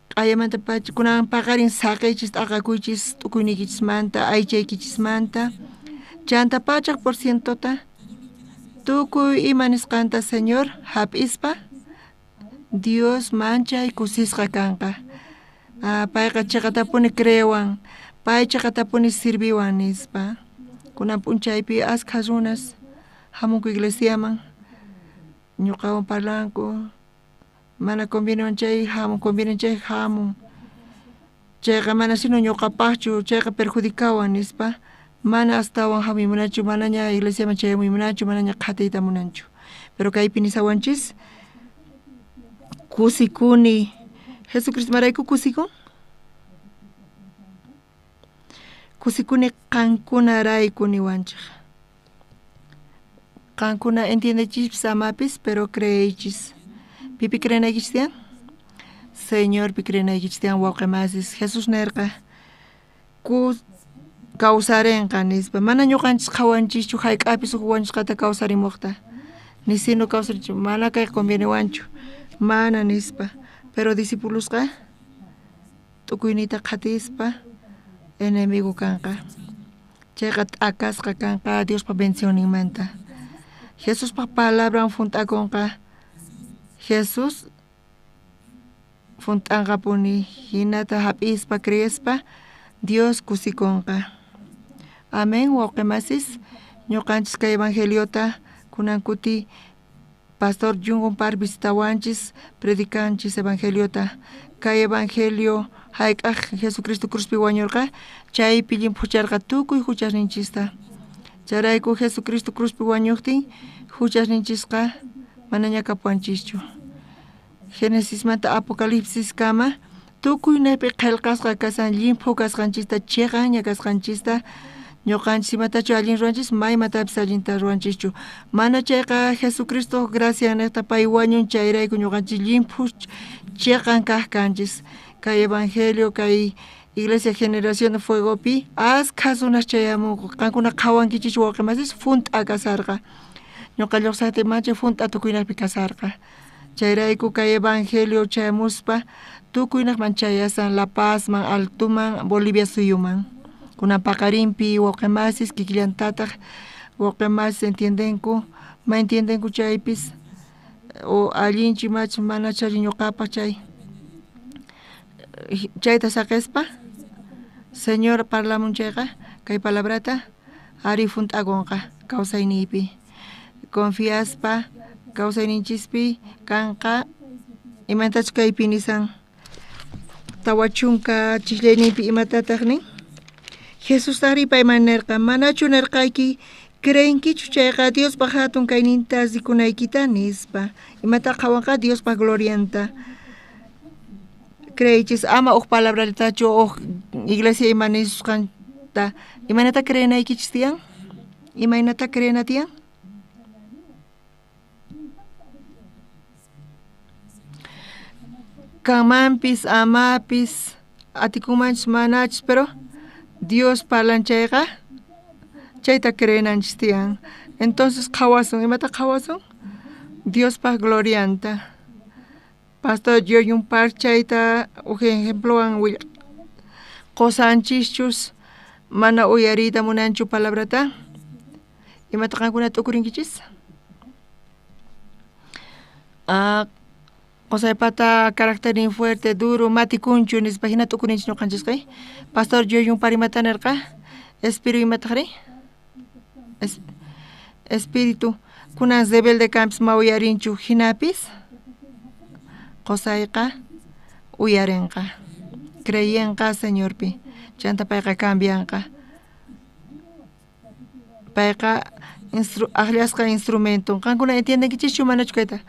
q'ayamanta pacha kunan paqarin saqiychis t'aqakuychis t'ukuyniykichismanta, aychaykichismanta, chanta 100%ta tukuy ima nisqanta Señor hap'ispa Dios manchay kusisqa kanqa. Payqa chiqatapuni creewan, pay chiqatapuni sirviwan nispa. Kunan p'unchaypi askha runas hamunku iglesiaman, ñuqawan parlanku, mana conviene chay hamun, conviene chay hamun. Chayqa mana sino ñuqapaqchu, chayqa perjudikawan nispa, mana astawan hamuy munanchu, manaña iglesiaman chayamuy munanchu, manaña qhatiyta munanchu. Pero kaypi nisawanchis, kusikuni. Jesucristo marayku kusikun? Kusikuni qankunarayku niwanchik. Qankuna entiendechispas amapis, pero creeychis. Pipi creenaykichis tiyan? Señorpi creenaykichis tiyan, wawqimasis. Jesús nerqa, kawsarenqa nispa. Mana ñuqanchis qhawanchischu hayk'apis huk wañusqata kawsarimuqta. Ni sino kawsarinchu, mana kay convienewanchu, mana nispa. Pero discipulosqa t'ukuyniyta qhatispa enemigo kanqa. Chayqa t'akasqa kanqa Diospa bendicionninmanta. Jesuspa palabran junt'akunqa. Jesús junt'anqapuni hinata hap'ispa creespa Dios kusikunqa. Amén, wawqimasis. Ñuqanchis kay evangeliota kunan kuti Pastor Jungun Par visitawanchis, predicanchis evangeliota. Kay evangelio hayk'aj Jesucristo cruzpi wañurqa, chaypi llimphucharqa tukuy huchasninchista. Chayrayku Jesucristo cruzpi wañuqtin huchasninchisqa manaña kapuwanchischu. Génesismanta Apocalipsis kama tukuy naypi qillqasqa kasan llimphu kasqanchista, chiqanña kasqanchista, ñuqanchis imatachu allin ruwanchis, maymatapis allinta ruwanchischu. Mana chayqa Jesucristo gracia niqta pay wañun chayrayku ñuqanchis llimphu chiqan kaq kanchis. Kay evangelio, kay Iglesia Generación de Fuegopi askha runas chayamunku. Qankuna qhawankichis wawqimasis junt'a kasarqa. Ñuqa lluqsaqti manchay junt'a tukuynaqpi kasarqa. Chayrayku kay evangelio chayamuspa tukuynaqman chayasan La Pazman, Altuman, Bolivia suyuman. Kunan paqarinpi wawqimasis kikillantataq wawqimasis entiendenku, ma entiendenku chaypis o allinchu imachu mana chay ñuqapaq chay. Chayta saqispa Señor parlamun chayqa kay palabrata ari junt'akunqa kawsayniypi. Confiaspa kawsayninchispi kanqa imatachus kaypi nisan 40 chisllayninpi imatataq nin. Jesustaqri payman nirqa, manachu nirqayki creenkichu chayqa Diospa hatun kayninta rikunaykita nispa. Imata qhawanqa Diospa glorianta. Creeychis ama uj palabrallatachu uj iglesia ima nisusqanta. Imaynata creenaykichis tiyan? Imaynata creena tiyan? Kanmanpis amapis atikunmanchis manachis, pero Dios parlan chayqa chayta creenanchis tiyan. Entonces qhawasun, imata qhawasun? Diospa glorianta. Pastor Yoyun Par chayta uj ejemplowan willa. Qosanchischus mana uyariyta munanchu palabrata. Imata qankuna t'ukurinkichis? Qosaypata carácterin fuerte, duro, matikunchu nispa hina t'ukurinchis ñuqanchisqa. Pastor Yoyun Par imata nirqa? Espíritu imataqri? Espíritu kunan rebelde kanpis ma uyarinchu hinapis qosayqa uyarinqa, creyenqa Señorpi, chanta payqa cambianqa. Payqa Ajllasqa instrumenton. Qankuna entiendenkichischu manachu kayta?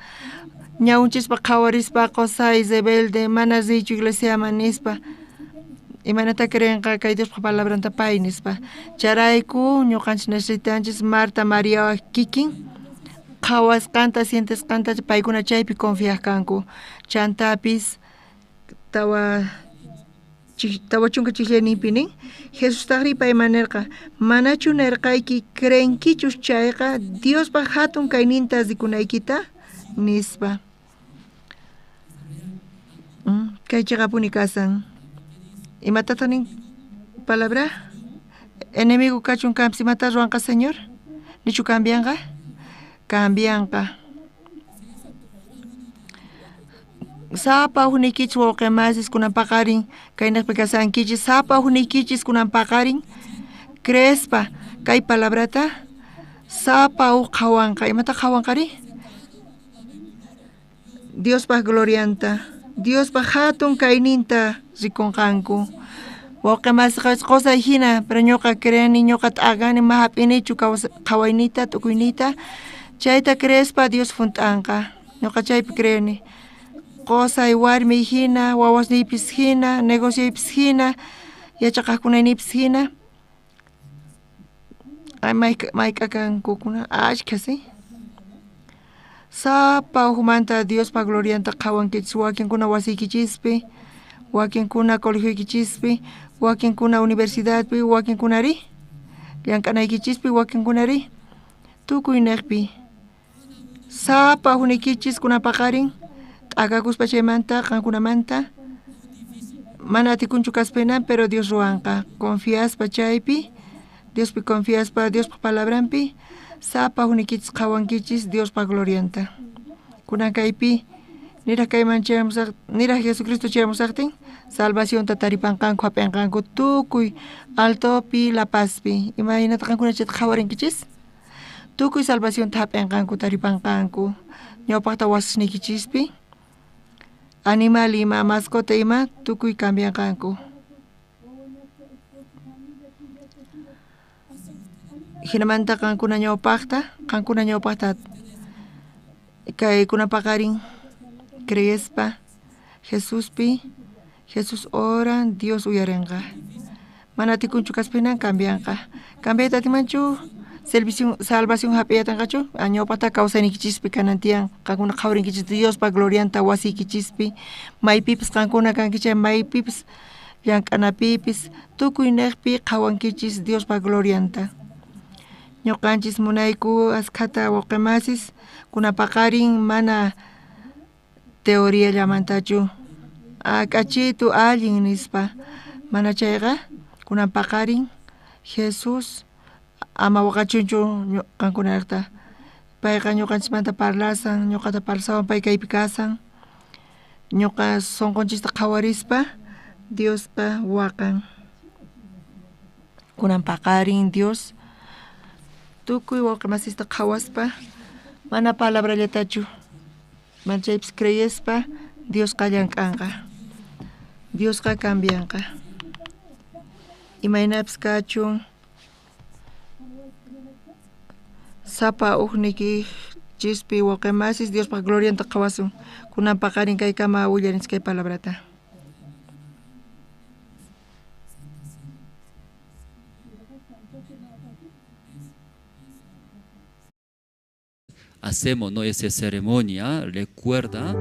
Ñawinchispa qhawarispa qosay rebelde mana riychu iglesiaman nispa. Imaynata creenqa kay Diospa palabranta pay nispa. Chayrayku ñuqanchis necesitanchis Marta María kikin qhawasqanta sientesqanta paykuna chaypi confiaq kanku. Chantapis 40 chijllayninpi nin, Jesustajrí payman nerqa, manachu nerqayki creenkichus chayqa Diospa jatun kayninta rikunaykita? Nispa. Kay cheqapuni kasan. Imatataq nin palabra? Enemigo kachun kanpis, imata ruwanqa Señor? Nichu cambianqa? Cambianqa. Sapa ujniykichis wawqe masis kunan paqarin kaynejpi kasankichis, sapa ujniykichis kunan paqarin creespa kay palabrata sapa uj qhawanqa. Imata qhawanqari? Diospa glorianta, Diospa jatun kayninta rikunqanku. Wawqe masiqa qosay jina, pero ñuqa creeni, ñuqa t'agani, ma jap'inichu qhawayniyta, t'ukuyniyta. Chayta creespa Dios junt'anqa. Ñuqa chaypi creeni. Qosay warmiy jina, wawasniypis jina, negocioypis jina, yachaqajkunayniypis jina. Ay, mayk'akankukuna ashkha, sí. Sapa ujmanta Diospa glorianta qhawankichis, wakinkuna wasiykichispi, wakinkuna colegioykichispi, wakinkuna universidadpi, wakinkunari llank'anaykichispi, wakinkunari tukuy nejpi. Sapa ujniykichis kunan paqarin t'akakuspa chaymanta qankunamanta mana atikunchu kaspinan, pero Dios ruwanqa. Confiaspa chaypi, Diospi confiaspa, Diospa palabranpi, sapa ujniykichis qhawankichis Diospa glorianta. Kunan kaypi niraj kayman chayamusaq, niraj Jesucristo chayamusaqtin, salvacionta taripanqanku, jap'inqanku tukuy altopi, La Pazpi. Imaynata qankuna chayta qhawarinkichis? Tukuy salvacionta jap'inqanku, taripanqanku. Ñawpaqta wasisniykichispi, animal ima, mascota ima, tukuy cambianqanku. Jinamanta qankuna ñawpaqta kaykuna paqarin creespa Jesuspi, Jesús oran, Dios uyarinqa. Mana atikunchu kaspinan cambianqa. Cambiayta atimanchu? Salvación jap'iyatanqachu? Ñawpaqta kawsayniykichispi kanan tiyan. Qankuna qhawarinkichis Diospa glorianta wasiykichispi, maypipis qankuna kankichis, maypipis llank'anapipis, tukuy nejpi qhawankichis Diospa glorianta. Ñuqanchis munayku askhata wawqimasis kunan paqarin mana teoriallamantachu. K'achitu allin nispa. Mana chayqa kunan paqarin Jesús ama waqachunchu qankunaraqta. Payqa ñuqanchismanta parlasan, ñuqata parlasawan, pay kaypi kasan. Ñuqa sonqonchista qhawarispa Diosqa waqan. Kunan paqarin Dios tukuy wawqimasista qhawaspa mana palabrallatachu, mana chaypis creyespa Diosqa llank'anqa. Diosqa cambianqa. Imaynapis kachun sapa ujniykichispi wawqimasis Diospa glorianta qhawasun. Kunan paqarin kaykama willarinchis kay palabrata. Hacemos, ¿no? Esa ceremonia, recuerda.